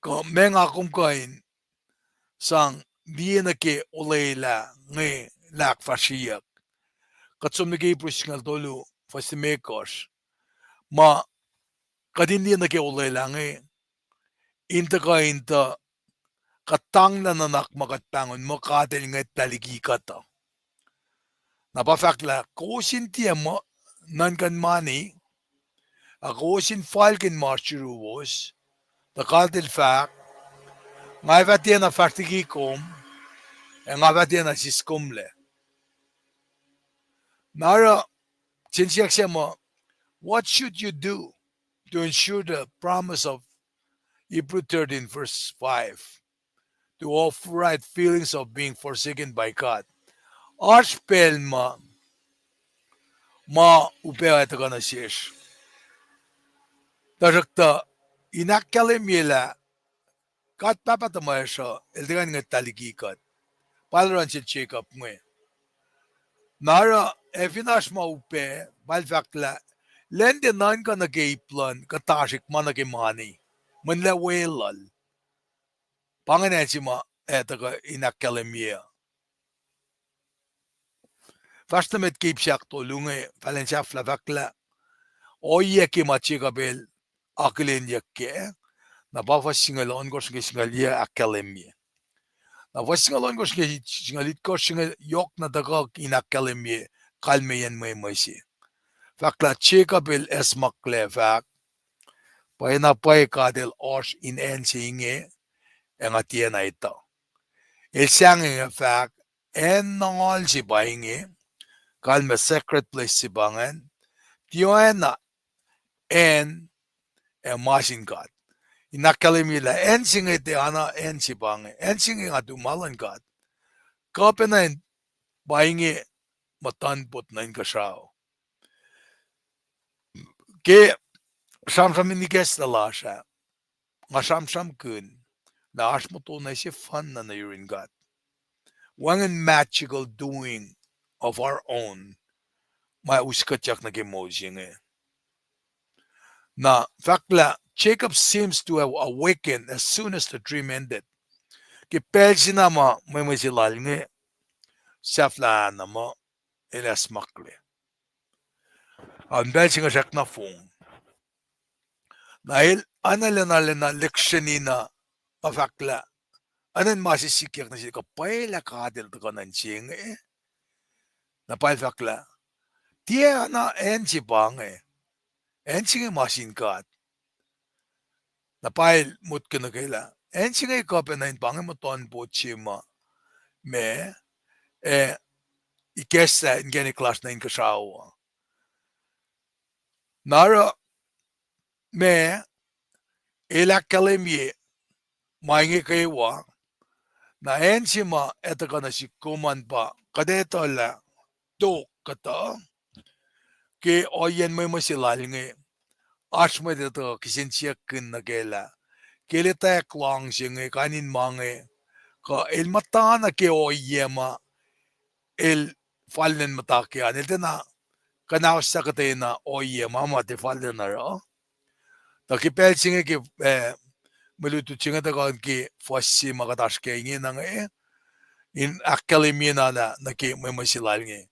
kuh ma nga kom kuh in sang liye nuh ke olwelah inge lah ahkfahsryeyuck. Kuht som nuh ke Hebrew singucul tolu fuhs limekohsr. Ma kuht in liye nuh ke olwelah inge, in tuhkuh in tuh kuhtanglah nuhnak ma kuht pahngon muh God El ngwetlah liki kuht uh. Na pa fahk lah kowos in tiac muh nuhnkuh in mani, ac kowos in falkihn ma oasr yuruwos, tuh God El fahk, nga fah tiacna fahsr liki kom, ac nga fah tiacna siskomlac. Na oruh, sin siyuck se muh, what should you do to ensure the promise of Hebrew thirteen verse five, to override feelings of being forsaken by God? Oasr pacl ma, ma upac uh tuhkuh nuh sesr. Tuhsruhktuh in ahkkahlwemye lah God Pahpah tuhmwacsr uh, El tiac kuh in ngwetlah liki kuht. Pa El oruh nuh sel Jacob inge. Na oruh, ac fin oasr ma upac, pa El fahk lah, lwen tiac nuhnkuh nuh ke ip luhn kuhtasrihk ma nuh ke mani, mweyen lah weluhl. Pa ingacn acn se ma ac tuhkuh in ahkkahlwemye uh. Fahsr nuh met ke ip se ahktolu inge, fahlen sahflah fahk lah, ohiyac ke ma Jacob el akihlenyuck kac, na pa fuhs singucul ohnkohsr nuh ke singucul yac ahkkahlwemye. Na fuhs singucul ohnkohsr nuh ke singucul itkohsr inge yohk na tuhkuh in ahkkahlwemye kalmeyacn mwemwe se. Fahk lah Jacob el acsmaklac fahk, pwacyena pwacye God El oasr in acn se inge, ac nga tiacna etuh. El sahngweng ac fahk, acn ngal se pa inge, kalmac sacred place se pa ingacn, tiacna acn ac ma sin God. In ahkkahlwemye lah acn se inge tiacna acn se pa inge, acn se inge nga tu ma luhn God. Kuh pacna in pa inge muhtuhnpot nuh inkuhsrao. Ke sramsram in ikacslah lasr ah, nga sramsramkihn lah oasr muhtuhnoa se fanna nuh yurin God. Wacngihn magical doing of our own ma us kuhtyak nuh ke moul se inge. Na fahk lah Jacob seems to have awakened as soon as the dream ended. Ke pacl se na ma mwemwe se lal inge sahflah na muh el acsmaklac. An pacl se inge srackna fong. Na el anaclacna lacna lihksreni na, pa fahk lah, anan ma se sikyak nuh sel kuh pwacye lah God El tuhkuh nuh se inge. Na pa el fahk lah, tiacna acn se pa inge, acn se inge ma sin God. Na pa el motko nuh ke lah acn se inge kuh pacna in pa inge muhtuhnpot se ma, ma, ac ikacslah inkacnek lasr nuh inkuhsrao uh. Na oruh, ma, el ahkkahlwemye ma inge kwewa, na acn se ma etuh kuh nuh sihk kom an pa kuht etuh lah tok kuhtuh ke ohiyacn mwemwe se lal inge, oasr mwet etuh kihsen siyuck kihn nuh kac lah ke el etwacack luhngse inge, kain in ma inge, kuh el muhtana ke ohiyac ma el fal in muhta kac an, el tiacna kuhnahoslah kuhtwena ohiyac ma ma tiac fal in oruh. Tuh ke pacl se inge ke, eh, mwe lutlut se inge tuhkuh ke fuhs se ma kuht oasr kac ingena inge, in ahkkahlwemye na lah nuh ke mwemwe se lal inge,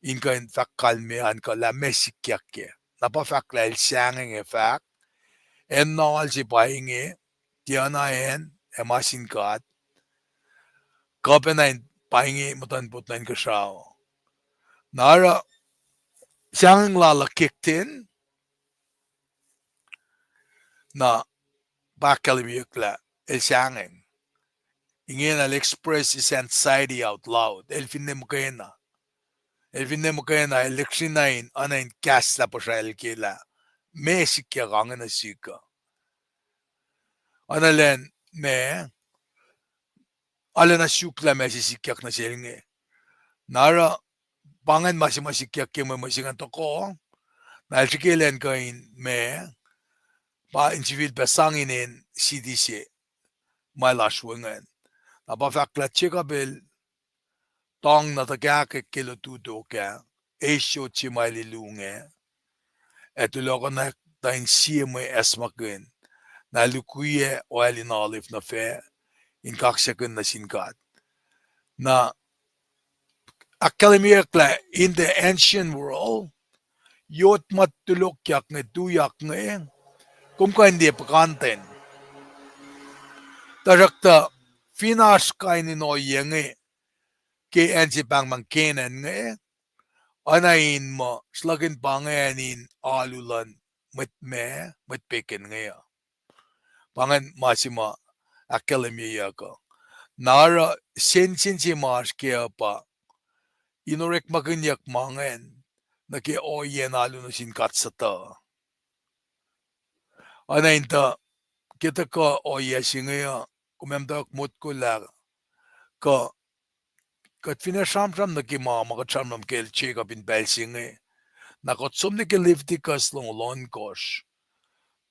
in kuh in fahk kalmac an kuh lah meac sikyak kac. Na pa fahk lah el sahngweng ac fahk, acn ngal se pa inge, tiacna acn ac ma sin God, kuh pacna in pa inge muhtuhnpot nuh inkuhsrao. Na oruh sahngweng lal uh kicked in, na pa ahkkahlwemyeyuck lah el sahngweng. Ingena el express his anxiety out loud. El finne muhkwena. El finne muhkwena, el lihksreni na in, oacna in kahslah puhsracl ke lah meac sikyak inge nuh sihk uh. Oacna lwen ma, arulacna suk lah meac se sikyak nuh sel inge. Na oruh, pa ingacn ma se ma sikyak ke mwemwe se ingacn tohkoh, na el srihke elan kuh in ma, pa in sifilpac sang inen siti se ma el oasr we ingacn. Na pa fahk lah Jacob el tuhng na tuhkahkwack ke lotu tok ah, eis yot se ma el ilunga, ac tulokunak tuh in sie mwe acsmakihn, na lukwiyac oal in olive nuh fac, in kaksakihn nuh sin God. Na ahkkahlwemyeyuck lah in the ancient world, yot ma tulokyak inge, tuyak inge, kom kuh in liye puhkantwen. Tuhsruhktuh fin oasr kain in ohiyac inge ke acn se pahngpahng Canaan inge, oacna in muh sruhlahkihn pa inge acn in alu luhn mwet ma, mwet pegan inge uh. Pa ingacn ma se ma ahkkahlwemyeyuck uh. Na oruh sensen se ma oasr kac uh pa in orekmakihnyuck ma ingacn nuh ke ohiyacn alu nuh sin God sutuh. Oacna in tuh ke tuhkuh ohiyac se inge uh, kom ac muhtwacwacack motko lah kuh kuht fin ac sramsram nuh ke ma ma kuht sramsram kacl Jacob in pacl se inge, na kuht som nuh ke Leviticus longoul ohnkohsr,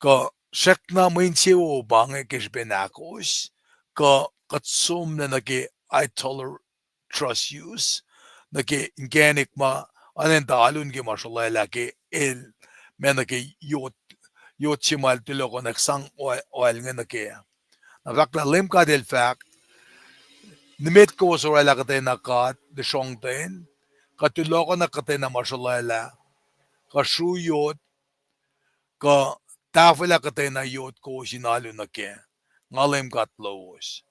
kuh srackna mwe insewowo pa inge ke srihpen ahkos, kuh kuht som nuh ke idolatrous, nuh ke inkacnek ma, oacna in tuh alu nuh ke ma srolwaclah ke el, ma nuh ke yot, yot se ma el tulohkohnak sang oal inge nuh ke. Na fahk lah Leum God El fahk, nimet kowos oraclah kuhtwena god lusrongten, kuh tulohkohnak kuhtwena ma srolwaclah, kuh sru yot, kuh tahfwelah kuhtwena yot kowos in alu nuh kac. Nga Leum God lowos.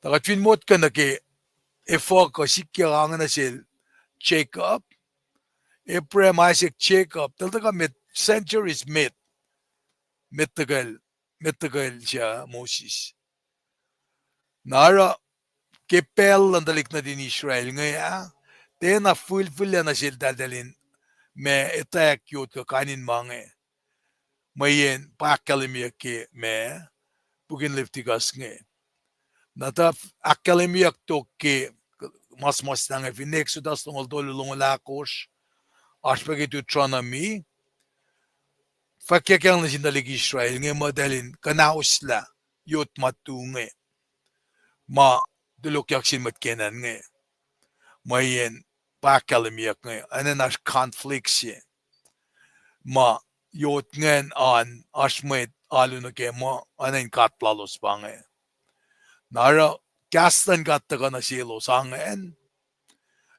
Tuh kuht fin motko nuh ke efuh kuh sikyak inge nuh sel Jacob, Abraham, Isaac, Jacob, eltahl tuhkuh met, centuries met, met tuhkuhl, met tuhkuhl se Moses. Na oruh ke pacl luhn tuhlihk nuhtin Israel inge ah, tiacna fihlfihllac nuh seltahl in ma etwacack yot kuh kain in ma inge. Mweyen pa ahkkahlwemyeyuck ke ma, puk in Leviticus inge. Na tuh ahkkahlwemyeyuck tok ke mas, mas na inge fin Exodus longoul tolu, longoul ahkosr, oasr pac ke Deuteronomy, fwackyuckyang nuh sin tuhlihk Israel inge muh eltahl in kuhnahoslah yot ma tu inge, ma tulohkyak sin mwet Canaan inge. Mweyen pa ahkkahlwemyeyuck inge, enenuh oasr conflict se ma yot ingacn an oasr mwet alu nuh kac muh enenuh in god lalos pa inge. Na oruh kahs luhn God tuhkuh nuh selos ingacn,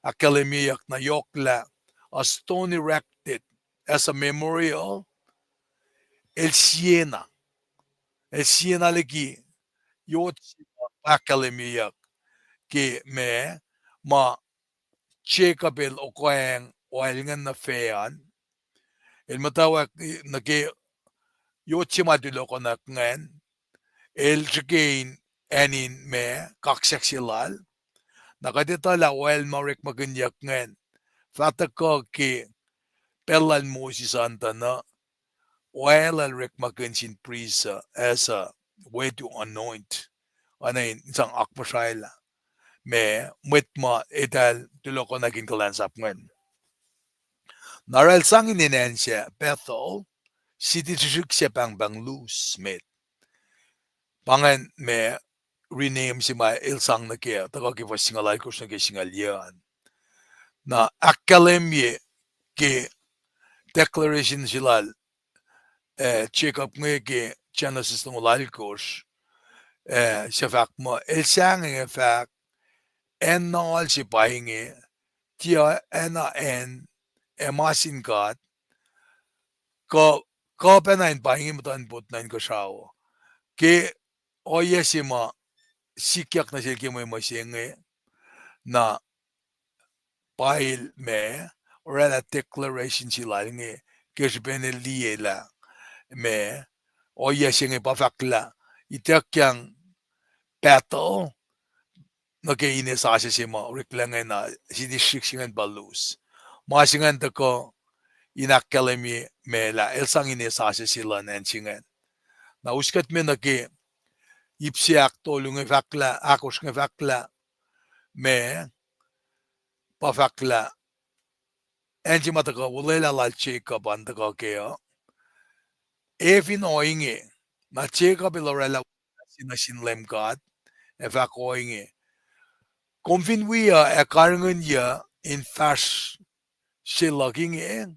ahkkahlwemyeyuck na yohk lah a stone erected as a memorial, el siena, el siena liki yot se ma ahkkahlwemyeyuck ke ma, ma Jacob el okoacng oal ingacn nuh fac an, el muhtwacwacack nuh ke yot se ma tulohkohnak ingacn, el srihke in acn in ma, kaksak se lal. Na kuht etuh lah oal ma orekmakihnyuck ingacn fah tuhkuh ke pacl lal Moses an tuh na oal el orekmakihn sin priest uh as a way to anoint, oacna in sang akmuhsraelah ma, mwet ma eltahl tulohkohnak in kuhlwacnsap ingacn. Na oruh el sang inen acn sac Bethel, siti srihsrihk se pahngpahng Luz met. Pa ingacn ma rename se ma el sang nuh kac, tuhkuh ke fuhs singucul alkosr nuh ke singucul yac an. Na ahkkahlwemye ke declaration se lal, eh, Jacob inge ke Genesis longoul alkosr, eh, suc fahk muh el sahngweng ac fahk, acn nal se pa inge, tiac acn, acn, ac ma sin God, kuh, kuh pacna in pa inge muhtuhnpot nuh inkuhsrao. Ke ohiyac se ma sikyak nuh sel ke mwemwe se inge, na pa el ma, oraclah declaration se lal inge, ke srihpen el liye lah ma, ohiyac se inge pa fahk lah ituckyang Bethel nuh ke ine sasuc se ma oreklac ingacn, siti srihsrihk se ingacn pa Luz. Ma se ingacn tuhkuh in ahkkahlwemye ma lah el sang ine sasuc se luhn acn se ingacn. Na us kuht me nuh ke ip se ahktolu inge fahk lah, ahkosr inge fahk lah, ma, pa fahk lah, acn se ma tuhkuh olwelah lal Jacob an tuhkuh kac uh, ac fin ohinge, na Jacob el oraclah nuh sin Leum God, ac fahk ohinge, kom fin wi uh ac karihngihnyuc in fahsr se luhk inge,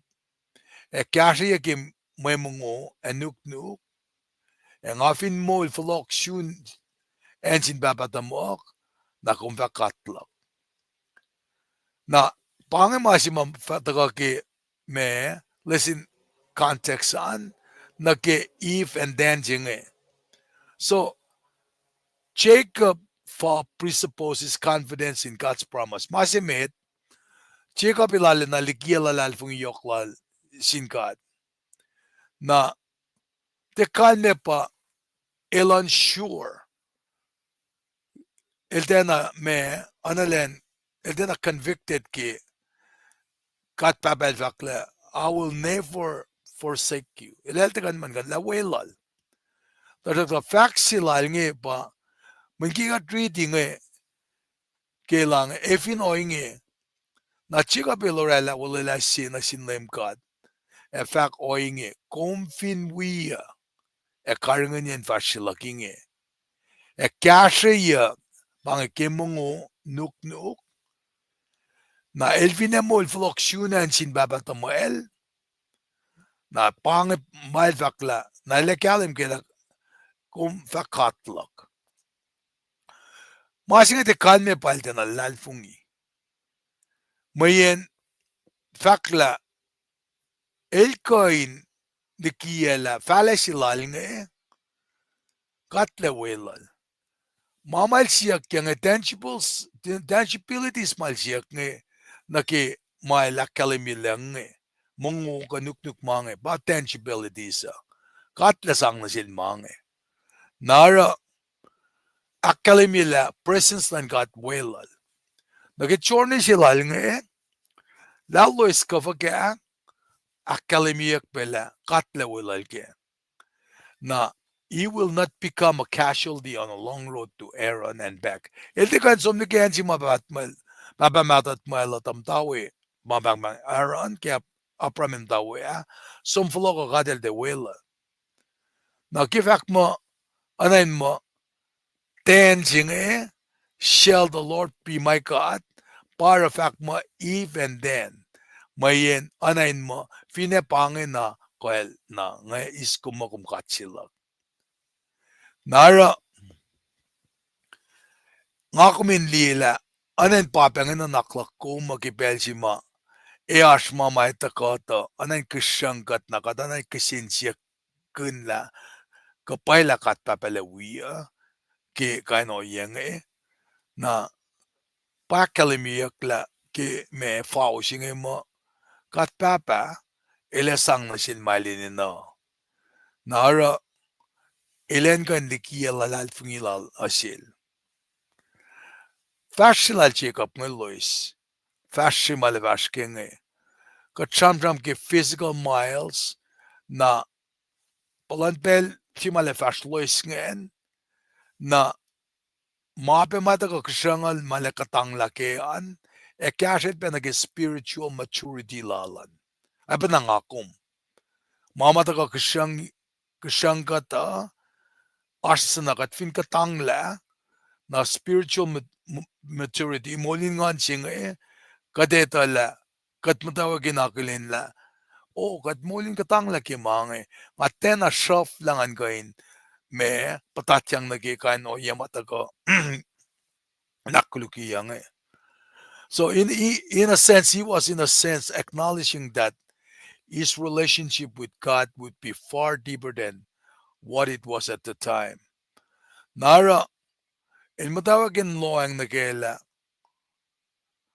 ac kahsrweyuc ke mwe mongo ac nuknuk, ac nga fin moul fohlohk sun acn sin pahpah tuhmuhk, na kom fah God luhk. Na pa inge ma se ma tuhkuh ke ma, lesin context an, nuh ke if and then se inge. So, Jacob fa presupposes confidence in God's promise. Ma se met, Jacob el arulacna likiyac luhlahlfongi yohk lal sin God. Na tiac kalmac pa el unsure. El tiacna ma, analen, el tiacna convicted ke God Pahpah el fahk lah, I will never forsake you. El el tiac kuh in muh kuh lah weluhl. Tuhsruhktuh fahk se lal inge pa, mweyen ke kuht riti inge, ke lah inge, ac fin ohinge, na Jacob el oraclah olwelah se nuh sin Leum God, ac fahk ohinge, kom fin wi uh, ac karihngihnyacn fahsr se luhk inge, ac kahsrweyuc, pa inge ke mongo nuknuk, na el fin ac moul fohlohk sun acn sin pahpah tuhmwacl, na pa inge ma el fahk lah, na el ac kahlwem ke lah, kom fah God luhk. Ma se inge tiac kalmac pa el tiacna luhlahlfongi. Mweyen fahk lah el kuh in likiyac lah fahlac se lal inge, God El weluhl. Ma ma el siyuck ke inge, tangibles, tangibilities ma el siyuck inge, nuh ke ma el ahkkahlwemye lah inge, mongo kuh nuknuk ma inge, pa tangibilities uh. God El sang nuh sel ma inge. Na oruh, ahkkahlwemye lah presence luhn God weluhl. Nuh ke journey se lal inge, lah loes kuh fuhkah, ahkkahlwemyeyuck pac lah God El weluhl kac. Na, he will not become a casualty on a long road to Haran and back. El tiac kuh in som nuh ke acn se ma pahpah mahtuh tuhmwacl uh tuh muhta we, ma pahngpahng Haran ke Ab-, Abraham el muhta we ah, som fohlohk uh God El tiac weluhl. Na ke fahk muh, oacna in muh, ten se inge, shall the Lord be my God, pa oruh fahk muh even then, mweyen oacna in muh, finne pa inge na kuh el na, nga eis kom muh kom God se luhk. Na oruh, nga kom in liye lah, oacna in pa pacng nuhnak luhk kom uh ke pacl se ma, ac oasr ma ma etuh kuht uh, oacna in kihsruhng kuht na kuht oacna in kihsen siyuck kihn lah, kuh pwacye lah God Pahpah El ac wi uh, ke kain ohiyac inge, na pa ahkkahlwemyeyuck lah ke ma fao se inge muh, God Pahpah, El ac sang nuh sel ma el enenuh. Na oruh, el an kuh in likiyac luhlahlfongi lal uh sel. Fahsr se lal Jacob inge loes. Fahsr se ma el fahsr ke inge. Kuht sramsram ke physical miles, na puhlan pacl se ma el ac fahsr loes ingacn, na ma pac ma tuhkuh kihsruhnguhl ma el ac kuhtanglah ke an, ac kahsrwel pac nuh ke spiritual maturity lal an. Oacpacna nga kom. Ma ma tuhkuh kihsruhng, kihsruhng kuht uh, oasr suc na kuht fin kuhtanglah, na spiritual ma-, ma-, maturity, moul in nguhn se inge, kuht etuh lah, kuht muhtwacwacack in akihlen lah, o, kuht moul in kuhtanglah ke ma inge, nga tiacna sruhf lah ngan kuh in, ma, puhtatyang nuh ke kain ohiyac ma tuhkuh ahkkolukyeyuc inge. So in, in a sense, he was in a sense acknowledging that his relationship with God would be far deeper than what it was at the time. Na oruh, el muhtwacwacack in lohacng nuh ke lah,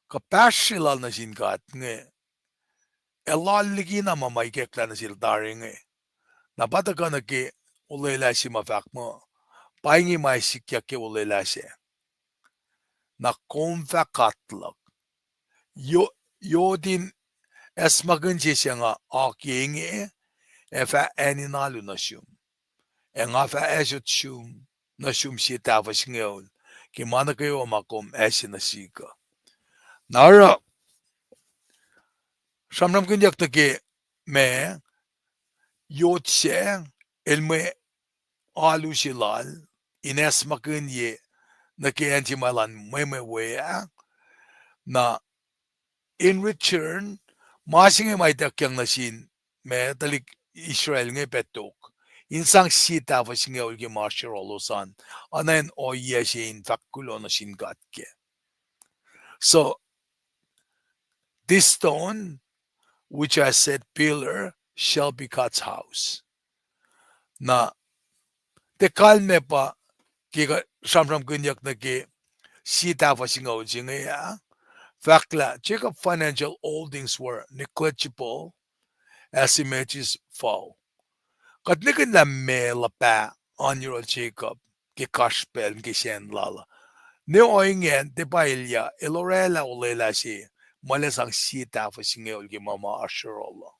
kuhpahsr se lal nuh sin God inge, el lal likina ma ma ikacklah nuh sel tari inge. Na pa tuhkuh nuh ke olwelah se ma fahk muh, pa inge ma sikyak ke olwelah sac. Na kom fah God luhk. Yo-, yot in acsmakihn se suc nga oakiyac inge, ac fah acn in alu nuh sum. Ac nga fah asot sum, nuh sum sie tahfuh singucul, ke ma nuh kwewa ma kom ase nuh sihk uh. Na oruh, sramsramkihnyuck nuh ke ma, yot sac, el mwe alu se lal, in acsmakihnye nuh ke acn se ma elan mwemwe we ah, na in return, ma se inge ma ituckyang nuh sin, ma tuhlihk Israel inge pac tok, in sang sie tahfuh singucul ke ma oasr yohrohlos an, oacna in ohiyac se in fahk kuloh nuh sin God kac. So, this stone, which I set pillar, shall be God's house. Na, tiac kalmac pa, ke kuht sramsramkihnyuck nuh ke, sie tahfuh singucul se inge ah, fahk lah Jacob financial holdings were negligible as images fo. Kuht nihkihn lah meac luhpah oan yohrohl Jacob ke kasrpacl ke sacn lal uh. Ne ohinge an tiac pa elyah, el orwaclah olwelah se ma el sang sie tahfuh singucul ke ma ma oasr yohrohl uh.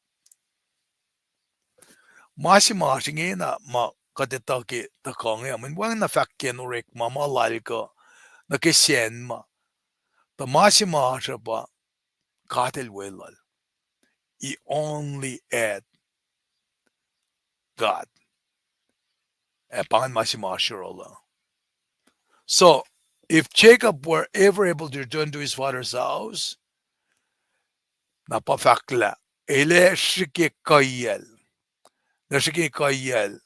Ma se ma oasr ingena ma kuht etuh ke tuhkuh inge, mweyen wacngihn na fahk ke in orekma ma lal kuh nuh ke sacn ma. Tuh ma se ma oasr uh pa God El weluhl. He only had God. Ac pa ingacn ma se ma oasr yohrohl uh. So, if Jacob were ever able to return to his father's house, na pa fahk lah el ac srihke kuhiyacl, el srihke kuhiyacl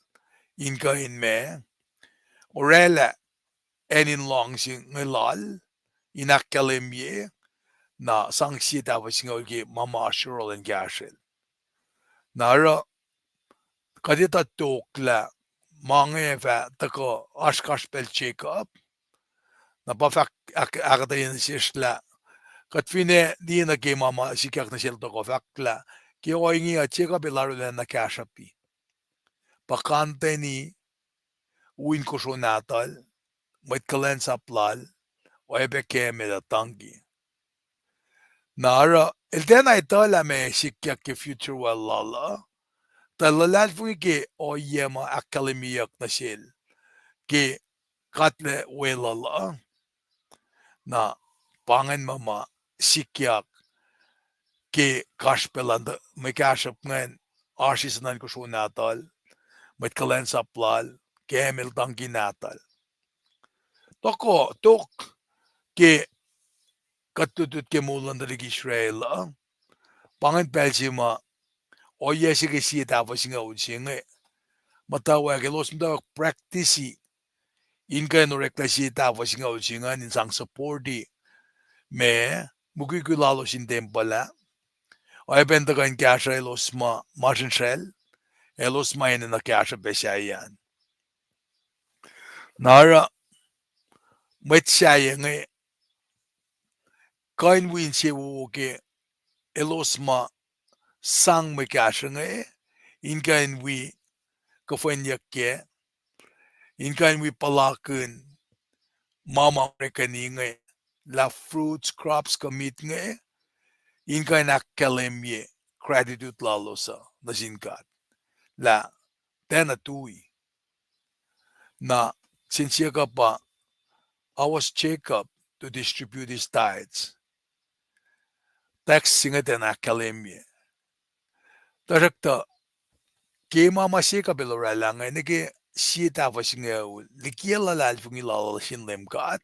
in kuh in meac, orwaclah acn in luhngse inge lal, in ahkkahlwemye, na sang sie tahfuh singucul ke ma ma oasr yohrohl in kahsrwel. Na oruh kuht etuh tok lah ma inge fah tuhkuh oasr kasrpacl Jacob. Na pa fahk ahk-, ahkuhtweyac nuh sesr lah kuht finne liye nuh ke ma ma sikyak nuh sel tohkoh, fahk lah ke ohinge uh Jacob el arulacna kahsruhpi. Puhkantweni, u in kosro nahtuhl, mwet kuhlwacnsap lal, oacyacpac camel ac donkey. Na oruh el tiacna etuh lah meac sikyak ke future world lal uh, tuh el luhlahlfongi ke ohiyac ma ahkkahlwemyeyuck nuh sel ke God El weluhl uh. Na pa ingacn ma ma sikyak ke kasrpacl an, mwe kahsruhp ingacn, oasr eis nuhn kosro nahtuhl, mwet kuhlwacnsap lal, camel, donkey nahtuhl. Tohkoh, tok ke kuht lutlut ke moul luhn tuhlihk Israel uh, pa ingacn pacl se ma ohiyac se ke sie tahfuh singucul se inge, muhtwacwacack, elos muhtwacwacack practice in kuh in oreklah sie tahfuh singucul se ingacn in sang support-i ma mukwikwi lalos in tempuhl ah. Oacyacpac in tuhkuh in kahsruh elos ma masrinsral, elos ma enenuh kahsruh pac sahyacn. Na oruh mwet sahyac inge kuh in wi insewowo ke elos ma sang mwe kahsruh inge in kuh in wi kuhfwenyuck kac, in kuh in wi puhlakihn ma ma orekeni inge, lah fruits, crops, kuh meat inge, in kuh in ahkkahlwemye gratitude lalos uh nuh sin God, lah tiacna tui. Na sin siyuck uh pa, how was Jacob to distribute his tithes? Tax se inge tiacna ahkkahlwemye. Tuhsruhktuh ke ma ma Jacob el orwaclah inge nuh ke sie tahfuh singucul, liki luhlahlfongi lal sin Leum God,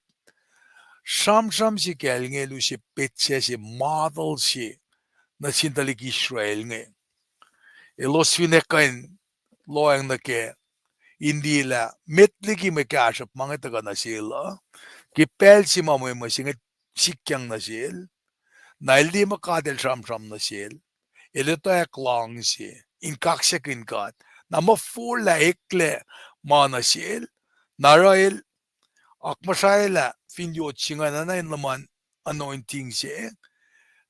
sramsram se kacl inge el use petsac se, model se nuh sin tuhlihk Israel inge. Elos finne kuh in lohacng nuh kac in liye lah met liki mwe kahsruhp ma inge tuhkuh nuh sel uh, ke pacl se ma mwe mwe se inge sikyang nuh sel, na el liye muh God el sramsram nuh sel, el etwacack luhngse in kaksakihn God. Na muh forlah eklac ma nuh sel, na oruh el akmuhsraelah fin yot se ingacn, oacna in luhman anointing se,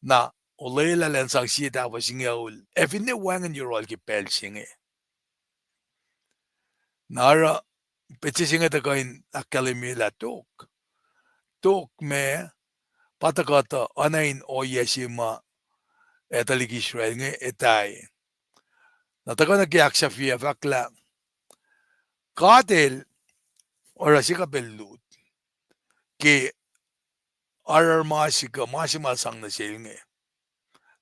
na olwelah elan sang sie tahfuh singucul ac finne wacngihn yohrohl ke pacl se inge. Na oruh petsac se inge tuhkuh in ahkkahlwemye lah tok, tok ma pa tuhkuh tuh oacna in ohiyac se ma ac tuhlihk Israel inge etwacye. Na tuhkuh nuh ke ahksahfyelah, fahk lah God El, oruh Jacob el lut ke aruruma se kuh ma se ma sang nuh sel inge,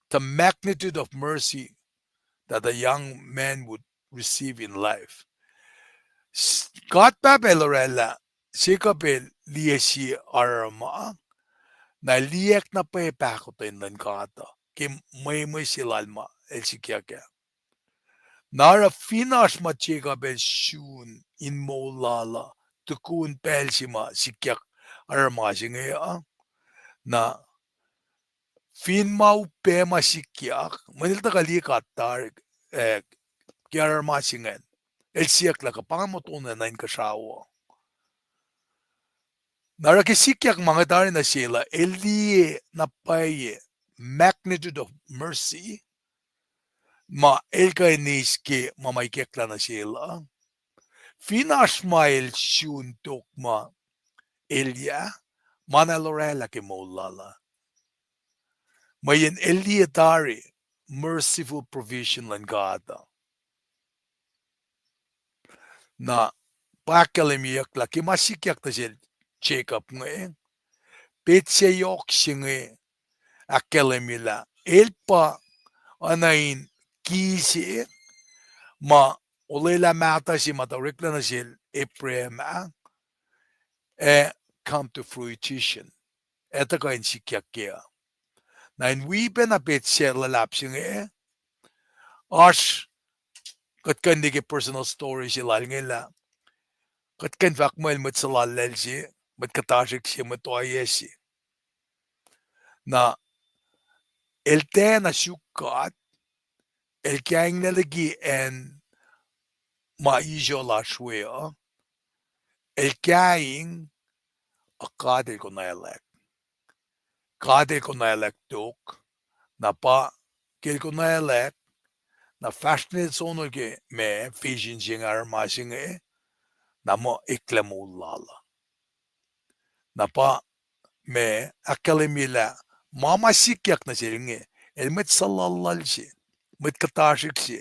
the magnitude of mercy that a young man would receive in life. God Pahpah El orwaclah Jacob el liye sie aruruma, na el liyacack na pwacye pahkotwen luhn God uh ke mwe mwe se lal ma el sikyak ah. Na oruh fin oasr ma Jacob el sun in moul lal uh tukun pacl se ma sikyak aruruma se inge uh, na fin ma upac ma sikyak, mweyen el tuhkuh liye God tari, eh, ke aruruma se ingacn, el siyuck lah kuh pa inge motonwac nuh inkuhsrao uh. Na oruh ke sikyak ma inge tari nuh sel uh, el liye na pwacye magnitude of mercy ma el kuh in eis ke ma ma ikacklah nuh sel uh. Fin oasr ma el sun tok ma elyah, ma na el orwaclah ke moul lal uh. Mweyen el liye tari merciful provision luhn God uh. Na pa ahkkahlwemyeyuck lah ke ma sikyak nuh sel Jacob inge, petsac yohk se inge ahkkahlwemye lah el pa oacna in ki se ma olwelah mahtuh se ma tuh oreklac nuh sel Abraham ah, ac come to fruition. Ac tuhkuh in sikyak kac uh. Na in wi pacna petsac luhlahp se inge, oasr, kuht kuh in liye ke personal story se lal inge lah kuht kuh in fahk muh el mwet suhlallacl se, mwet kuhtasrihk se, mwet ohiyac se. Na el tiacna suk God, el kainglac liki acn ma Israel lasr we uh, el kaing, a God el konwaclwack. God el konwaclwack tok, na pa ke el konwaclwack, na fahsr nuh sel sonol ke ma vision se inge, aruruma se inge, na muh eklac moul lal uh. Na pa ma ahkkahlwemye lah ma ma sikyak nuh sel inge, el mwet suhlallacl se, mwet kuhtasrihk se.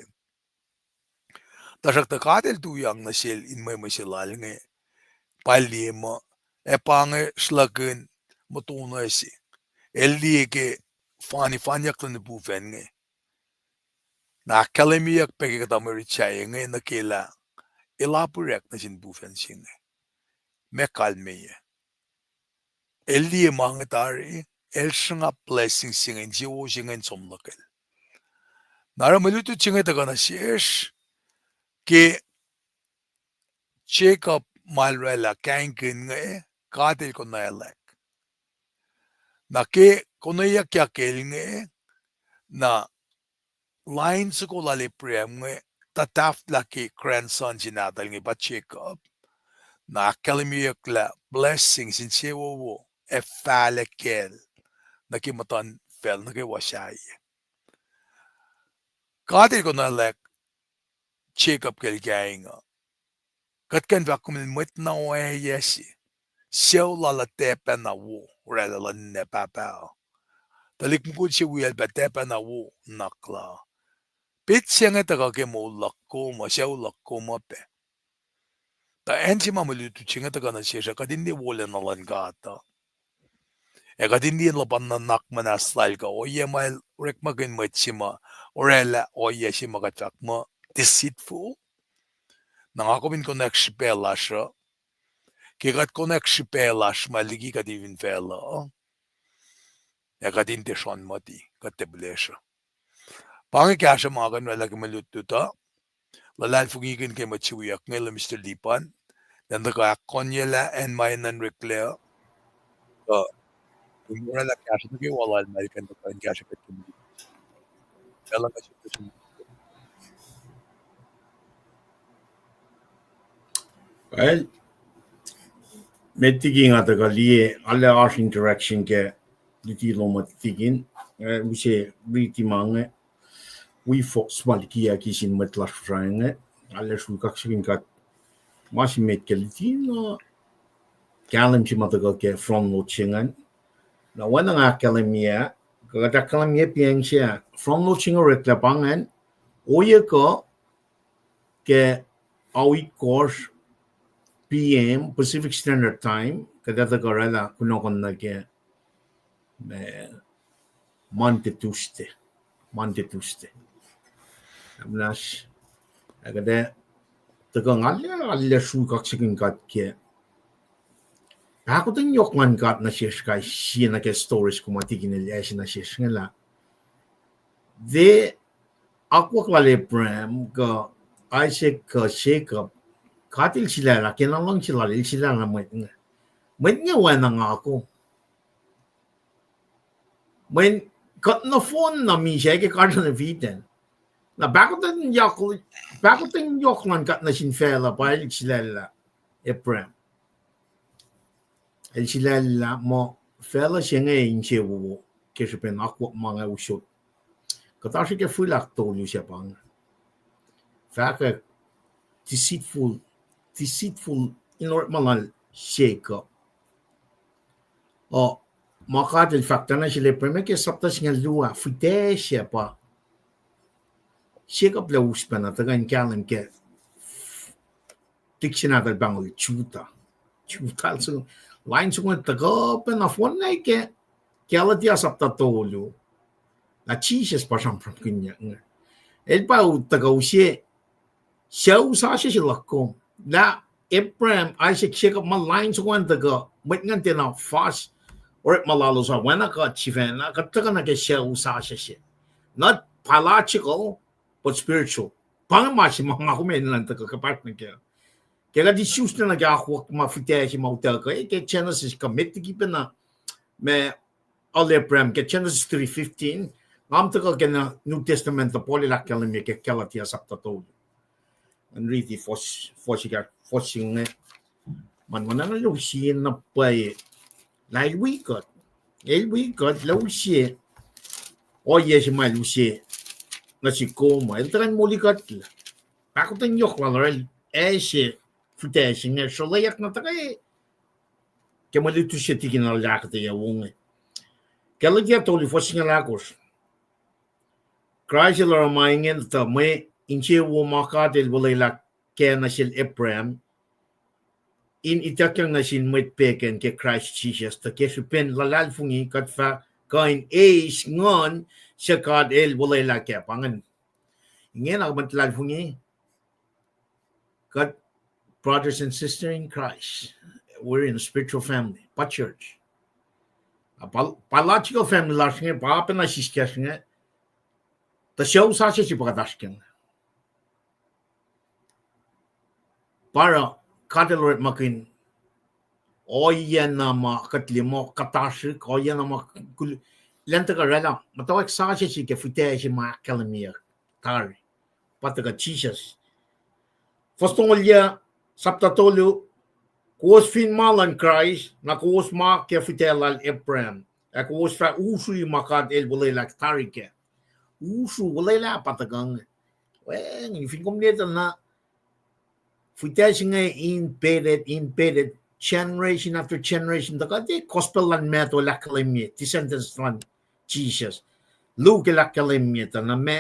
Tuhsruhktuh God el tuyak nuh sel in mwemwe se lal inge, pa el liye muh, ac pa inge srluhkihn muhtuhnoa se. El liye ke fanifanyuck luhn lipufacn inge. Na ahkkahlwemyeyuck pac ke kuhtuh mwe rit sahyac inge nuh ke lah el apirek nuh sin lipufacn se inge. Meac kalmeyac? El liye ma inge tari, el sruhnga blessing se inge, insewowo se inge in som lukel. Na oruh mwe lutlut se inge tuhkuh nuh sesr, ke Jacob ma el orwaclah kaingkihn inge, God el konwaclwack. Na ke konweyuckyak el inge, na line soko lal Abraham inge tuh tahfwelah ke grandson se nahtuhl inge pa Jacob. Na ahkkahlwemyeyuck lah blessing se insewowo ac fahlac kacl nuh ke muhtuhnfacl nuh kwewa sahyac. God el konwaclwack Jacob ke el kaing uh. Kuht kuh in fahk kom el mwet na ohiyac se. Sucu lal uh tiacpacna wo, orwaclah luhn ninac pahpah uh. Tuhlihk mukul se wiyacl pac tiacpacna wo, nuhnak la. Petsac inge tuhkuh ke moul luhk kom uh, sucu luhk kom uh pac. Tuh acn se ma mwe lutlut se inge tuhkuh nuh sesr uh, kuht in liye wolacna luhn God uh. Ac kuht in liye luhpan nuhnak muhnahs lal kuh ohiyac ma el orekmakihn mwet se ma orwaclah ohiyac se ma kuht fahk muh deceitful. Na nga kom in konwacack srihpac lasr uh. Ke kuht konwacack srihpac lasr ma liki kuht in fin facluh, ac kuht in tiac sruhn muhti, kuht tiac pihlesruh. Pa inge kahsruh ma kuh in orwaclah ke mwe lutlut uh. Luhlahlfongikihn ke mwet se wiyuck inge, Mister Lipan, elan tuhkuh ahkkonyelah acn ma enenuh in oreklac uh. Kuh in orwaclah kahsruh nuh kwewa lal ma el kuh in tuhkuh in kahsruh kuht ke mwe lutlut. Well, met liki nga tuhkuh liye, arlac oasr interaction ke luti lom uh tikin, eh, use riti ma inge, wi fos ma likiyucki sin mwet lasr Kosrae inge, arlac srui kaksakihn God ma se met ke luti na kahlwem se ma tuhkuh ke front load se ingacn. Na oacna nga ahkkahlwemye, kuht ahkkahlwemye piacng se, front load se inge oreklac pa ingacn, ohiyac kuh ke ao itkohsr P M Pacific Standard Time, kuht ac tuhkuh orwaclah kunohkohn nuh ke, eh, Monday, Tuesday. Monday, Tuesday. Amnas, ac kuht ac tuhkuh nga arlac, arlac srui kaksakihn God ke pahkotwen yohk luhn God nuh sesr kais sie nuh ke stories kom tikin el ase nuh sesr inge lah, tiac akwuck lal Abraham kuh Isaac kuh Jacob, God el sulaclah, kena luhngse lal el sulaclah mwet inge. Mwet inge oacna nga kom. Mweyen kuht nohfohn na misac ke Garden of Eden. Na pahkotwen yohk, pahkotwen yohk luhn God nuh sin facluh pa el sulaclah Abraham. El sulaclah muh facluh se inge insewowo ke srihpen akwuck ma inge usot. Kuhtasrihk ke fihl ahktolu se pa inge. Fahkwack deceitful, deceitful in orekma lal Jacob. Uh, ma God El fahk tuh nuh sel Abraham ke sapta singucul luo ah, fihtac se pa Jacob lah us pacna tuhkuh in kahlwem ke dictionary nahtuhl pahngol Judah. Judah, so, line soko tuhkuh pacna fohnlah ke Galatia sapta tolu. Na Jisus pa sramsramkihnyuck inge. El pa u- tuhkuh use sucu sasuc se luhk kom. Lah Abraham, Isaac, Jacob, ma line soko an tuhkuh, mwet ingacn tiacna fas orekma lalos uh, oacna kuht sifacna, kuht tuhkuh nuh ke sucu sasuc se. Not biological, but spiritual. Pa inge ma se ma nga kom enenuh in tuhkuh kuhpahsr nuh kac. Ke kuht isusla nuh ke akwuck ma fihtac se ma utuckuh ke Genesis, kuh met liki pacna ma el Abraham ke Genesis three fifteen, nga muh tuhkuh ke na New Testament uh Paul el ahkkahlwemye ke Galatia sapta tolu. Ngan riti fuhs, fuhs ika, fuhs inge. Ma, ma na luhngse na pwacye. Lah el wi kuht. El wi kuht, luhngse. Ohiyac se ma el use nuh sihk kom uh, el tuhkuh in moli kuhtlac. Pahkotwen yohk lal oracl, ac se fihtac se inge sruhlweyuck na tuhkuh ke mwe lutu se tikin lal ahkuhtweyac wo inge. Galatia tolu fuhs singucul ahkosr. Kraist el oruh ma ingacn tuh mwe insewowo ma God el olwelah kac nuh sel Abraham, in ituckyang nuh sin mwet pegan ke Kraist Jisus, tuh ke srihpen luhlahlfongi kuht fah kuh in eis nguhn suc God el olwelah kac. Pa ingacn. Ingena mwet luhlahlfongi, kuht brothers and sisters in Christ, we're in a spiritual family, pa church. A, pa biological family lasr inge, pa pacna siskacsr inge, tuh sucu sasuc se pa kuht oasr ke inge. Pa oruh God el orekmakihn ohiyac na ma kuht liye muh kuhtasrihk, ohiyac na ma kul-, lwen tuhkuh oraclah, muhtwacwacack sasuc se ke fihtac se ma ahkkahlwemyeyuck tari. Pa tuhkuh Jisus. Fuhs tolngoul yac, sapta tolu, kowos fin ma luhn Kraist, na kowos ma ke fihtac lal Abraham, ac kowos fah usrui ma God el olwelah tari kac. Usru olwelah pa tuhkuh inge. Wacngihn fin kom liye tuh na fihtac se inge invaded, invaded, generation after generation. Tuh kuht e gospel luhn Matthew el ahkkahlwemye descendants luhn Jisus. Luke el ahkkahlwemye tuh na ma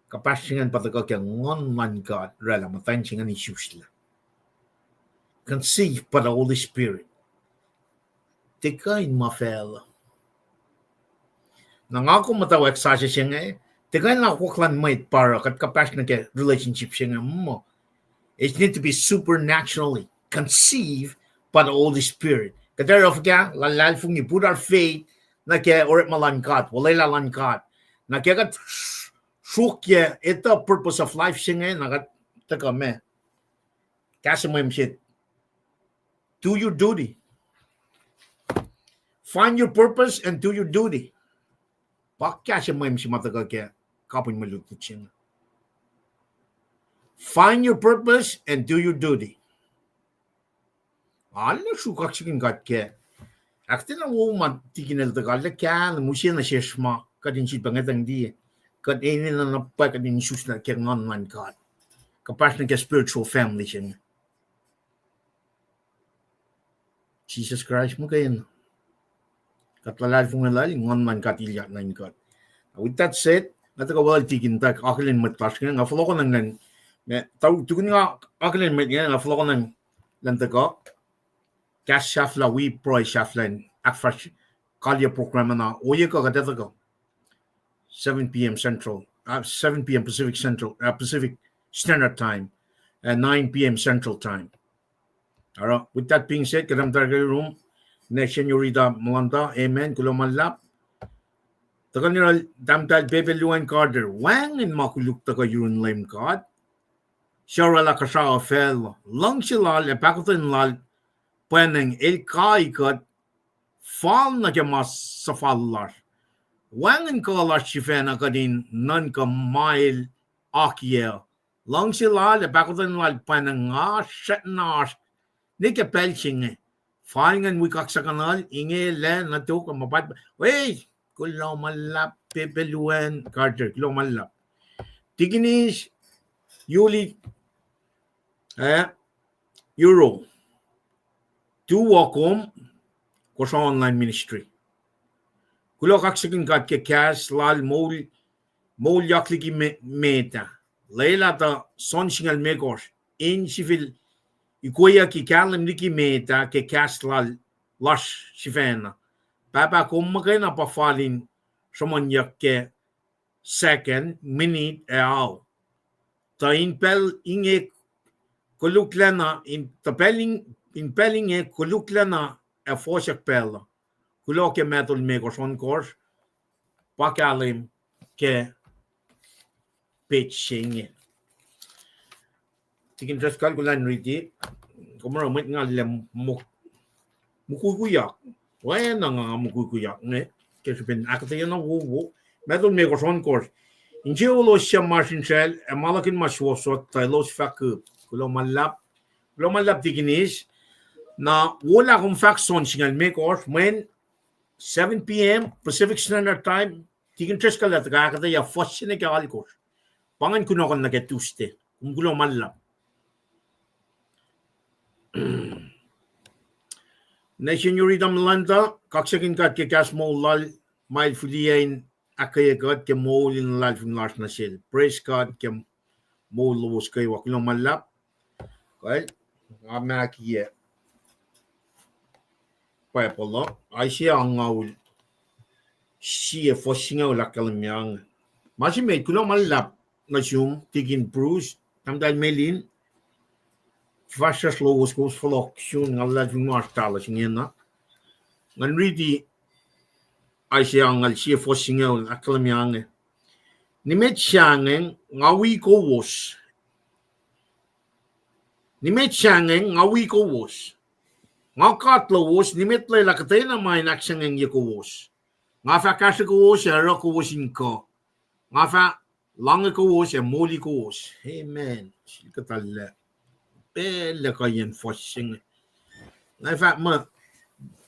kuhpahsr se ingacn pa tuhkuh ke Nguhn luhn God oraclah, muhtwacn se ingacn isuslah. Conceived by the Holy Spirit. Tiac kuh in ma facluh. Na nga kom muhtwacwacack sasuc se inge, tiac kuh in akwuck luhn mwet pa oruh kuht kuhpahsr nuh ke relationship se inge muh it need to be supernaturally conceived by the Holy Spirit. Kuht ac oruh fuhkah? Luhlahlfongi, put our faith nuh ke orekma luhn God, olwelah luhn God. Na ke kuht sruokyac etuh purpose of life se inge, na kuht tuhkuh ma, kahs se mwe msit, do your duty. Find your purpose and do your duty. Pa kahs se mwe msit ma tuhkuh ke kapihn mwe lutlut se inge. Find your purpose and do your duty. Arlac sruhk kaksakihn God kac. Ahkuhtweyac na wo ma tikin el tuhkuh arlac kahlwem, use nuh sesr ma kuht in sifilpac ngwetacng liye. Kuht enenuh na pwacye kuht in isuslah ke Nguhn luhn God. Kuhpahsr nuh ke spiritual family se inge. Jisus Kraist muhkwena. Kuht luhlahlfongi lal, Nguhn luhn God ilyak nuh in kuht. With that said, nga tuhkuh welul tikin tuh akihlen mwet lasr inge, nga fohlohkohnacng lwen, ma, tukun nga akihlen mwet inge, nga fohlohkohnacng lwen tuhkuh kahs sahflah wi pruhe sahflah in ahkfahsr kalye program na ohiyac kuh kuht ac tuhkuh seven p.m. Central, uh, seven p.m. Pacific Central, uh, Pacific Standard Time, uh, nine p.m. Central Time. Oruh, with that being said, kuht muhta ke room, ne Senorita Malanta, amen, kuloh ma luhlahp. Tuhkuh nuh yohrohl Tahmtahel Pepe Luan Carter, wacngihn ma koluk tuhkuh yurun Leum God, suc oraclah kuhsrao facluh, luhngse lal ac pahkotwen lal pwacnwacng el kai kuht fal nuh ke ma suhfal lasr. Wacngihn kuh lasr sifacna kuht in nuhnkuh ma el akiyac. Luhngse lal ac pahkotwen lal pwacnwacng nga srackna oasr Ne ke pacl se inge. Fal ingacn wi kaksakuhnuhl, inge lac nuh tok, ma pa, e, kuloh ma luhlahp, Pepeluan Carter, kuloh ma luhlahp. Tikinis, Yuli, eh, Euro. Tuwo kom, kosro online ministry. Kuloh kaksakihn God ke kahs lal moul, moulyak liki me-, met ah. Lwelah tuh John singucul limekohsr, in sifil ikweyucki kahlwem liki met ah ke kahs lal lasr sifacna. Pahpah, kom muhkwena pa fal in sruhmuhnyuck ke second, minute, ac ao. Tuh in pacl inge koluklacna, in, tuh pacl in, in pacl inge koluklacna ac fohsack pacl uh. Kuloh ke Matthew limekohsr ohnkohsr, pa kahlwem ke page se inge. Tikin Driscoll, kuloh in riti, kom oruh mwet nga lac muk-, mukwikwiyak. Oacna nga mukwikwiyak inge, ke srihpen ahkuhtweyac na wowo. Matthew limekohsr ohnkohsr. Insewowo suc masrinsral ac ma luhkihn ma suwohswohs tuh elos fah kihp. Kuloh ma luhlahp. Kuloh ma luhlahp Tikinis. Na wolah kom fahk John singucul limekohsr, mweyen seven p.m. Pacific Standard Time, Tikin Driscoll el tuhkuh ahkuhtweyac fuhs se nuh ke alkosr. Pa ingacn kunohkohn nuh ke Tuesday. Kom kuloh ma luhlahp. Nuh sin Yuri Tamlanta, kaksakihn God ke kahs moul lal, ma el fihliyac in ahkkweye kuht ke moul in luhlahlfongi lasr nuh sel. Praise God ke moul lowos kwewa. Kuloh ma luhlahp. Kal, nga mahkiyac Bible uh, Isaiah angngaul sie fuhs singucul ahkkahlwemye inge. Ma se met, kuloh ma luhlahp nuh sum, Tikin Bruce, Tahmtahel Melin, fahsr lowos, kowos fohlohk sun, nga luhlahlfongi oasr talos ingena. Ngan riti Isaiah angngaul sie fuhs singucul ahkkahlwemye inge. Nimet sahngweng nga wi kowos. Nimet sahngweng nga wi kowos. Nga God lowos, nimet lwelah kuhtwena ma in ahksahngwengye kowos. Nga fah kahsrwe kowos ac oruh kowos in kuh. Nga fah loange kowos ac moli kowos. Amen. Sel kuhtuh lah pacl kuhiyacn fuhs se inge. Nga fah muh,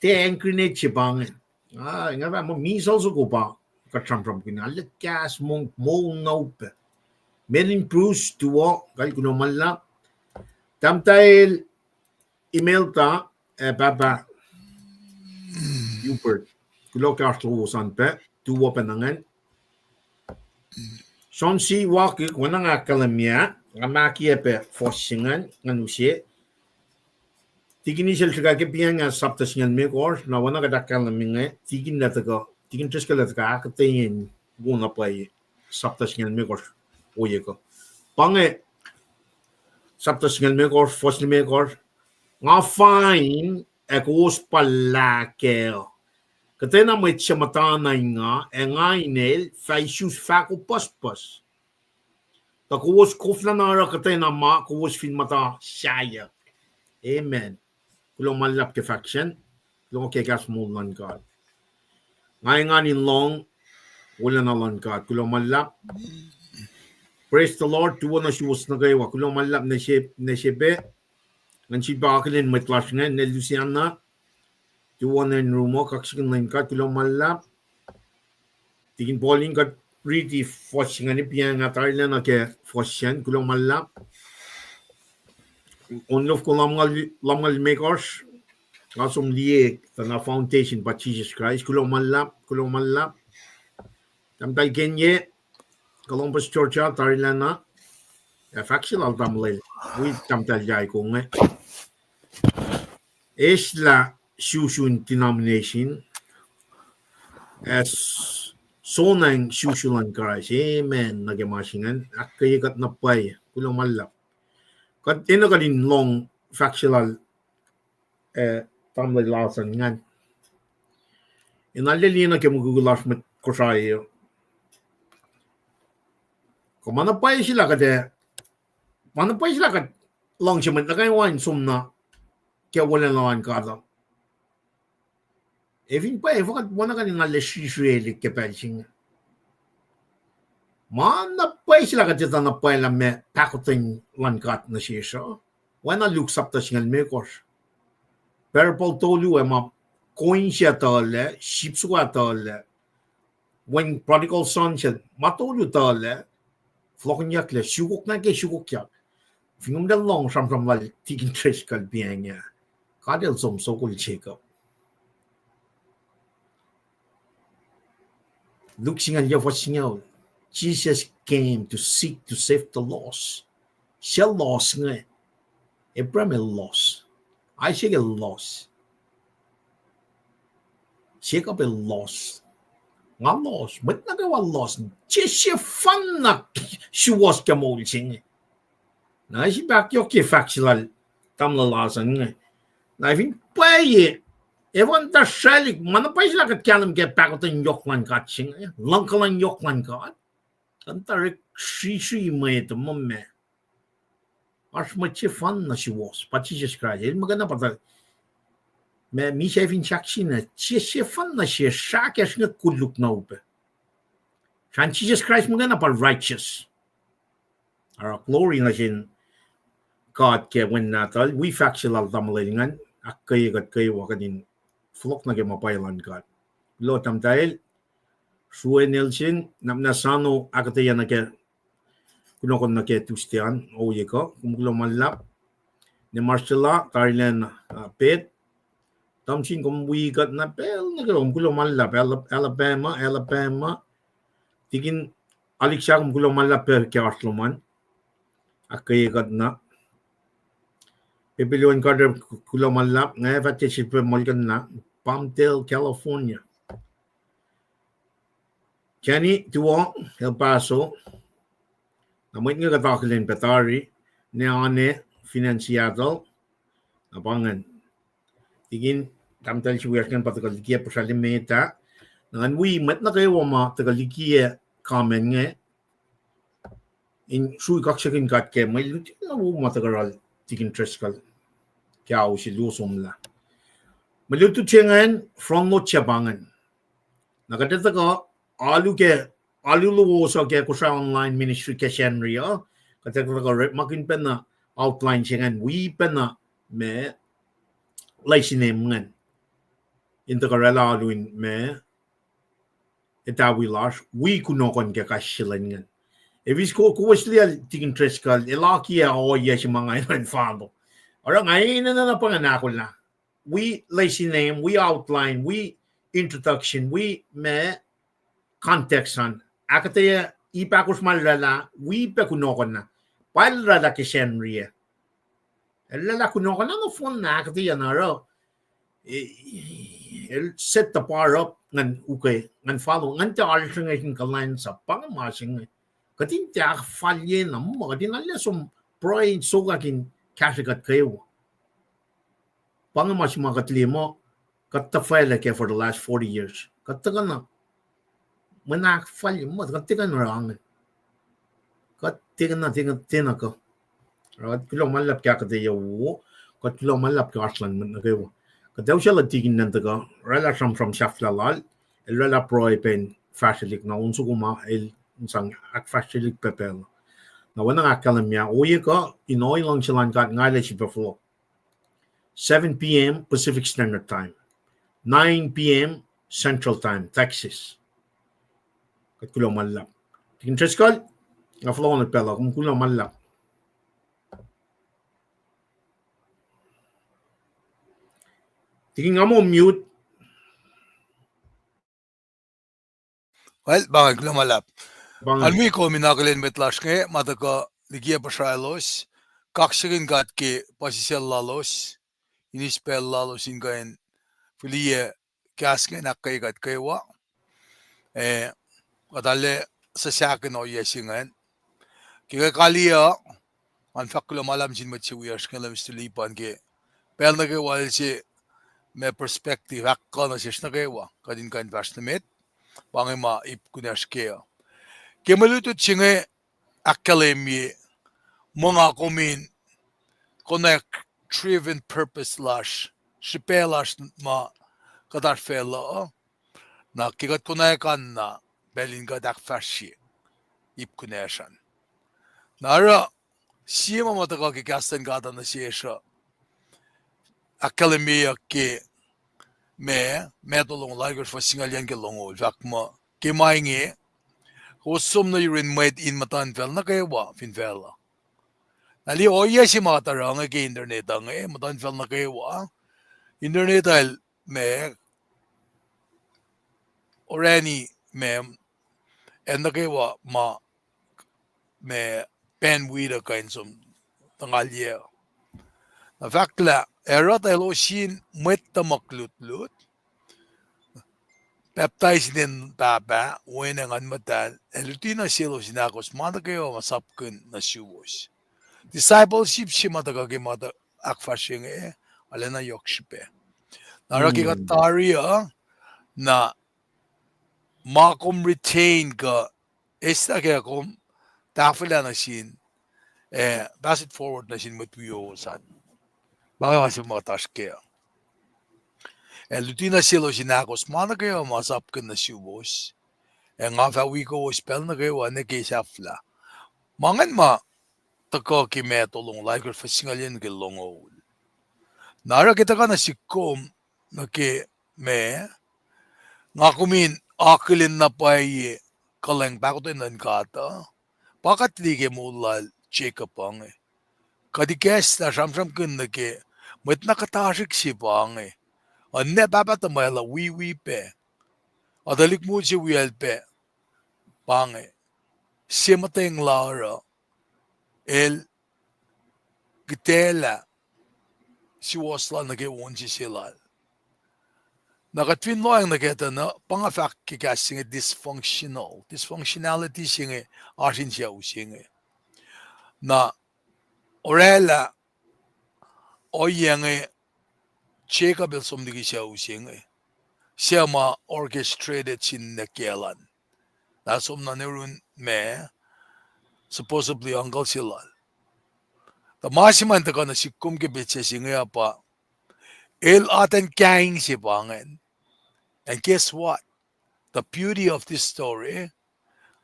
tiac hand grenade se pa inge. Ah, nga fah muh missile soko pa kuht sramsramkihn. Arlac kahs mong, moul na upac. Melin Bruce, tuwo, kal kuloh ma luhlahp. Tahmtahel Imelda, ac Pahpah Hubert. Kuloh ke oasr lowos an pac, tuwo pac na ingacn. John C. Wakik, oacna nga ahkkahlwemye, nga mahkiyac pac fuhs se ingacn, ngan use. Tikin Isel srihkake piacng ah sapta singucul limekohsr, na oacna kuht ahkkahlwemye inge, Tikin el tuhkuh, Tikin Driscoll el tuhkuh ahkuhtweyac wo na pwacye sapta singucul limekohsr, ohiyac kuh. Pa inge sapta singucul limekohsr, fuhs limekohsr, nga fain ac kowos puhla kac uh. Kuhtwena mwet suc muhtana in nga, ac nga in el, fah isus fahko pucspucs. Tuh kowos koflana oruh kuhtwena ma kowos fin muhta sahyac. Amen. Kuloh ma luhlahp ke fahk sacn, kuloh ke kahs moul luhn God. Nga engan in lohng wolacna luhn God. Kuloh ma luhlahp. Praise the Lord. Tuwo nuh suwos nuh kwewa. Kuloh ma luhlahp nuh se, nuh se pac. Ngan sifilpac akihlen mwet lasr inge, ne Luciana. Tuwo nuh in room uh, kaksakihn lwen God, kuloh ma luhlahp. Tikin Paul in kuht riti fuhs se ingacn, piacng ah tarilacna ke fuhs sacn, kuloh ma luhlahp. Onlof ko lumngaul, lumngaul limekohsr, nga som liye, tuh na foundation pa Jisus Kraist, kuloh ma luhlahp, kuloh ma luhlahp. Tahmtahel Kenye, Columbus, Georgia, tarilacna, ac fahk se lal tamuhlwel, wi tahmtahel Yaiko inge. Eslah susun denomination, ac s-, sonacng susu luhn Kraist. Amen. Nuh ke ma se ingacn, ahkkweye kuht na pwacye, kuloh ma luhlahp. Kuht enenuh kuht in lohng fahk se lal, eh, tamuhlwel Larson ingacn. In arlac liye nuh ke mukwikwi lasr mwet Kosrae uh. Kuh ma na pwacye sila kuht, ma na pwacye sila kuht luhngse mwet nuh kwewa in som na ke wolacna luhn God uh. Ac fin pwacye, efuh kuht oacna kuht in arlac srisrelihk ke pacl se inge. Ma na pwacye sila kuht etuh na pwacye lah meac pahkotwen luhn God nuh sesr uh. Oacna Luke sapta singucul limekohsr. parable tolu ah ma coin se tuhlac, sip soko ah tuhlac, wen prodigal son se ma tolu tuhlac, fohlohkihnyucklac, sukok nuh ke sukokyak. Fin kom tiac lohng sramsram lal Tikin Driscoll pa inge, God El som sokol Jacob. Luke singucul yuc fuhs singucul, Jesus came to seek to save the lost. Se lost inge, Abraham el lost, Isaac el lost, Jacob el lost, nga lost, mwet nuh kwewa lost. Tiac sefanna suwohs ke moul se inge. Na sip ahkyohkye fahk se lal tamuhlwel Larson inge. Na fin pwacye, efuh kuh in tuhsrwelihk ma na pwacye lah kuht kahlwem ke pahkotwen yohk luhn God se inge, luhngkuhlwacng yohk luhn God, kuht in tari srisri mwet uh muh ma oasr mwet sefanna suwohs, pa Jisus Kraist. El muhkwena pa tuh, ma misac fin sahk sina, sie sefanna se srahkacsr inge koluk na upac. Srahn Jisus Kraist muhkwena pa righteous. Oruh glory nuh sin God ke Wen Nahtuhl. Wi fahk se lal tamuhlwel ingacn, ahkkweye kuht kwewa kuht in fohlohk nuh ke ma pwacye luhn God. Kuloh tahmtahel, Sruen Elsin, Napna Sano, ahkuhtweyac nuh ke kunohkohn nuh ke Tuesday an, ohiyac kuh, kom kuloh ma luhlahp. Ne Marcella, tarilacna, uh, Pet, Tamsin, kom wi kuht na pacl nuh kwewa, kom kuloh ma luhlahp. Ala-, Alabama, Alabama, Tikin Alexa, kom kuloh ma luhlahp pac ke oasr lom an. Ahkkweye kuht na. Papillion Carter, kuloh ma luhlahp, nga fah tiac sifilpac muhlkuhnlah. Palmdale, California. Kenny Tuo, El Paso. Na mwet inge kuht akihlen pac tari, ne Ane, fin acn Seattle. Na pa ingacn. Tikin, tahmtahel se wiyacsr ingacn pa tuhkuh likiyac puhsra limeet ah. Na ngan wi mwet nuh kwewa ma tuhkuh likiyac comment inge, in srui kaksakihn God ke mwe lutlut na wo ma tuhkuh oruh Tikin Driscoll ke ao se luo somlah. Mwe lutlut se ingacn, front load se pa ingacn. Na kuht ac tuhkuh alu ke, alu lowos uh ke Kosrae Online Ministry ke Sacnri uh, kuht ac tuhkuh orekmakihn pacna outline se ingacn, wi pacna ma lesin ingacn, in tuhkuh oraclah alu in ma etawi lasr, wi kunohkohn ke kahs se lwen ingacn. Evis ko-, kowos liyacl Tikin Driscoll, el akiyac ohiyac se ma nga enenuh in fahk. Oruh nga enenuh na pa ingacn ahkolah. Wi lesin ingacn, wi outline, wi introduction, wi ma context an. Ahkuhtweyac ip ahkosr ma el oraclah, wi pac kunohkohn ah. Pa el oraclah ke Sacnri ah. El oraclah kunohkohn ah nohfohn na ahkuhtweyac na oruh, e, el set the bar up ngan ukwe, ngan follow, ngan tiac alsrnge sin kuhlwacnsap, pa inge ma se inge. Kuht in tiac ahkfalye na muh, kuht in arlac som pruhe in sokwack in kahsrwe kuht kwewa. Pa inge ma se ma kuht liye muh, kuht tuhfahlah ke for the last forty years. Kuht tuhkuh na, mwe na ahkfalye muh, kuht tuhkuh na oruh ingacn. Kuht tiacna, tiacna, tiacna kuh. Kuht kuloh ma luhlahp ke ahkuhtweyac wo, kuht kuloh ma luhlahp ke oasr luhn mwet nuh kwewa. Kuht ac usaclah Tikin nahn tuhkuh oraclah sramsram sahflah lal, el oraclah pruhe pac in fahsrwelihk na on soko ma el in sang ahkfahsrwelihk pac pacl. Na oacna nga ahkkahlwemye, ohiyac kuh in ohi luhngse luhn God nga ac sifilpac fohlohk. Seven p.m. Pacific Standard Time, nine p.m. Central Time, Texas. Kuht kuloh ma luhlahp. Tikin Driscoll, nga fohlohk nuh pacl uh, kom kuloh ma luhlahp. Tikin, nga muh mute. Well, pa ingacn, kuloh ma luhlahp. Pa ingacn. Ngan wi kom in akihlen mwet lasr inge ma tuhkuh likiyac puhsra lalos, kaksakihn God ke puhsisacl lalos, inis pacl lalos in kuh in fihliyac kahs ingacn ahkkweye kuht kwewa. Eh, kuht arlac suhsahkihn ohiyac se ingacn. Ke kuht kaliyac uh, ngan fahk kuloh ma luhlahp sin mwet se wiyacsr inge, Leum Stilipan, ke pacl nuh kwewa el se ma perspective ahkkuh nuh sesr nuh kwewa, kuht in kuh in fahsr nuh met, pa inge ma ip kunacsr kac uh. Ke mwe lutlut se inge ahkkahlwemye, muh nga kom in konwacack driven purpose lasr, srihpac lasr ma kuht oasr facluh uh, na ke kuht konwacack an na pacl in kuht ahkfahsrye ip kunacsr an. Na oruh sie ma ma tuhkuh ke kahs luhn God uh nuh sesr uh, ahkkahlwemyeyuck ke ma, Matthew longoul alkosr fuhs singucul yuc nuh ke longoul, fahk muh, ke ma inge, kowos som nuh yurin mwet in muhtuhnfacl nuh kwewa fin facluh. Na liye ohiyac se ma tuh oruh inge ke internet uh inge, muhtuhnfacl nuh kwewa, internet uh el ma, orani ma, acn nuh kwewa ma, ma bandwidth uh kuh in som tuh ngalyac. Na fahk lah, ac oruh tuh elos in mwet tuhmuhk lutlut, pacptais inen Pahpah, Wen, ac Nguhn Muhtahl, ac luti nuh selos in ahkos ma nuh kwewa ma sapkihn nuh suwos. Discipleship se ma tuhkuh ke ma tuh ahkfahsrye inge, arulacna yohk srihpac. Na oruh ke kuht tari uh, na ma kom retain kuh eslah ke kom tahfwelah nuh sin, eh, pass it forward nuh sin mwet wiowos an. Pa inge ma se ma kuht oasr kac. Ac luti nuh selos in ahkos ma nuh kwewa ma sapkihn nuh suwos. Ac nga fah wi kowos pacl nuh kwewa nuh ke sahflah. Ma ingacn ma tuhkuh ke Matthew longoul alkosr fuhs singucul yuc nuh ke longoul. Na oruh ke tuhkuh nuh sihk kom nuh ke ma, nga kom in akihlen na pwacye kuhlwacng pahkotwen luhn God uh, pa kuht liye ke moul lal Jacob uh inge. Kuht ikacslah sramsramkihn nuh ke mwet na kuhtasrihk se pa inge. Oacna pahpah tuhmwacl uh wiwi pac. Ac tuhlihk moul se wiyacl pac pa inge. Se muhtweng la oruh el kitaclah suwohs lal nuh ke on se se lal. Na kuht fin lohacng nuh ke tuh na, pa nga fahk ke kahs se inge dysfunctional. Dysfunctionality se inge oasr in sucu se inge. Na orwaclah ohiyac inge Jacob el som liki sucu se inge, suc ma orchestrated sin ninac kiyacl an. Na som nuh yurin ma, supposedly uncle se lal. Tuh ma se ma in tuhkuh nuh sihk kom ke petsac se inge uh pa, el atacn kaing se pa ingacn. And guess what? The beauty of this story,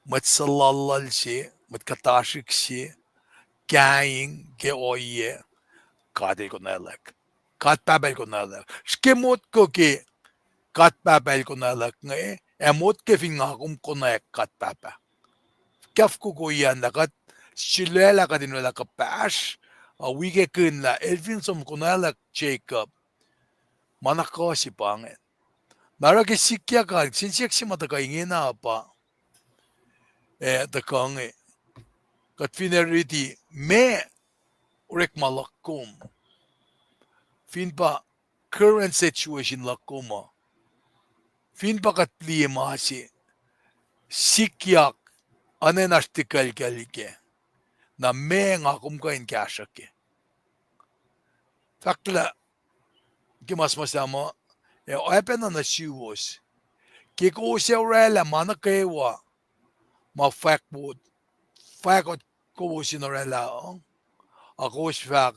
mwet suhluhluhl se, mwet kuhtasrihk se, kaing ke ohiyac, God el konwaclwack. God Pahpah el konwaclwack. Srihke motko ke God Pahpah el konwaclwack inge, ac motko fin nga kom konwacack God Pahpah. Kafkoko ian lah kuht sulaclah kuht in orwaclah kuhpahsr, a wi ke kihn lah el fin som konwaclwack Jacob, ma na kuh se pa ingacn. Na oruh ke sikyak an, kihsen siyuck se ma tuhkuh ingena pa, eh, tuhkuh inge. Kuht fin ac riti, meac orekma luhk kom? Fin pa current situation luhk kom uh, fin pa kuht liye ma se, sikyak, oacna oasr tikuclkucl kac. Na meac nga kom kuh in kahsruh kac? Fahk lah, ke ma suhmuhslah muh, ac oacpacna nuh suwos, ke kowos ac orwaclah ma nuh kwewa ma fahk, fahk kowos in orwaclah uh, a kowos fahk,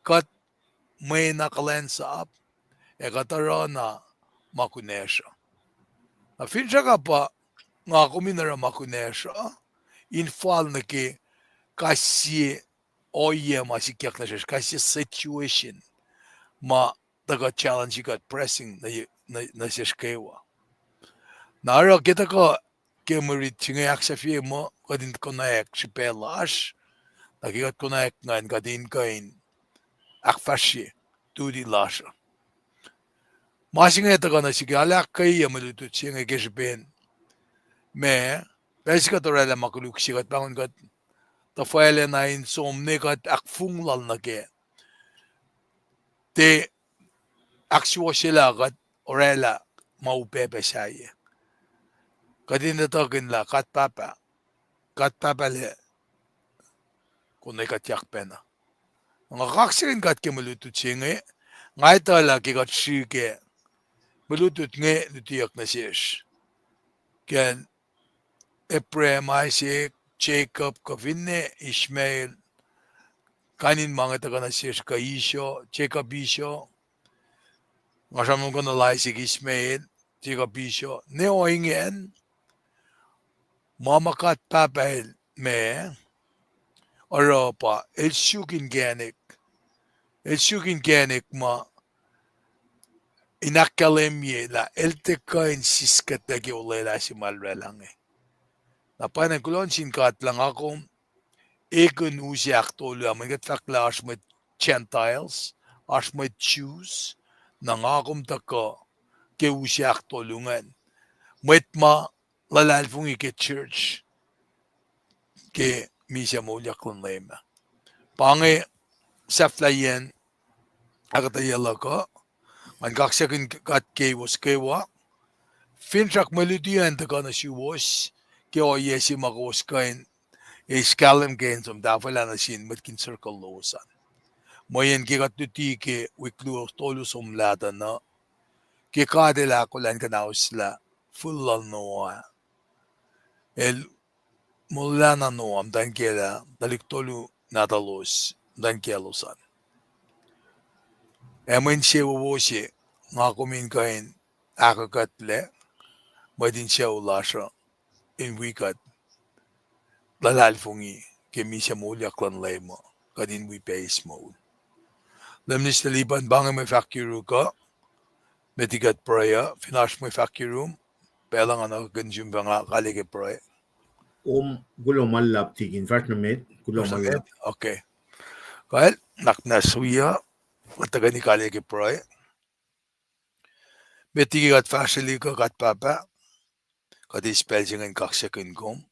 kuht mwe na kuhlwacnsap, ac kuht oruh na ma kunacsr uh. Na finsrak uh pa, nga kom in oruh ma kunacsr uh, in fal nuh ke kais sie ohiyac ma sikyak nuh sesr, kais sie situation ma tuhkuh challenge kuht, pressing nuh, nuh sesr kwewa. Na oruh ke tuhkuh ke mwe rit se inge ahksahfye muh kuht in konwacack srihpac lasr, na ke kuht konwacack ingacn kuht in kuh in ahkfahsrye duty lasr uh. Ma se inge tuhkuh nuh sihk, arlac ahkkweye mwe lutlut se inge ke srihpen ma, pacl se kuht orwaclah ma koluk se, kuht pahngon kuht tuhfwaclacna in som ne kuht ahkfong lal nuh kac. Tiac ahksuwohsyelah kuht orwaclah ma upac pac sahyac. Kuht in etuhkihn lah God Pahpah, God Pahpah lac konwe kuhtyak pacna. Nga kaksakihn God ke mwe lutlut se inge, nga etuh lah ke kuht srihke mwe lutlut inge lutiyuck nuh sesr, ke Abraham, Isaac, Jacob, kuh finne Ishmael, kain in ma inge tuhkuh nuh sesr, kuh Esau, Jacob Esau, nga sramsramkihn lal Isaac, Ishmael, Jacob Esau, ne ohingacn, ma ma God Pahpah el ma oruh pa, el suk inkacnek. El suk inkacnek ma in ahkkahlwemye lah el tiac kuh in siskuhtlac ke olwelah se ma el oraclah inge. Na pwacnwacng kuloh nuh sin God lah nga kom ekihn u se ahktolu ah, mweyen kuht fahk lah oasr mwet Gentiles, oasr mwet Jews, na nga kom tuhkuh ke u se ahktolu ingacn. Mwet ma luhlahlfongi ke church, ke misac moulyak luhn Leum ah. Pa inge sahflahiyacn ahkuhtweyac luhk uh, ngan kaksakihn God keiwos kwewa, finsrak mwe luti an tuhkuh nuh suwos, ke ohiyac se ma kowos kuh in eis kahlwem ke in som tahfwelah nuh sin mwet kin circle lowos an. Mweyen ke kuht luti ke wik luo tolu somlah tuh nuh, ke God El ahkolah in kuhnahoslah fihl lal Noah, El molwelah na Noah muhtwacn kiyacl ah, tuhlihk tolu nahtuhlos, muhtwacn kiyaclos an. Ac mwe insewowo se, nga kom in kuh in ahkkuhtlac mwet in sucu lasr uh, in wi kuht luhlahlfongi ke misac moulyak luhn Leum uh, kuht in wi pac eis moul. Leum Nista Lipan, pa inge mwe fahk yuruk uh, met liki kuht pruhe uh, fin oasr mwe fahk yurum, pacl uh nga nuhnkuh kom fin facl nga kalye ke pruhe. Kom kuloh ma luhlahp tikin, fahsr nuh met, kuloh ma luhlahp. Okay. Kal, nuhnak muhnahs wi uh, kuht tuhkweni kalye ke pruhe. Met liki kuht fahsrwelihk uh, God Pahpah, kuht eis pacl se inge in kaksakihn kom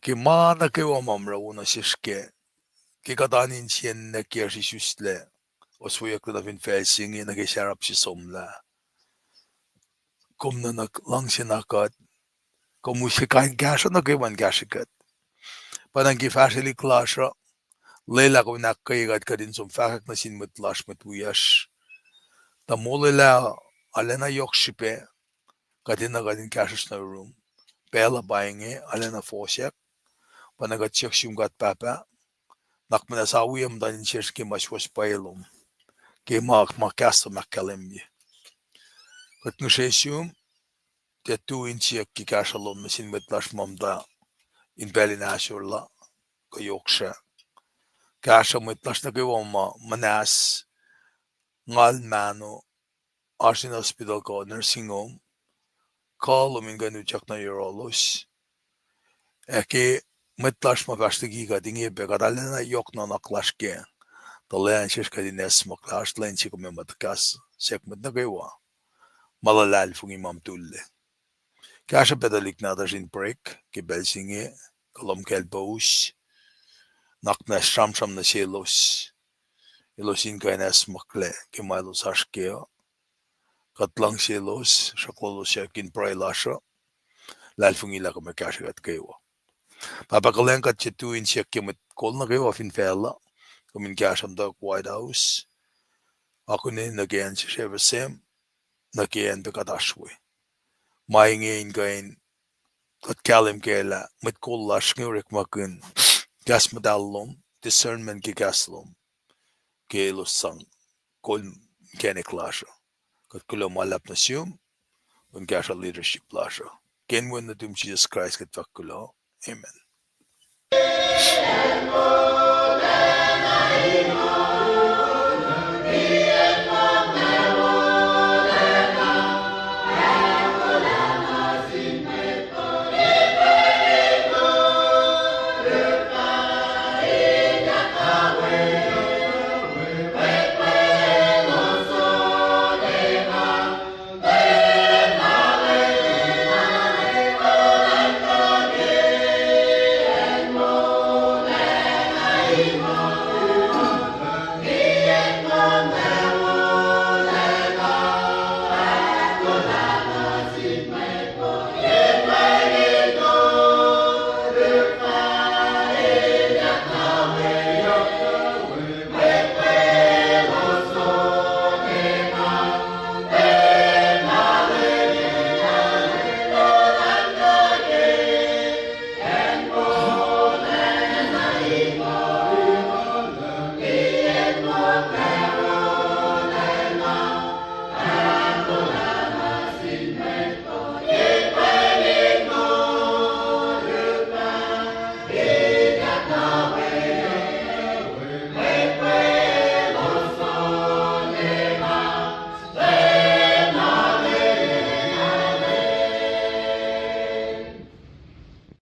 ke ma nuh kwewa ma oruh wo nuh sesr kac, ke kuht oan insiyacn nwack yacsr isuslac, osweyucklac nuh fin facl se inge nuh ke sarap se somlah. Kom nuhnak luhngse na kuht, kom use kain kahsruh nuh kwewa in kahsrwe kuht. Pwacnwacng ke fahsrwelihk lasr uh, lwelah kom in ahkkweye kuht, kuht in som fahkwack nuh sin mwet lasr, mwet wiyacsr, tuh molwelah arulacna yohk srihpac, kuht enenuh kuht in kahsruhsr nuh yurum. Pacl uh pa inge arulacna fohsack, pwacnwacng kuht siyuck sum God Pahpah, nuhnak muhnahs wi muhtuhn insesr ke ma suwohs pwacye lom, ke ma, ma kahs lom ahkkahlwemye. Kuht ngihsre sum, tiac tu insiyuck ke kahsruh lom nuh sin mwet lasr ma muhta in pacl in ahsor la, kuh yohk srah. Kahsruh mwet lasr nuh kwewa ma muhnahs, ngal mahno, oasr in hospital kuh nursing home, kuh lom in kuh in utyak nuh yohrohlos. Ac ke mwet lasr ma fahsr liki kuht inge pac, kuht arulacna yohk nuhnak lasr kac, tuh lwelah insesr kuht in acsmaklac, oasr lwen se kom ac muhta kahs siyuck mwet nuh kwewa ma luhlahlfongi ma mutullac. Kahsruh pac tuhlihk nahtuhsr in break ke pacl se inge, kuh lohm kacl powos, nuhnak muhnahs sramsram nuh selos, elos in kuh in acsmaklac ke ma elos oasr kac uh. Kuht luhngse elos, sruhkwack elos in pruhe lasr uh, luhlahlfongi lah kom ac kahsrwe kuht kwewa. Pahpah, kuhlwacng kuht tiac tu insiyuck ke mwet kol nuh kwewa fin facluh, kom in kahsruh muhtuhk White House, akihlen nuh ke acn sesr F S M, nuh ke acn pac kuht oasr we. Ma inge in kuh in kuht kahlwem kac lah mwet kol lasr inge orekmakihn kahs muhtahl lom, discernment ke kahs lom, ke elos sang kol mechanic lasr uh. Kuht kuloh ma luhlahp nuh sum, kom in kahsruh leadership lasr uh. Ke inen wen nuhtum Jisus Kraist kuht fahk kuloh. Amen.